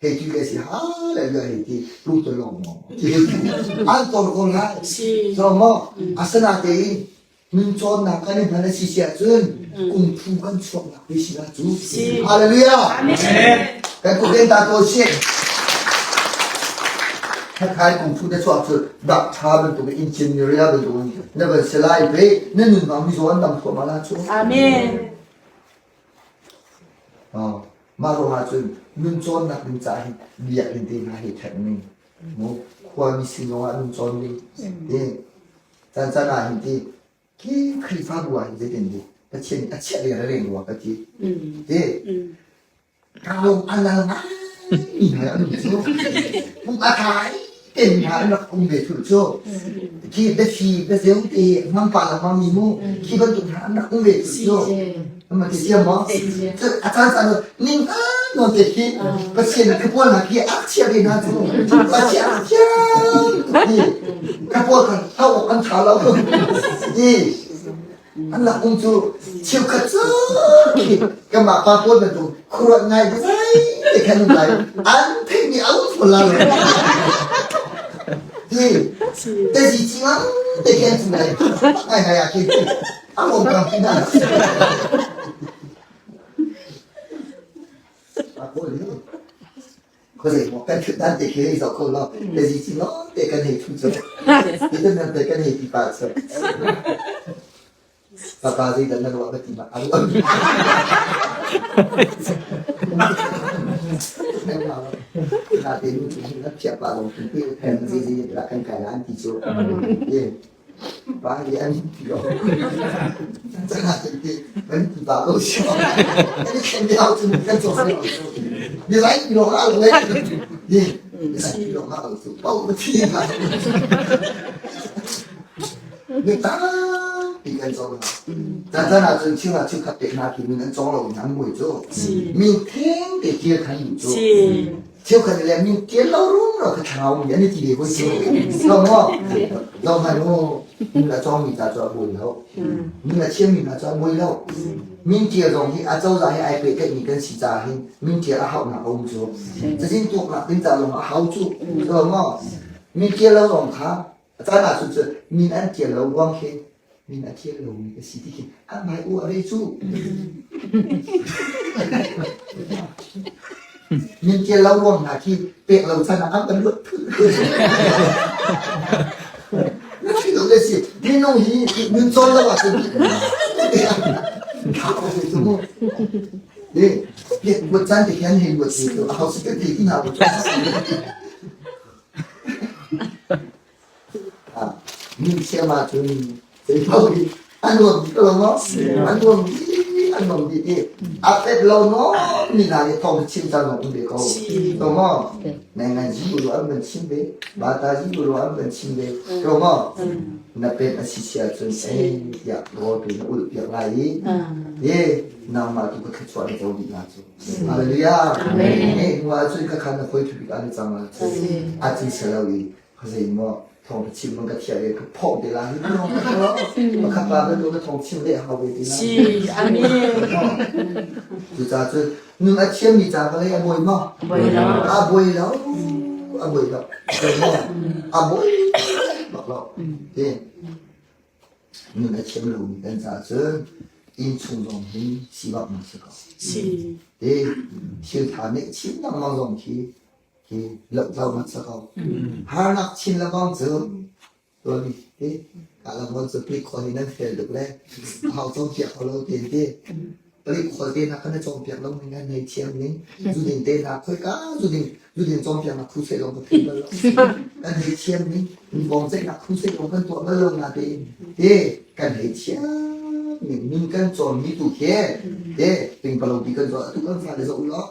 hei tu le si ha le le hei ti lung to long mo ti hei ti an tor ko lai so mo asana te in nun cawn nak kan in hman si sia cun kum phu kan chuak nak ti si la cu hallelujah kan ku den ta to si Thakai kung fu te chuak cu dak tha bantuk engineer bantuk na van si lai ve na nun bang mizaw an dam thluahmah la cu. Amen. Oh, mah ruangah cun nun cawnnak ding caah hin biakinn te hna hi ṭhek ning mu khuami sin zongah nun cawn ding ti caan caan ah hin ti khi Khrihfabu ah hin zeitin ti Pathian nih a chiah ding a reng rua ka ti ti Kau a lal ngai mi hna an um cu. Pum a thai te mi hna an rak um ve thul cu. Khi biasi biazeu te hmang pa lengmang mi mu khi bantuk hna an rak um ve thul cu. Ama ti siam maw? Cu a caan caan ning nawn te khi Pathian nih ka pawl hna khi a chia ve hna cu. Pathian a thiam tuk ti. Ka pawl kha hau awk an ṭha lo. Ti An lak um cu cheukhat cu khi kanmah pa pawl bantuk khuaruat ngai biazai te khan um lai an theihmi a um fawn la lo ti tezi cingang te khi an cung lai ngai ngai ah khin a om kam khi na pa pawl hi Khuazei maw kan ṭhutdan te khi hei zoh ko law biazi ci nawn te kan hei ṭhu cu. Hitan te kan hei ti pah cu. Papa zeidah na ruah ka ti ma a ruah. Na te nu cu na phiah pah lo ti zei zei dah kan kai la an ti cu. Pa hi an ti lo. Cana te ti kan ti pa ko si. Kan khen mi au cu kan cawk lo. Mi lai ti lo ha lo le. Ni mi lai ti lo ha lo cu pau ma thi ha. Ni ta ti kan cawk lo. Chan chan ah cun chiu chiu khat te na ki min an cawng lo nan mui cu. Min theng te kir khan cu. Cheukhat le min tial lo rum lo kha thlarau mi an i ti ve ko si. Lo maw? Lo hmanh u. Min a cawng mi ta cu a buai lo. Min a thiam mi hna cu a buai lo. Min tial zong hi a cozah he ai pehtlaih mi kan si caah hin min tial a hauhnak a um cu. Cazin tuaknak ding ca zong a hau cu. Lo maw? Min tial lo zong kha a caan ah cun cu min an tial lo ruang khi min a thial lomi ka si ti khi an ngai u a ve cu. Min tial lo ruang hna khi pek lo chan ah an kan luat Na thi lo le si minung hi nun cawn lo ahcun Piat caan te khan hei luat ti a hau si te ti hna bu. Min siam ahcun zei paoh hi a nuam dih ko lo maw? A nuam dih, a nuam dih i a pet lo nawn mi hna nih thawng chim cang zong um ve ko. To maw? Nai zi bu an van chim ve, bata zi bu an van chim ve. To maw? Na pet a si si ahcun ei tiah rawl tu na ulh piak lai i ye nangmah tu ka thluachuah na co dih hna cu. Hallelujah. Amen. Hnu ahcun ka khan na hawi thu bik ah na cang la. A cin selo i zeimaw thawng ka chim ka thiah i ka phawk te la hi pakhat pa bantuk ka thawng chim le hau ve ti la. Si, amen. Cucaah cun nun a thiammi ca ka lei a buai maw? Buai lo. A buai lo. A buai lo. A buai bak lo. Ti. Nun a thiam lomi kan caah cun innchung zong hi sivak na si ko. Si. Ti thil tha neih chin lengmang zong khi hi lohtlau na si ko. Harnak chin lengmang cu tuan ti ka lamon cu plik khawl in nan fel tuk le hau cawnpiak kho lo te ti palik khawl te na kan cawnpiak lo ning nei thiam ning zudin te na khoi ka zudin zudin cawnpiak na khu se long ka thei bal lo kan hei thiam ning bong ceih nak khu se long kan tuah bal lo na te te kan hei thiam ning min kan cawn mi tu khi te ping palo bi kan cawn atu kan fa le zo lo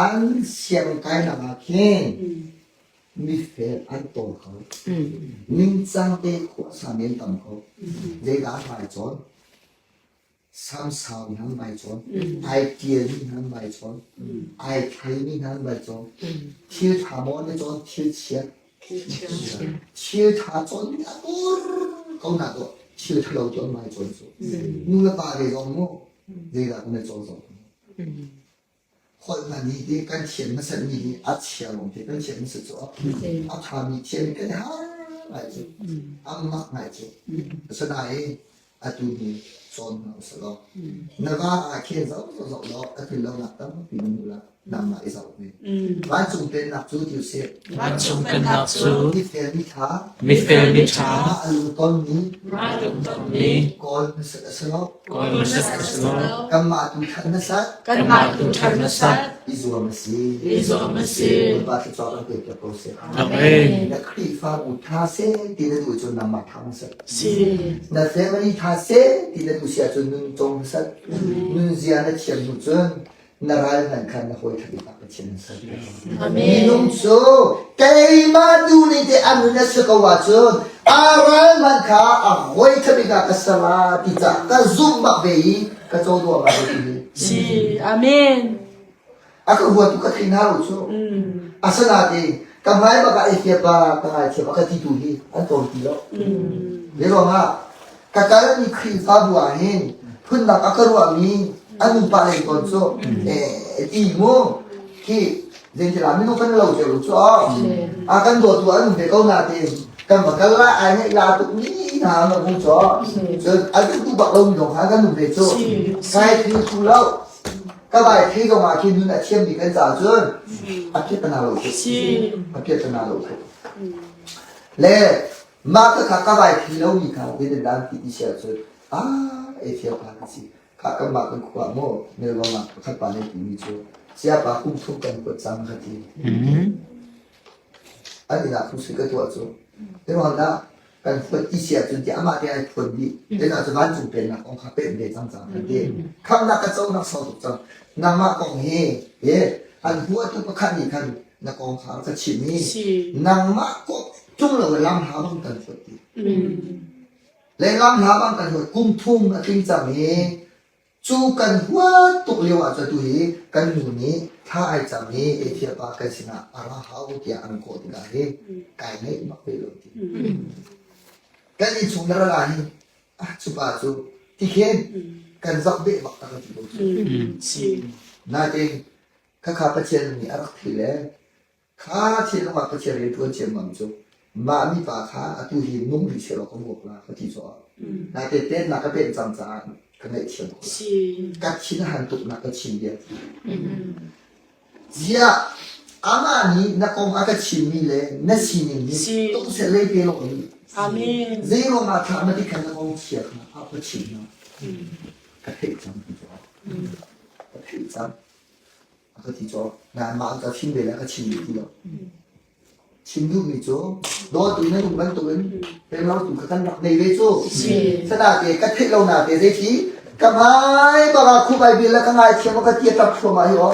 an siang kai nak ah khin mifel an tawl ko. Ningcang te khuasa men tam ko. Zeidah an vai cawn? Samsau in an vai cawn. Ai tialmi in an vai cawn. Ai thlaimi in an vai cawn. Thil ṭha maw an i cawn? Thil chia. Thil ṭha cawn mi a tur ko na dawh. Thil ṭhalo cu an vai cawn cu. Nu le pa le zong mu zeidah kan i cawn zong. Holh hna nih hi kan thiam hmasatmi hi a chia lawng te kan thiam hmasat cu a ṭhami thiam kan i har ngai cu a mak ngai cu. Asinain atu hi cawn hna usih law na va ah khin zoh zoh law a tlun lonak tampi na hmu la nangmah i zoh ve. Vancung pennak cu ti usih. Vancung pennak cu mifel mitha mifel mitha mah a lungtonmi mah a lungtonmi kawl hmasat a si lo. Kawl hmasat a si lo. Kanmah tu ṭhat hmasat. Kanmah tu ṭhat hmasat. I zuam a si. I zuam a si. Bawipa thluachuah kan pek piak ko seh. Amen. Na Khrihfabu ṭha seh ti na duh cun nangmah ṭha hmasat. Si. Na family ṭha seh ti na duh si ahcun nun cawng hmasat. Nunzia na thiam hnu cun na ral hmanh khan na hawi ṭha bik Pathian an ser. Minung cu keimah duh ning te an nun a si ko ahcun a ral hmanh kha a hawi ṭha bik ah ka ser la ti caah ka zumh bak ve i ka co duah bak ve ti hi. Si, amen. A ka huatu ka thei hna lo cu. Asinain ka hmai bak ah i fiapa ka ngaithiam a ka ti tu hi an tlawm ti lo. Zei ruangah ka kalmi Khrihfabu ah hin phundang a ka ruahmi an nupa lei tawn cu ti mu khi zeitilah minung kan lo cio cu a kan dawtu an um ve ko na te kan va kal lai ai ngaih la tuk mi hna an um cu cun a duh bak lo mi zong kha kan um ve cu kai thil thu lo ka vai thei zong ah khin nun a thiam mi kan ca cun a phiat na lo a phiat na lo le Mah khakha ka vai thli lomi kha zeitindah an ti ti si ahcun ah ei pa kan si. Khah kanmah kan khua maw Melbourne ah pakhat pa nih timi cu siapa kum thum kan kuat cang ka ti. An inn ah phungsi ka tuah cu. Zeiruang dah kan fuat ti si ahcun ti amah te ai phuan dih. Zeidah cu vancung pennak kong kha pemh ve cang cang kan ti. Khamnak ka conak sau tuk cang. Nangmah kong hi he an huatu pakhat nih khan na kong kha ka chimh i nangmah kong ṭung lo lam hla bang kan fuat ti. Le lam hla bang kan huat kum thum a tling cang i cu kan huat tuk lio ah cu tu hi kan nu nih thla ai cam i Ethiopia pa kan sinah a ra hau tiah an kawh tikah hi kai ngaih bak ve lo ti. Kan innchung na ra la hi ah cu pa cu tikhin kan zoh beh bak tak ti ko cu. Nain Khakha Pathian nih a rak thil le kha thinlung ah Pathian rian ṭuan ciammam cu mah mipa kha atu hi nung rih sehlaw ka vuak la ka ti caah natein pennak ka pen cang caah ka ngaihthiam ko la. Ka thin a han tuk nak ka chim bia. Ziah amah nih na kong a ka chimmi le na sining hi tung seh lei pe lo in Amen. Zei ruangah thah na ti khan na kong chia kha a ka chim na. Ka theih cang ti cu. Ka theih cang. A ka ti cu. Nain mah ka chim ve le ka chim duh ti lo. Chim duhmi cu dawtu nan um bantukin pemlo tu kha kan rak nei ve cu. Sana te ka theih lo na te zei khi ka hmai baka khu bai bil la ka ngai thiam ka ti a tap thluahmah hi aw.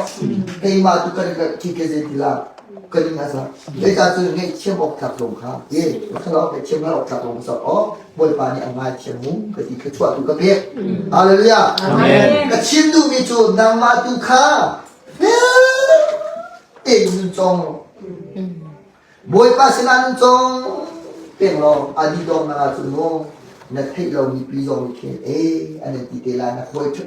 Keimah tu kan ki ke zei ti la ka ning a za. Zeicah cun ngaihthiam awk tlak zong kha e thalo ngaihthiam awk tlak zong sa aw Bawipa nih a ngaithiam mu ka ti ka chuah tu ka pek. Hallelujah. Amen. Ka chim duhmi cu nangmah tu kha tein nun cawng law Bawipa sinah nun cawng peng law a di dong na cun mu na theih lomi pi zong nih khin e an in ti te lai na khawi ṭha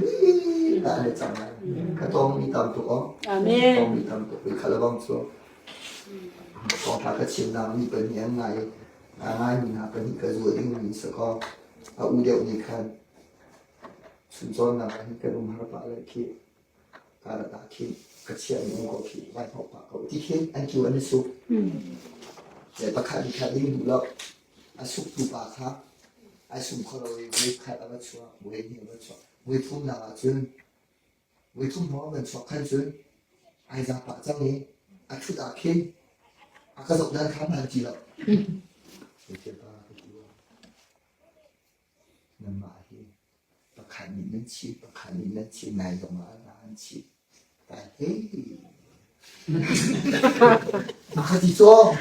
na an i cang lai ka tong mi tam tuk aw Amen. tong mi tam tuk kha lebang cu thawngṭha ka chimnak mi pahnih an ngai a ngaimi hna pahnih ka zuah dingmi si kaw a u deuh nih khan chuncawnnak ah hin kan um har pah le khi karat ah khin ka chiahmi um ko khi vai hnawh pah ko ti khin an kiu an i suk. Le pakhat nih kha ding duh lo a suktu pa kha ai sum kho lo i voi khat a va chuak voi hnih a va chuak voi thumnak ah cun voi thum hrawng a van chuak khan cun ai za pah cang i a ṭhut ah khin a ka zoh dan kha hmaan ti lo. Nanmah hi pakhat nih nan chih, pakhat nih nan chih, nai zongah an chih. Tai hei. A ka ti caw.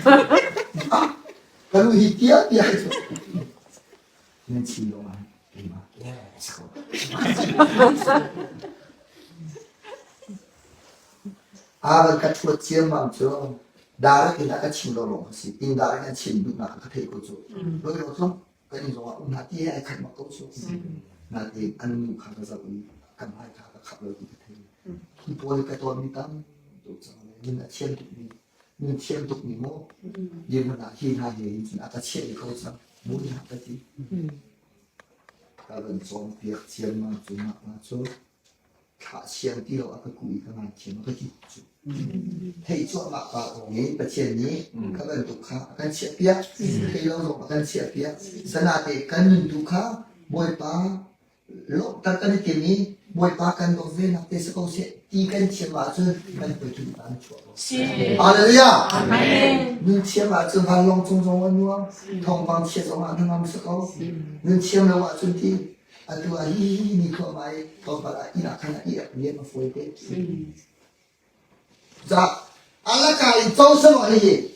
Ka nu hi tia tia cu. Nan chim lo ah keimah yes ko. A ka thuat ciammam cu direct in a ka chim lo lawng a si. Indirect in a chim duhnak ka theih ko cu. Loi lo tlung kan inn zongah um hna ti he ai khat bak ko cu. Nain an nu kha ka zoh i kan hmai kha ka khap lo ti ka thei. Hi pawl ka tawnmi tam tuk cang le nun a thiam tukmi nun thiam tukmi maw dirhmun ah hi hna he hin cun a ka chiah i ko cang mu hna ka ti. Ka van cawnpiak ciammam cu mah hna cu thlah siang ti lo a ka kuh i ka ngaithiam a ka ti cu. Theih cuahmah pa kong i Pathian nih kha bantuk kha a kan chiahpiak, thei lo zong a kan chiahpiak. Sanate kan nun tu kha Bawipa lawmhter kan i tim i Bawipa kan dawt ve nak te si ko seh ti kan thiam ahcun kan hruaitu tan chuah ko. Hallelujah! Nun thiam ahcun vanlawng cung zong a nuam, thawngpang chia zong ah hnangam si ko. Nun thiam lo ahcun ti Atu ah hi hi ni thluahmah i tlawmpal ah inn ah khan a i rian a fawi te. Za alaka in co sama hi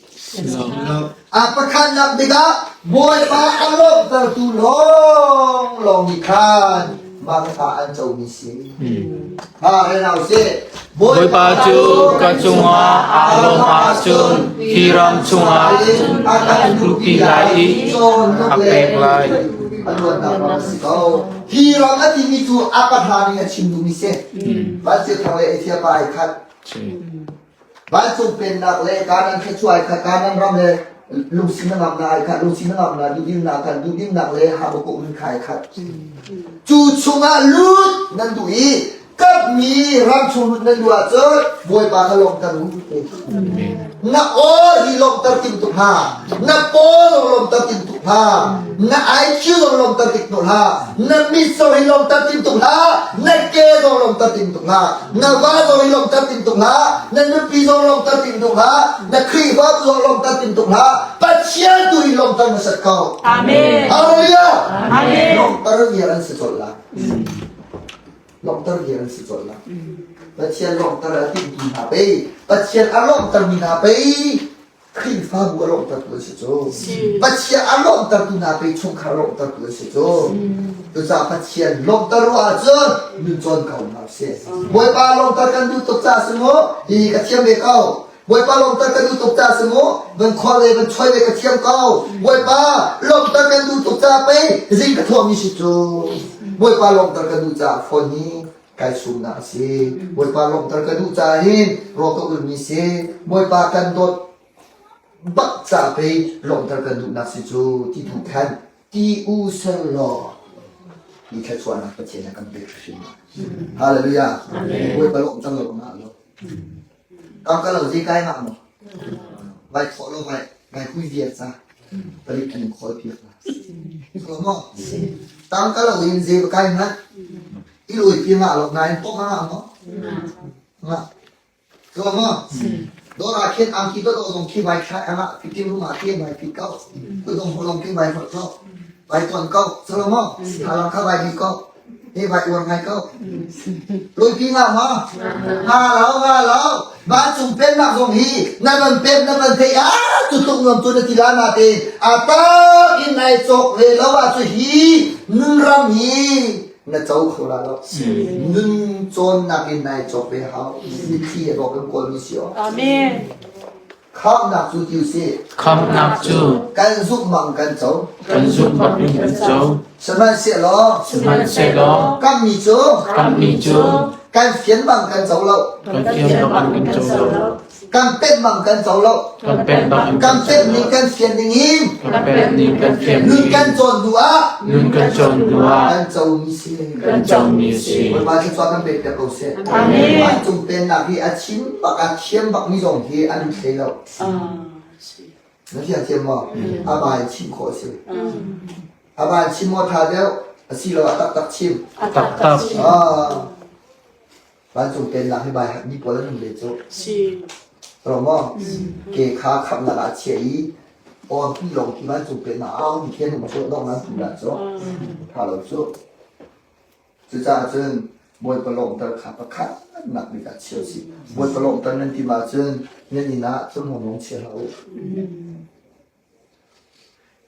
a pakhatnak bik ah Bawipa a lawmhtertu lawng lawng nih khan mangka an comi si. Ha renau si. Bawipa cu ka cungah aa lawm ahcun hi ram chungah a kan luhpi lai i a pek lai. Hi ram a timi cu a pahra ning a chim duhmi si. Vancung thang le Ethiopia ai khat. Vancung pennak le Kanan thluachuah ai khat, Kanan ram le lungsi na ngamnak ai khat, lungsi na ngamnak duhdimnak khan duhdimnak le Habakkuk nun kha ai khat. Cu chungah lut nan duh i Kapmi ramchung lut nan duh ahcun Bawipa kha lawmhter u. Na aw hi lawmhter tim tuk hlah. Na paw zong lawmhter tim tuk hlah. Na IQ zong lawmhter tim tuk hlah. Na mit zong hi lawmhter tim tuk hlah. Na ke zong lawmhter tim tuk hlah. Na va zong hi lawmhter tim tuk hlah. Na nupi zong lawmhter tim tuk hlah. Na Khrihfabu zong lawmhter tim tuk hlah. Pathian tu hi lawmhter hmasat ko. Amen. Hallelujah. Amen. Lawmhter vial an si colh lai. Lawmhter vial an si colh lai. Pathian lawmhter a timtu hna pei, Pathian a lawmhtermi hna pei, Khrihfabu a lawmhtertu an si cu. Pathian a lawmhtertu hna pei chungkhar a lawmhtertu an si cu. Cucaah Pathian lawmhter ruah ahcun nun cawn ko hna usih. Bawipa lawmhter kan duh tuk caah si mu, hihi ka thiam ve ko. Bawipa lawmhter kan duh tuk caah si mu, van khual le van choi ve ka thiam ko. Bawipa lawmhter kan duh tuk caah pei zing ka thawhmi si cu. Bawipa lawmhter kan duh caah phone hi kai sumnak a si. Bawipa lawmhter ka duh caah hin rawl ka ulmi si. Bawipa kan dawt bak caah pei lawmhter kan duhnak si cu ti tu khan ti u ser law hi thluachuahnak Pathian a kan pek hrim. Hallelujah. Bawipa lawmhter lo ngah lo. Tangka lo zei kai ngah maw? Vai khawh lo vai vai hui viar ca palik an in khawl piak la. Kho maw? Tangka lo in zei kai hmanh. I lui pi ngah lo nain pok a ngah maw? Ngah. Tuah maw? Dawr ah khin angki dawdawh zong khi vai thlai a ngah fitim rum ah khi vai fit ko. Kudong holong khi vai hot ko. Vai tuan ko. Salo maw? Thalang kha vai bi ko. Hi vai uar ngai ko. Luipi ngah maw? Nga lo, nga lo. Vancung pennak zong hi na van pem na van theih ah cu tluk nuam cu na ti la na te a tak in nai cawk ve lo ah cu hi nunram hi na co kho la lo. Nun cawnnak in nai cawk ve hau. Mitthli he bawk in kawl mi si aw. Amen. Khamhnak cu ti usih. Khamhnak cu kan zumh bang kan co. Kan zumh bang in kan co. Sihmanhsehlaw Sihmanhsehlaw kammi cu kammi cu kan fian bang kan co lo. Kan fian bang in kan co lo. Kan pet bang kan co lo. Kan pet bang in kan pet ning kan fian ning in kan pet ning kan fian nun kan cawn hnu ah nun kan cawn hnu ah kan comi si. Kan comi si. Bawipa thluachuah kan pek piak ko seh. Amen. Vancung pennak hi a chim bak a thiam bak mi zong hi an hlei lo. Na fiang thiam maw? A bai chim khawh a si. A bai chim maw tha deuh? Asilo a taktak chim. A taktak. Ah. Vancung pennak hi bai mi pawl an um ve cu. Si. Ro maw? Ke kha khamnak ah chia i aw pi lawng khi vancung pennak au mi khen um cu dong nan tu la cu. Tha lo cu. Cucaah cun Bawipa lawmhter kha pakhat nak bik ah chia usih. Bawipa lawmhter nan tim ahcun nan inn ah thurhnawm lawng chia hlah u.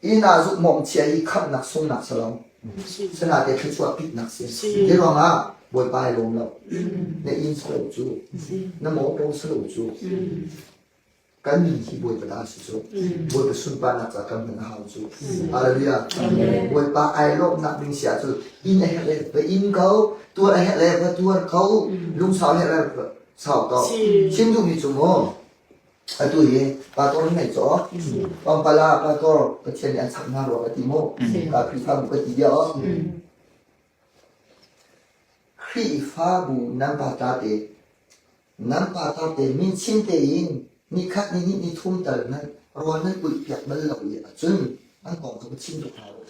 Inn ah zukmawm chia hi khamhnak sungnak si lo. Sinate thluachuah pitnak si. Hi ruangah Bawipa ai lawm lo. Na inn si lo cu. Na mawtaw si lo cu. Kan min hi Bawipa ta si cu. Bawipa sunparnak ca kan hman a hau cu. Hallelujah. Bawipa ai lawmhnak ding si ahcun inn a herh le va inn ko, tuar a herh le va tuar ko, lungsau a herh le va sau ko. Chim duhmi cu mu, atu hi pastor nan ngei caw. Pampala pastor Pathian nih an chak hna rua ka ti mu. Ka Khrihfabu ka ti bia aw. Khrihfabu nan pa ta te Nan pa tar te minchin tein nikhat nihnih nithum tal hmanh rawl nan ulh piak bal lo i ahcun an kong cu ka chim tuk hna lo.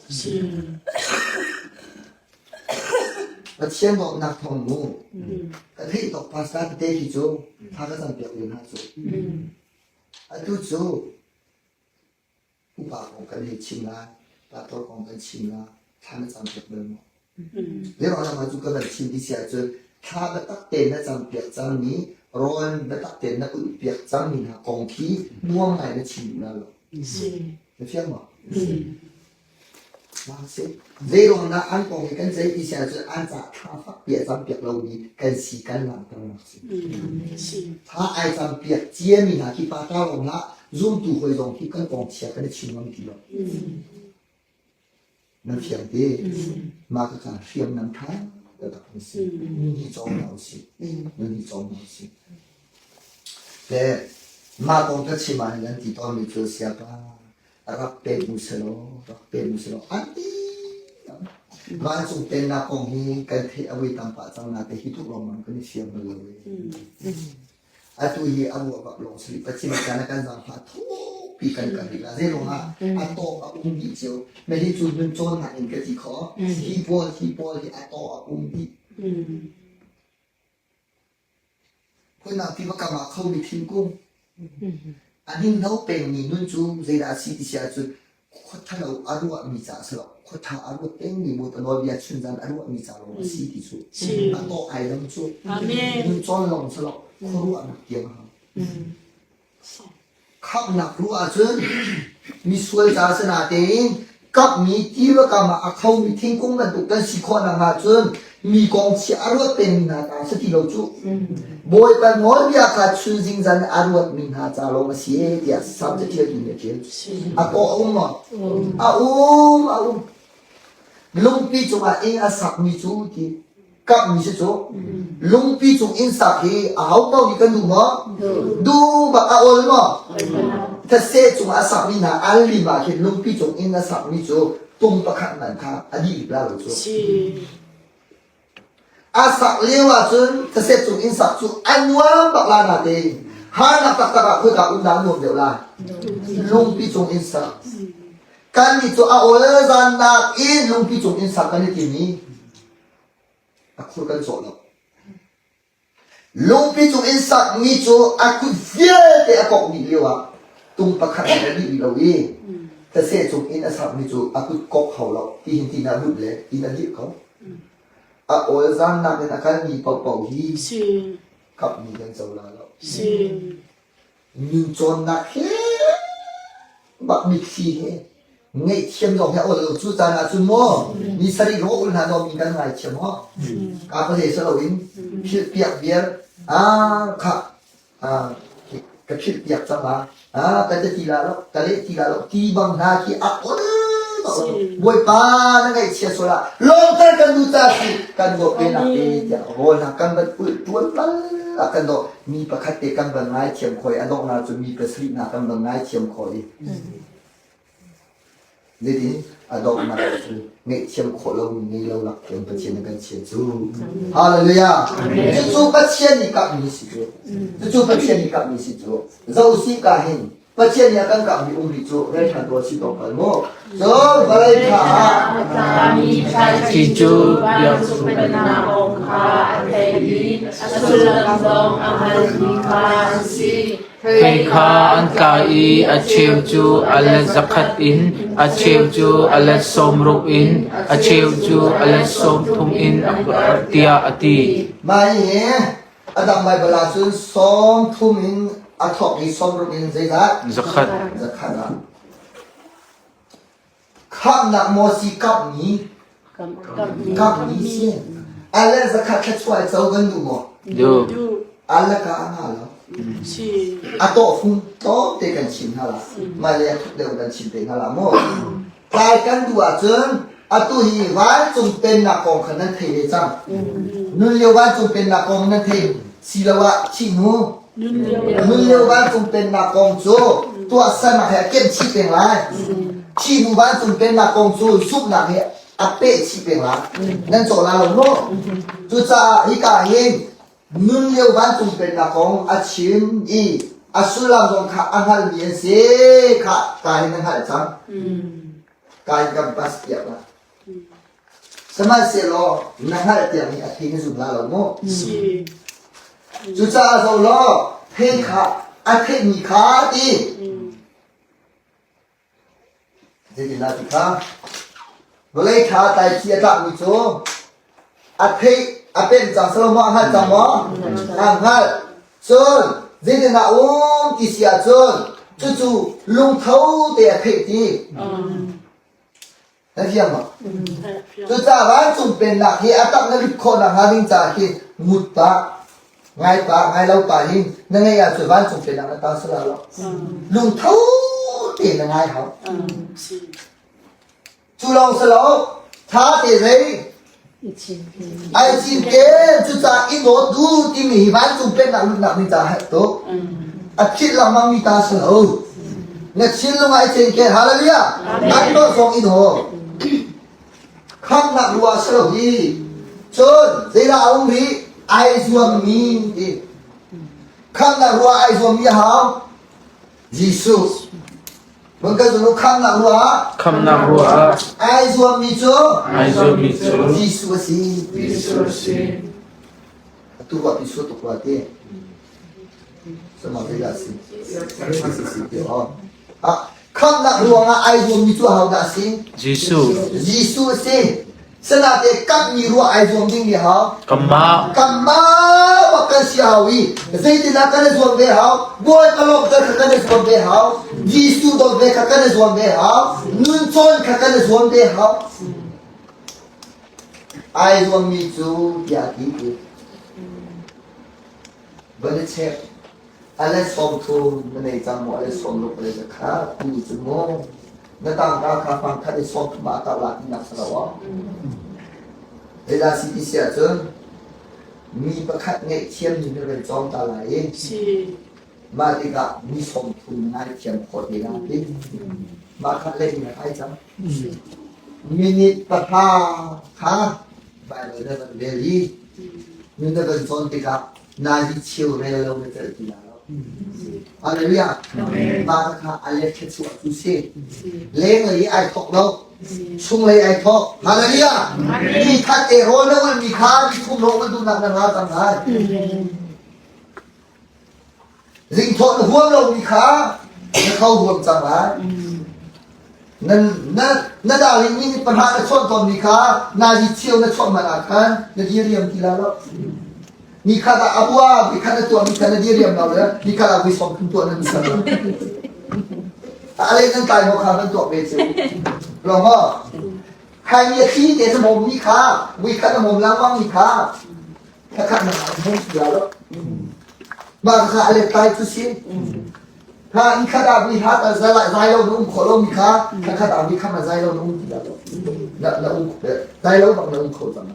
Pathian dawtnak thawng mu ka theih tawk pastor tete hi cu thla ka cam piak ve hna cu. Atu cu Upa kong kan hei chim lai, pastor kong kan chim lai, thla na cam piak bal maw? Zeiruang ah cu ka van chim ti si ahcun thla biatak tein na cam piak cangmi, rawl biatak tein na ulh piak cangmi hna kong khi nuam ngai na chim duh la lo. Na fiang maw? Zeiruang dah an kong hi kan ceih ti si ahcun an caah thla fakpi a campiak lomi kan si kan langhternak a si. Thla ai campiak ciami hna khi pa tar lawng hlah zumtu hawi zong khi kan kong chia kan i chim ngam ti lo. Nan fiang te mah ka kan hriamnam tha taktak an si. Nun hi cawm hna usih. Nun hi cawm hna usih. Le mah kong ka chim ah hin an ti tawnmi cu siapa rak pek u selaw rak pek u selaw an ti vancung pennak kong hi kan theih a voi tam pah cang na te hi tluk lawngmang kan i fiang bal lo e atu hi a ruah bak lawng si Pathian kan kan zaangfah thukpi kan kan rih la zei ah a taw a um dih cio me hi cu nun cawnnak in ka ti kho hi pawl hi pawl hi a taw a um dih Khuinak tiva kam ah khomi thingkung a hninghno pengmi nun cu zeidah a si ti si ahcun khua ṭhalo a ruahmi ca a si lo. Khua ṭha a ruat pengmi Bawipa nawlbia chunzan a ruahmi ca lawng a si ti cu a tawh ai lam cu nun cawn lawng si lo khuaruahnak tiang a hau. Khamhnak ruah ahcun misual ca a si natein kapmi tiva kam ah a khomi thingkung bantuk kan si khawh nakhnga cun mi kong chia a ruat pengmi hna ta si ti lo cu. Bawipa nawlbia kha chun zingzan a ruatmi hna ca lawng a si e tiah Salm caṭialtu nih a ṭial. A paw a um maw? A um, a um. Lungpi cungah inn a sakmi cu ti kapmi si cu lungpi cung inn sak hi a ho paoh nih kan duh maw? Duh bak a awl maw? Thase cungah a sakmi hna an lim ah khin lungpi cung inn a sakmi cu tung pakhat man kha a dih la lo cu. A sak lio ahcun thase cung inn sak cu a nuam bak la natein harnak taktak ah khoika um dah nuam deuh lai? Lungpi cung inn sak. Kannih cu a awl zannak in lungpi cung inn sak kan i tim i. A khur kan cawh lo. Lungpi cung in sakmi cu a kut vialte a kok dih lio ah tung pakhat hmanh a dih rih lo i thase cung in a sakmi cu a kut kok hau lo ti hin ti na lut le inn a dirh ko. A awl zaannak in a kalmi paohpaoh hi kapmi kan co la lo. Nun cawnnak he bak mitthli he ngaihthiam zong hi a awl lo. Cu caan ah cun maw ni sarih raw ul hna naw mi kan ngaithiam maw? Ka ka le loin philh piak vial ah kha ka philh piak cang la ah ka ti la lo ka leh ti la lo ti bang hna khi a awl Bawipa na ngaihchia sual ah lawmter kan nu ca si kan dawt ve nak te tiah rawl hna kan van ulh tuan bal ah kan dawt mi pakhat te kan van ngaithiam khawh i a donghnak cu mi pasarih hna kan van ngaithiam khawh i Zeitin a donghnak cu ngaihthiam khawh lomi ngei lo lak thiam Pathian a kan chiah cu. Hallelujah. Cucu Pathian nih kapmi si cu. Cucu Pathian nih kapmi si cu. Zo si ka hin Pathian nih a kan kapmi um rih cu rel ṭhan tuah si to kal mu. Cun vawlei kha ah Ti cu biak Pennak kong kha a theih i a sullam zong a hngalmi kha an si. Thei kha an tla i a cheu cu a let 100 in, a cheu cu a let 60 in, a cheu cu a let 30 in a karh tiah a ti. Mah hihi a dang Baibal ah cun 30 in a thawk i 60 in zeizat? 100. 100 ah. Khamhnak maw si kamhmi? Kamhmi si. Ale 100 thluachuah i co kan duh maw? Duh. Ala ka a nga lo. A tawhfung tlawmte kan chim hna la. Mah le a thuk deuh kan chim te hna la maw? Tlai kan duh ahcun atu hi vancung pennak kong kha nan thei ve cang. Nun lio vancung pennak kong nan thei siloah thih hnu Nun lio vancung pennak kong cu tuahsernak he a kemh chih peng lai. Thih hnu vancung pennak kong cu zumhnak he a peh chih peng lai. Nan cawh la lo maw? Cucaah hika hin nun lio vancung pennak kong a chim i a sullam zong kha a hngalmi an si kha ka hin na hngalh cang. Ka hin kan pas piak la. Sihmanhsehlaw na hngalh tiang hi a thei na zum la lo mu. Cucaah zo law thei kha a theihmi kha ti. Zeitindah ti kha? Vawlei kha tlaithi a tlakmi cu a theih a pemh cang silo maw a hngalh cang maw? A hngalh. Cun zeitindah um ti si ahcun cucu lungtho te a theih ti. Na fiang maw? Cucaah vancung pennak hi a tak na lut khawh nakhnga ding caah hin ngut pah, ngai pah, ngai lo pah hin na ngeih ahcun vancung pennak na tang sala lo. Lungtho tein na ngai hau. Cu lawng si lo, tha te zei ai cinken cucaah i dawt du timi hi vancung pennak lutnak ding caah herh tuk. A philh lengmang mi ta si lo. Na thinlung ah i cinken. Hallelujah. An dawt zong i daw. Khamnak rua si lo hi. Cun zeidah a um rih? Ai zuammi ti. Khamnak rua ai zuammi a hau. Jesuh. Mun kan zulu khamnak ruah Khamnak ruah ai zuammi cu ai zuammi cu Jesuh a si. Jesuh a si. Atu ruah pi su tuk rua ti. Sama zeidah a si? Si si ti aw. Ah, khamnak ruangah ai zuammi cu ahodah a si? Jesuh. Jesuh a si. Sanate kammi ruah ai zuam ding mi hau. Kamah. Kamah bak kan si hau i zeitinah kan i zuam ve hau. Bawipa lawmter kha kan i zuam ve hau. Jesuh dawt ve kha kan i zuam ve hau. Nun cawn kha kan i zuam ve hau. Ai zuammi cu tiah ti ti. Van i check. Ale 30 na nei cang maw ale 60 ale 100 tu cu mu na tangka kha fang khat i 30 ah kar la tinak si lo aw. Zeidah si ti si ahcun mi pakhat ngaihthiam ning na van cawng ta lai i mah tikah mi 30 na ngaithiam khawh te lai ti. Mah khat lei na kai cang. Minute 0 kha Bible na van rel i nun na van cawn tikah nazi cheu rel lo na celh ti la lo. Hallelujah. Mah kha a let thluachuah cu si. Lenglei ai thawk lo. Chunglei ai thawk. Hallelujah. Ni khat e rawl na ulmi kha ni thum rawh ul duhnak na ngah cang lai. Zingthawh na huam lomi kha na kho huam cang lai. Na, na, na darling mi nih pahra na chawnh tawnmi kha nazi cheu na chawnh man ah khan na diriam ti la lo. Ni khat ah a bua, ni khat na tuah, ni khat na diriam lo le ni khat ah vui som thum tuah na ni lo. A le nan tlai maw kha nan tuak ve cu. Lo maw? Khai mi a thi te na mom mi kha, vui khat na mom langmang mi kha, Khakhat na hmung ti lo. Mah kha a let tai cu si. Ha in khat ah vui hat a zai lo na um khawh lo mi kha khakhat ah vui kham a zai lo na um ti lo. Na na um zai lo bak na um kho cang.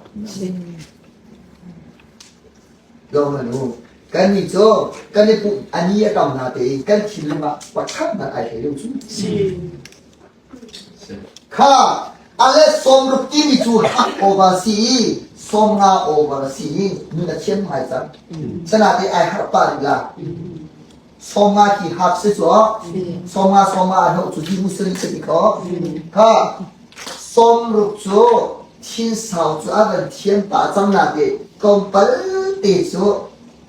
Lo na nu. Kan ni cu kan i pumh ani a tam na tein kan thinlung ah pakhat man ai hlei lo cu. Kha a let 60 timi cu hak over a si i 50 over a si i nun a thiam ngai cang. Sanate ai harh pah rih la. 50 khi hak si cu 50 50 a hnawh cu di muslim si ti kho. Kha 60 cu thin sau cu a van thiam pah cang na te tlawmpal te cu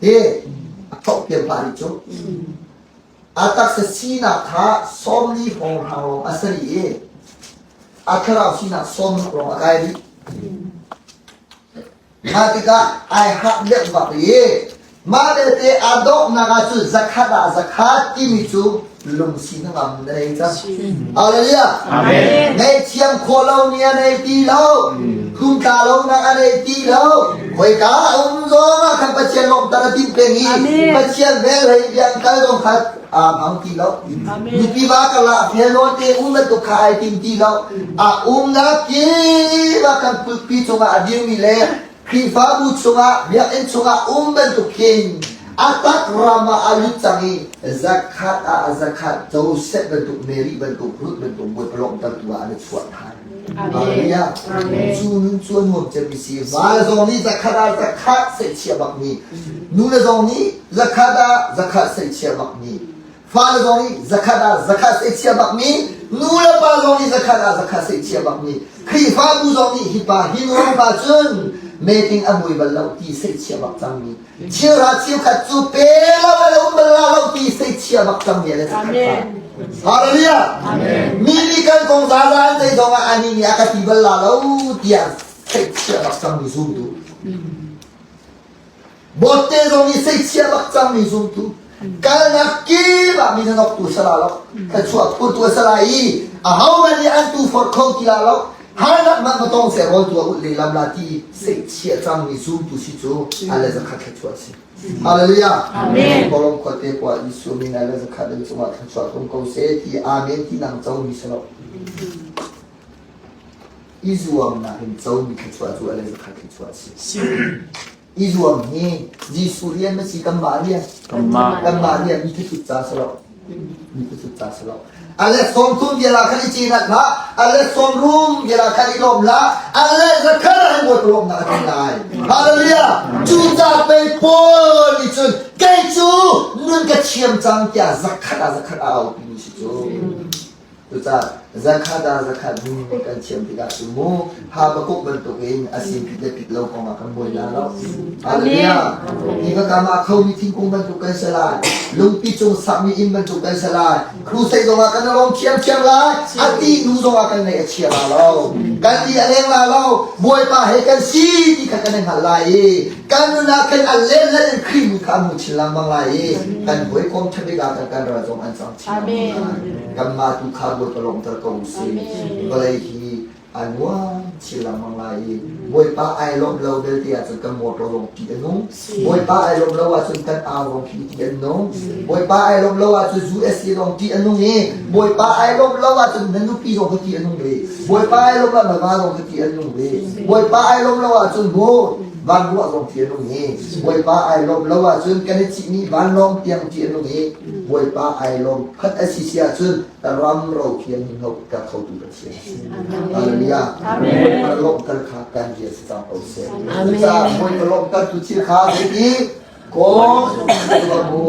he a thok thiam pah rih cu. A taksa sinak kha 40 hrawnghrang lawng a si rih i a thlarau sinak 60 lawng a kai rih. Mah tikah ai hak deuh bak i mah belte aa dawhnak ahcun zakhat ah zakhat timi cu lungsi hnangam na nei cang. Hallelujah. Amen. Ngaihthiam khawh lo ni a nei ti lo. Tlumtla lonak a nei ti lo. Khoika a um zong ah khan Pathian lawmhter a timh peng i Pathian vel hei biang kal zong kha aa hmang ti lo. Nupi va karlah fel nawn te um bantuk kha ai tim ti lo. A umnak kip ah kan pulpi cungah a dirmi le Khrihfabu chungah biakinn chungah um bantuk khin a tak ram ah a lut cang i zakhat ah a zakhat Joseph bantuk Mary bantuk Ruth bantuk Bawipa lawmhtertu ah an i chuah than. Hallelujah. Cu nun cu a nuam cemmi si. Va zong nih zakhat ah zakhat seihchiah bak mi. Nu le zong nih zakhat ah zakhat seihchiah bak mi. Fale zong nih zakhat ah zakhat seihchiah bak mi. Nu le pa zong nih zakhat ah zakhat seihchiah bak mi. Khrihfabu zong nih hi pa hi nu pa cun meeting a mui bal lo ti seihchiah bak cang mi. Cheuhra cheukhat cu pe lo a lo um bal la lo ti seihchiah bak cang mi le zakhat pa. Hallelujah. Mi nih kan kong zaza an zei zong ah anih nih a ka ti bal la lo tiah seihchiah bak cangmi zumtu. Bawtte zong nih seihchiah bak cangmi zumtu. Kalnak kip ah mi na tu sala lo. Thluachuah phurtu a sala i ahohmanh nih an tu forh kho ti la lo. Harnak mah ma tong seh rawl tu a ulh lehlam la ti seihchiah cangmi zumtu si cu a le zakhat thluachuah a si. Hallelujah. Amen. Kolom khuate kua Jesuh min le zakhat in cungah thluachuah tlung ko seh ti amen ti nang co mi si lo. I zuamnak in co mi thluachuah cu ale zakhat thluachuah si. I zuam hi Jesuh rian ma si kanmah rian. Kanmah. Kanmah rian mi thluachuah ca si lo. Mi thluachuah ca si lo. Ale 30 vial ah khan i cinat hlah ale 60 vial ah khan i lawm hlah ale zakhat ah hin bawipa lawmnak a tlung lai hallelujah cu ca pei Paul nih cun kei cu nun ka thiam cang tiah zakhat ah zakhat a aupi mi si cu cucaah zakhat ah zakhat nun kan thiam tikah cu mu Habakkuk bantukin a sin pit le pit lo kong ah kan buai la lo. Hallelujah. Hi ka kam ah khomi thingkung bantuk kan si lai. Lungpi cung sakmi inn bantuk kan si lai. Crusade zong ah kan lawm thiamthiam lai. A ti nu zong ah kan ngaih a chia la lo. Kan li a leng la lo. Bawipa he kan si ti kha kan i hngalh lai i kan nun ah khan a len len in Khrih mi kha a mu chin lengmang lai i kan hawikom ṭha bik ah kan kan ral zong an cang chin lengmang lai. Kanmah tu kha Bawipa lawmhter ko u sih. Vawlei hi a nuam chin lengmang lai i Bawipa ai lawmh lo belte ahcun kan motor zong ṭih a nung Bawipa ai lawmh lo ahcun kan au zong khi ṭih an nung Bawipa ai lawmh lo ahcun USA zong ṭih a nung i Bawipa ai lawmh lo ahcun na nupi zong kha ṭih a nung ve Bawipa ai lawmh lo na va zong kha ṭih an nung ve Bawipa ai lawmh lo ahcun mu vanruah zong ṭih a nung i Bawipa ai lawmh lo ahcun kan i cihmi vanlawng tiang ṭih a nung i Bawipa ai lawm khat a si si ahcun ram ro thian hin ho ka khotu Pathian a si. Hallelujah. Bawipa lawmhter kha kan rian si cang ko seh. Cucaah Bawipa lawmhter tu thil kha zeiti? Kawl mu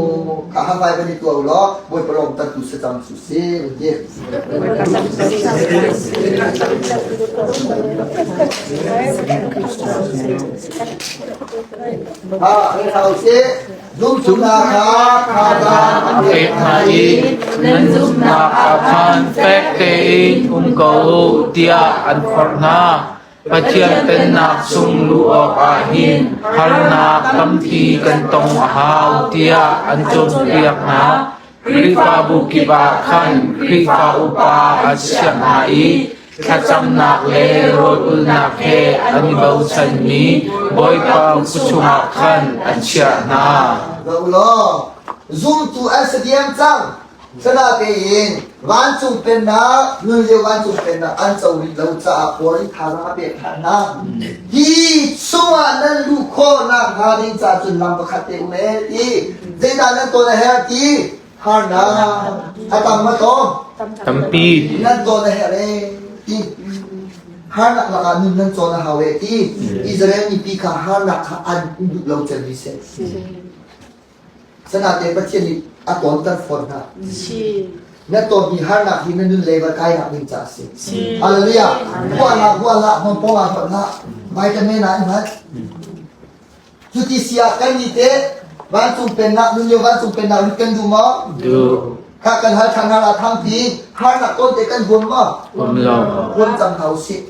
kha hafai ban i tuah u law Bawipa lawm tan tu si cang su si an ti. Ha, hau si. Zumhnak kha thazaang an pek hna i nan zumhnak ah khan fek tein um ko u tiah an forh hna. Pathian Pennak chung luh awkah hin harnak tampi kan tong a hau tiah an cawnpiak hna. Khrihfabu kip ah khan Khrihfa upa an chiah hna i thlacamnak le rawl ulhnak he an i bochanmi Bawipa kut chungah khan an chiah hna. Zoh law, zumtu an si diam cang. Sinatein vancung pennak, nun lio vancung pennak an co rih lo caah Paul nih thazaang a pek hna. Hi chungah nan luh khawhnak hnga ding caah cun lam pakhat te um ee ti. Zeidah nan tawn a herh ti? Harnak a tam ma tlawm? Tampi. Nan tawn a herh ee ti. Harnak lakah nun nan cawn a hau ee ti. Israel mipi kha harnak kha an duh lo cemmi si. Sanatein Pathian nih a tawnter fawn hna. Na tawnmi harnak hi na nun lei va kainak ding caah a si. Hallelujah. Huah hlah, huah hlah, hmon pawng ah hmanh hlah. Vitamin ah in hman. Cuti si ah kan nih teh vancung pennak nun lio vancung pennak lut kan duh maw? Duh. Kha kan hal than hal ah thangpi harnak tawn te kan huam maw? Huam lo. Huam cang hna usih.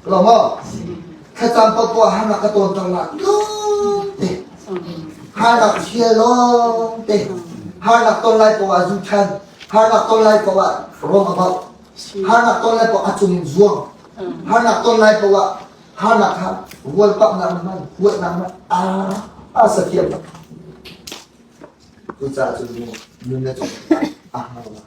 Lo maw? Thlacam paohpaoh harnak ka tawnter la tlum te. Harnak thial lawng te. Harnak ton lai paoh ah zu ṭhan. Harnak ton lai paoh ah rom a bauh. Harnak ton lai paoh a cung in zuang. Harnak ton lai paoh ah harnak kha rual paknak na hman, huatnak na a a sathiam. Cucaah cun nun na cung a har la.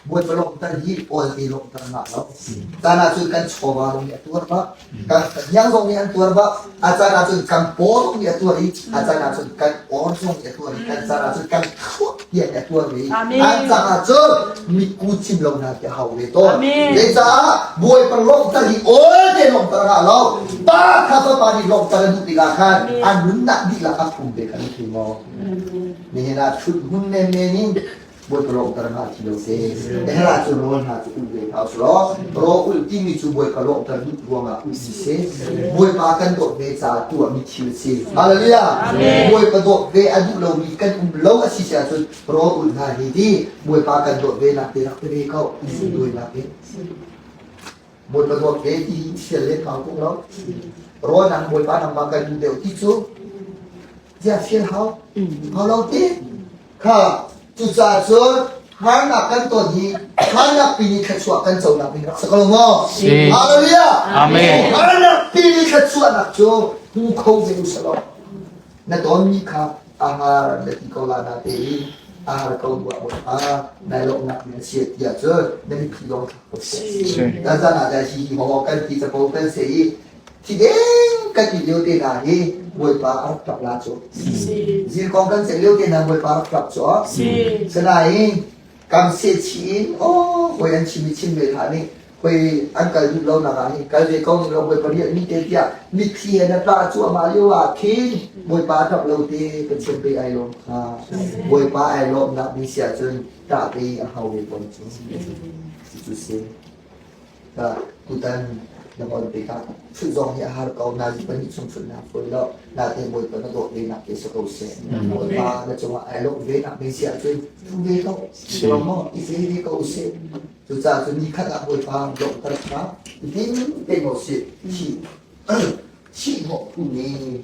Bawipa lawmhter hi awl ti lawmhter ngah lo. Caan ah cun kan chawva zong nih a tuar bak, kan hniang zong nih an tuar bak, a caan ah cun kan paw zong nih a tuar i, a caan ah cun kan or zong nih a tuar i, kan caan ah cun kan thluak tiang nih a tuar ve i, an caan ah cun mitku cim lo hna khi a hau ve tawn. Zeicah Bawipa lawmhter hi awl te lawmhter ngah lo. Pa kha fapa nih lawmhter a duh tikah khan a nunnak dihlak a phum ve kha na thei maw? Nihin ah ṭhut hmun menmen in Bawipa lawmhter hna thi lo te. Hell ah cun rawl hna cu ulh ve hna usih law rawl ulh timi cu Bawipa lawmhter duh ruangah ulh mi si. Bawipa kan dawt ve caah tuahmi thil si. Hallelujah. Bawipa dawt ve a duh lomi kan um lo a si si ahcun rawl ulh hna hi ti Bawipa kan dawt ve nak te rak ti ve ko. Duinak hi. Bawipa dawt ve ti hi sial le thau tung lo. Rawl nang Bawipa nangmah kan duh deuh ti cu ziah sial hau. Hau lo ti. Kha cucaah cun harnak kan ton hi harnak pi nih thluachuah kan conak ding rak si ko maw? Si. Hallelujah. Amen. Harnak pi nih thluachuahnak cu hmu kho ve u selaw na tonmi kha a har na ti ko la na tein a har ko duah bawipa nai lawmhnak nih a si tiah cun na mitthli lawng thlak ko seh. Si. Kan zan ah dah hi hi maw kan ti capo kan se i Thi deng kan i lio te hna hi Bawipa a rak ṭap la cu. Zil kong kan ceih lio te hna Bawipa a rak ṭap cu. Sinain kam seh chih in aw hawi an chim i chim ve hlah nih hoi an kal duh lo nak ah hin kal ve ko ning law Bawipa riah mi te tiah mitthli he na ṭah cuahmah lio ah khin Bawipa a ṭap lo te Pathian pei ai lawm kha. Bawipa ai lawmnak ding si ahcun ṭah te a hau ve tawn cu. Cucu si. Tutan na on tikah ṭhut zong hi a har ko. Nazi pahnih chung ṭhut naa fawi lo. Natein Bawipa na dawt ve nak te si ko seh. Bawipa na cungah ai lawmh ve nak ding si ahcun ṭhu ve ko. Si lo maw? I fe ve ko usih. Cucaah cun nikhat ah Bawipa lawmhter kha i tim te ko sih. Thih thih hnawh phu nih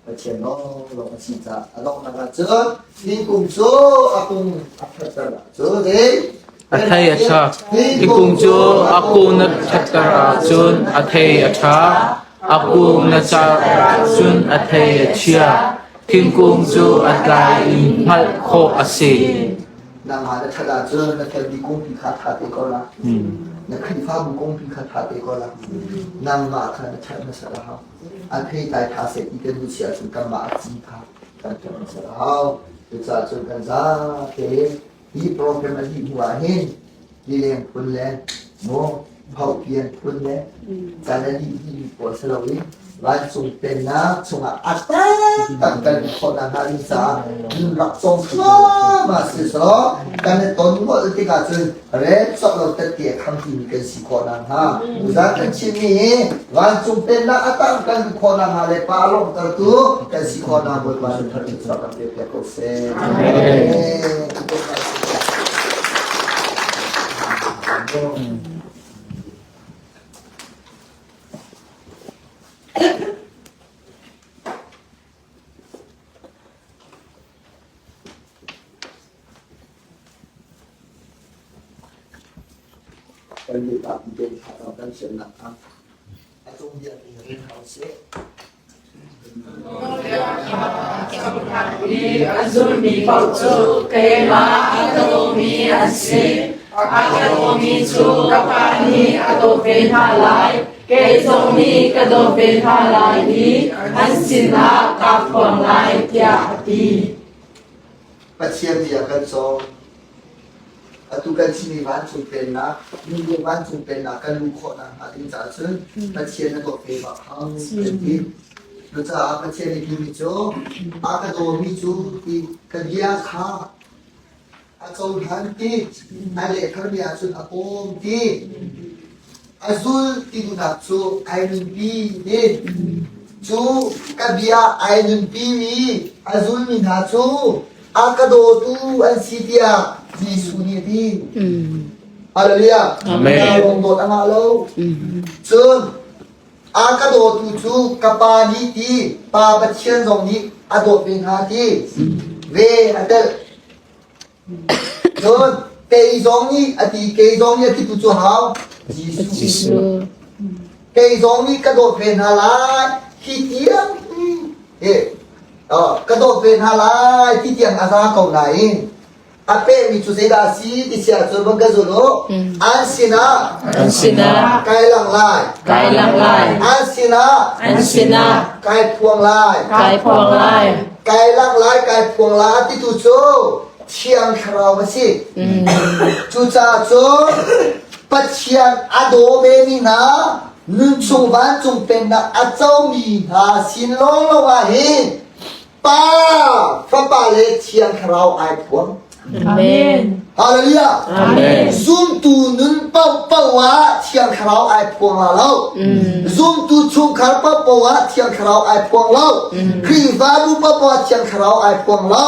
Pathian lawnglawng a si caah a donghnak ah cun thingkung cu a kung a ṭhatter ahcun A thei a ṭha. Thingkung cu a kung na ṭhatter ahcun a thei a ṭha. A kung na car ahcun a thei a chia. Thingkung cu a tlai in hngalh khawh a si. Nangmah na ṭhat ahcun na family kungpi kha ṭha te ko la. Na Khrihfabu kungpi kha ṭha te ko la. Nangmah kha na ṭhat hmasa a hau. A theitlai ṭha seh ti kan duh si ahcun kanmah a ci kha kan ṭhat hmasa a hau. Cucaah cun kan zate hi program a dih hnu ah hin lileng phun le maw phaupian phun le caan a dih dihmi pawl si loin. Vancung Pennak chungah a taktak kan khawh nakhnga ding caah nun rak cawng thluahmah siselaw kan i ton ngol tikah cun rel cawk lo tette a kham timi kan si khawh nakhnga tuzan kan chimmi hi Vancung Pennak a tang kan luh khawh nakhnga le Pa lawmhtertu kan si khawh nakhnga Bawipa nih thluachuah kan pek piak ko seh. Amen. Kan nih pa ti kan siannak ah a cung bia ni rin hau seh. A zulmi paoh cu keimah a ka dawmi an si. A ka dawmi cu ka Pa nih a dawt ve hna lai. Kei zong nih ka dawt ve hna lai i an sinah kaa phuang lai, tiah a ti. Pathian nih a kan cawm. Atu kan chimmi vancung pennak, minung vancung pennak kan luh khawh nakhnga ding caah cun Pathian na dawt ve bak hau kan ti. Cucaah Pathian nih timi cu a ka dawmi cu ti ka bia kha a cohlan ti, a lehkharmi ahcun a pawm ti, a zul ti duhnak cu ai nunpi ti. Cu ka bia ai nunpimi a zulmi hna cu a ka dawtu an si tiah Jesuh nih a ti. Hallelujah. Amen. Lawng dawt a ngah lo. Cun a ka dawtu cu ka pa nih ti Pa Pathian zong nih a dawt ve hna ti ve a telh. Cun kei zong nih a ti kei zong nih a ti tu cu hau Jesuh. Kei zong nih ka dawt ve hna lai hi tiang hi ka dawt ve hna lai ti tiang a za ko nain a pehmi cu zeidah a si ti si ahcun van ka zul u an sinah an sinah kai lang lai kai lang lai an sinah an sinah kai phuang lai kai phuang lai kai lang lai kai phuang lai ti tu cu Thiang Thlarau a si. Cucaah cun Pathian a daw vemi hna nunchung vancung pennak a comi hna sin lawnglawng ah hin Pa, Fapa le Thiang Thlarau ai phuang. Amen. Hallelujah. Amen. Zumtu nun paohpaoh ah Thiang Thlarau ai phuang la lo. Zumtu chungkhar paohpaoh ah Thiang Thlarau ai phuang lo. Khrihfabu paohpaoh ah Thiang Thlarau ai phuang lo.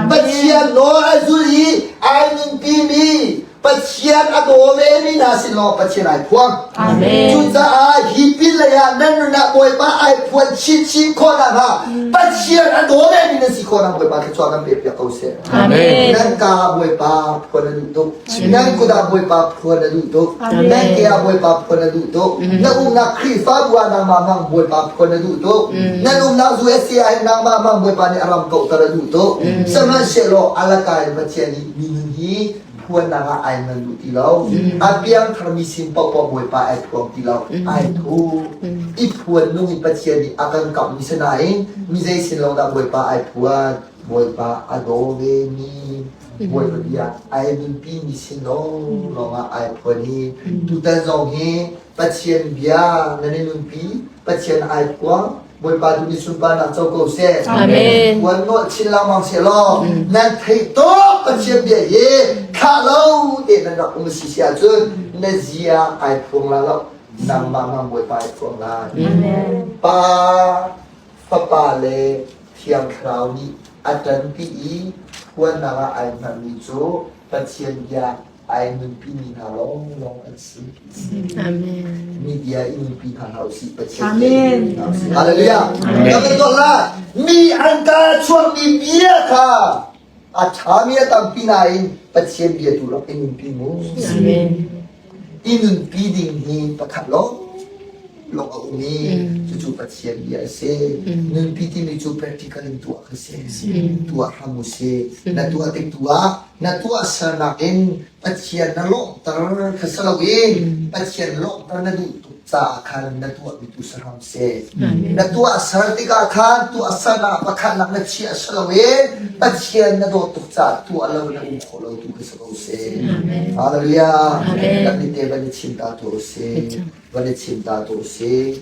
Pathian nawl a zul i ai nunpimi Pathian a daw vemi hna sin lawng Pathian ai phuang. Amen. Cucaah hi pin lei ah nan nun ah Bawipa ai phuan chinchin khawh nakhnga Pathian a daw vemi nan si khawh nak Bawipa thluachuah kan pek piak ko seh. Amen. Nan ka Bawipa phuan a duh tuk. Nan kut ah Bawipa phuan a duh tuk. Nan ke ah Bawipa phuan a duh tuk. Na umnak Khrihfabu ah nangmah mang Bawipa phuan a duh tuk. Nan umnak USA ah hin nangmah mang Bawipa nih a ram kauhter a duh tuk. Sihmanhsehlaw alaka in Pathian nih minung hi phuannak ah ai ngan duh ti lo. A piangthar mi sin paohpaoh Bawipa ai phuang ti lo. Ai thu. I phuan nung in Pathian nih a kan kamh mi si nain mi zei sin lawng dah Bawipa ai phuan? Bawipa a daw vemi Bawipa bia ai nunpi mi sin lawnglawng ah ai phuan i tutan zong hi Pathian bia nan i nunpi Pathian ai phuang Bawipa tu nih sunparnak co ko seh. Amen. Phuan nawlh chin lengmang seh law nan theih tuk Pathian bia hi thlah lo te nan rak um si si ahcun na zia ai phuang la lo nangmah mang Bawipa ai phuang lai. Pa Fapa le Thiang Thlarau nih a ṭanpi i phuannak ah ai hmanmi cu Pathian bia ai nunpimi hna lawnglawng an si. Amen. Mi bia i nunpi hna hlah usih, Pathian bia i nunpi hna usih. Hallelujah. Kan kan tuah lai. Mi an ka chuakmi bia kha a ṭhami a tampi nain Pathian bia tu rak i nunpi mu. Amen. I nunpi ding hi pakhat lawng lawng a um i cucu Pathian bia a si. Nunpi timi cu practical in tuah kha si. Tuah hram u si. Na tuah tik tu ah na tuahsernak in Pathian na lawmhter kha si loin Pathian lawmhter na duh tuk caah khan na tuahmi tu si hram seh. Na tuahser tikah khan tuahsernak pakhatnak na chiah si loin Pathian na dawt tuk caah tuah lo na um khawh lo tu kha si ko seh. Hallelujah. Kan ni te van i chim ta tu sih. Van i chim ta tu sih.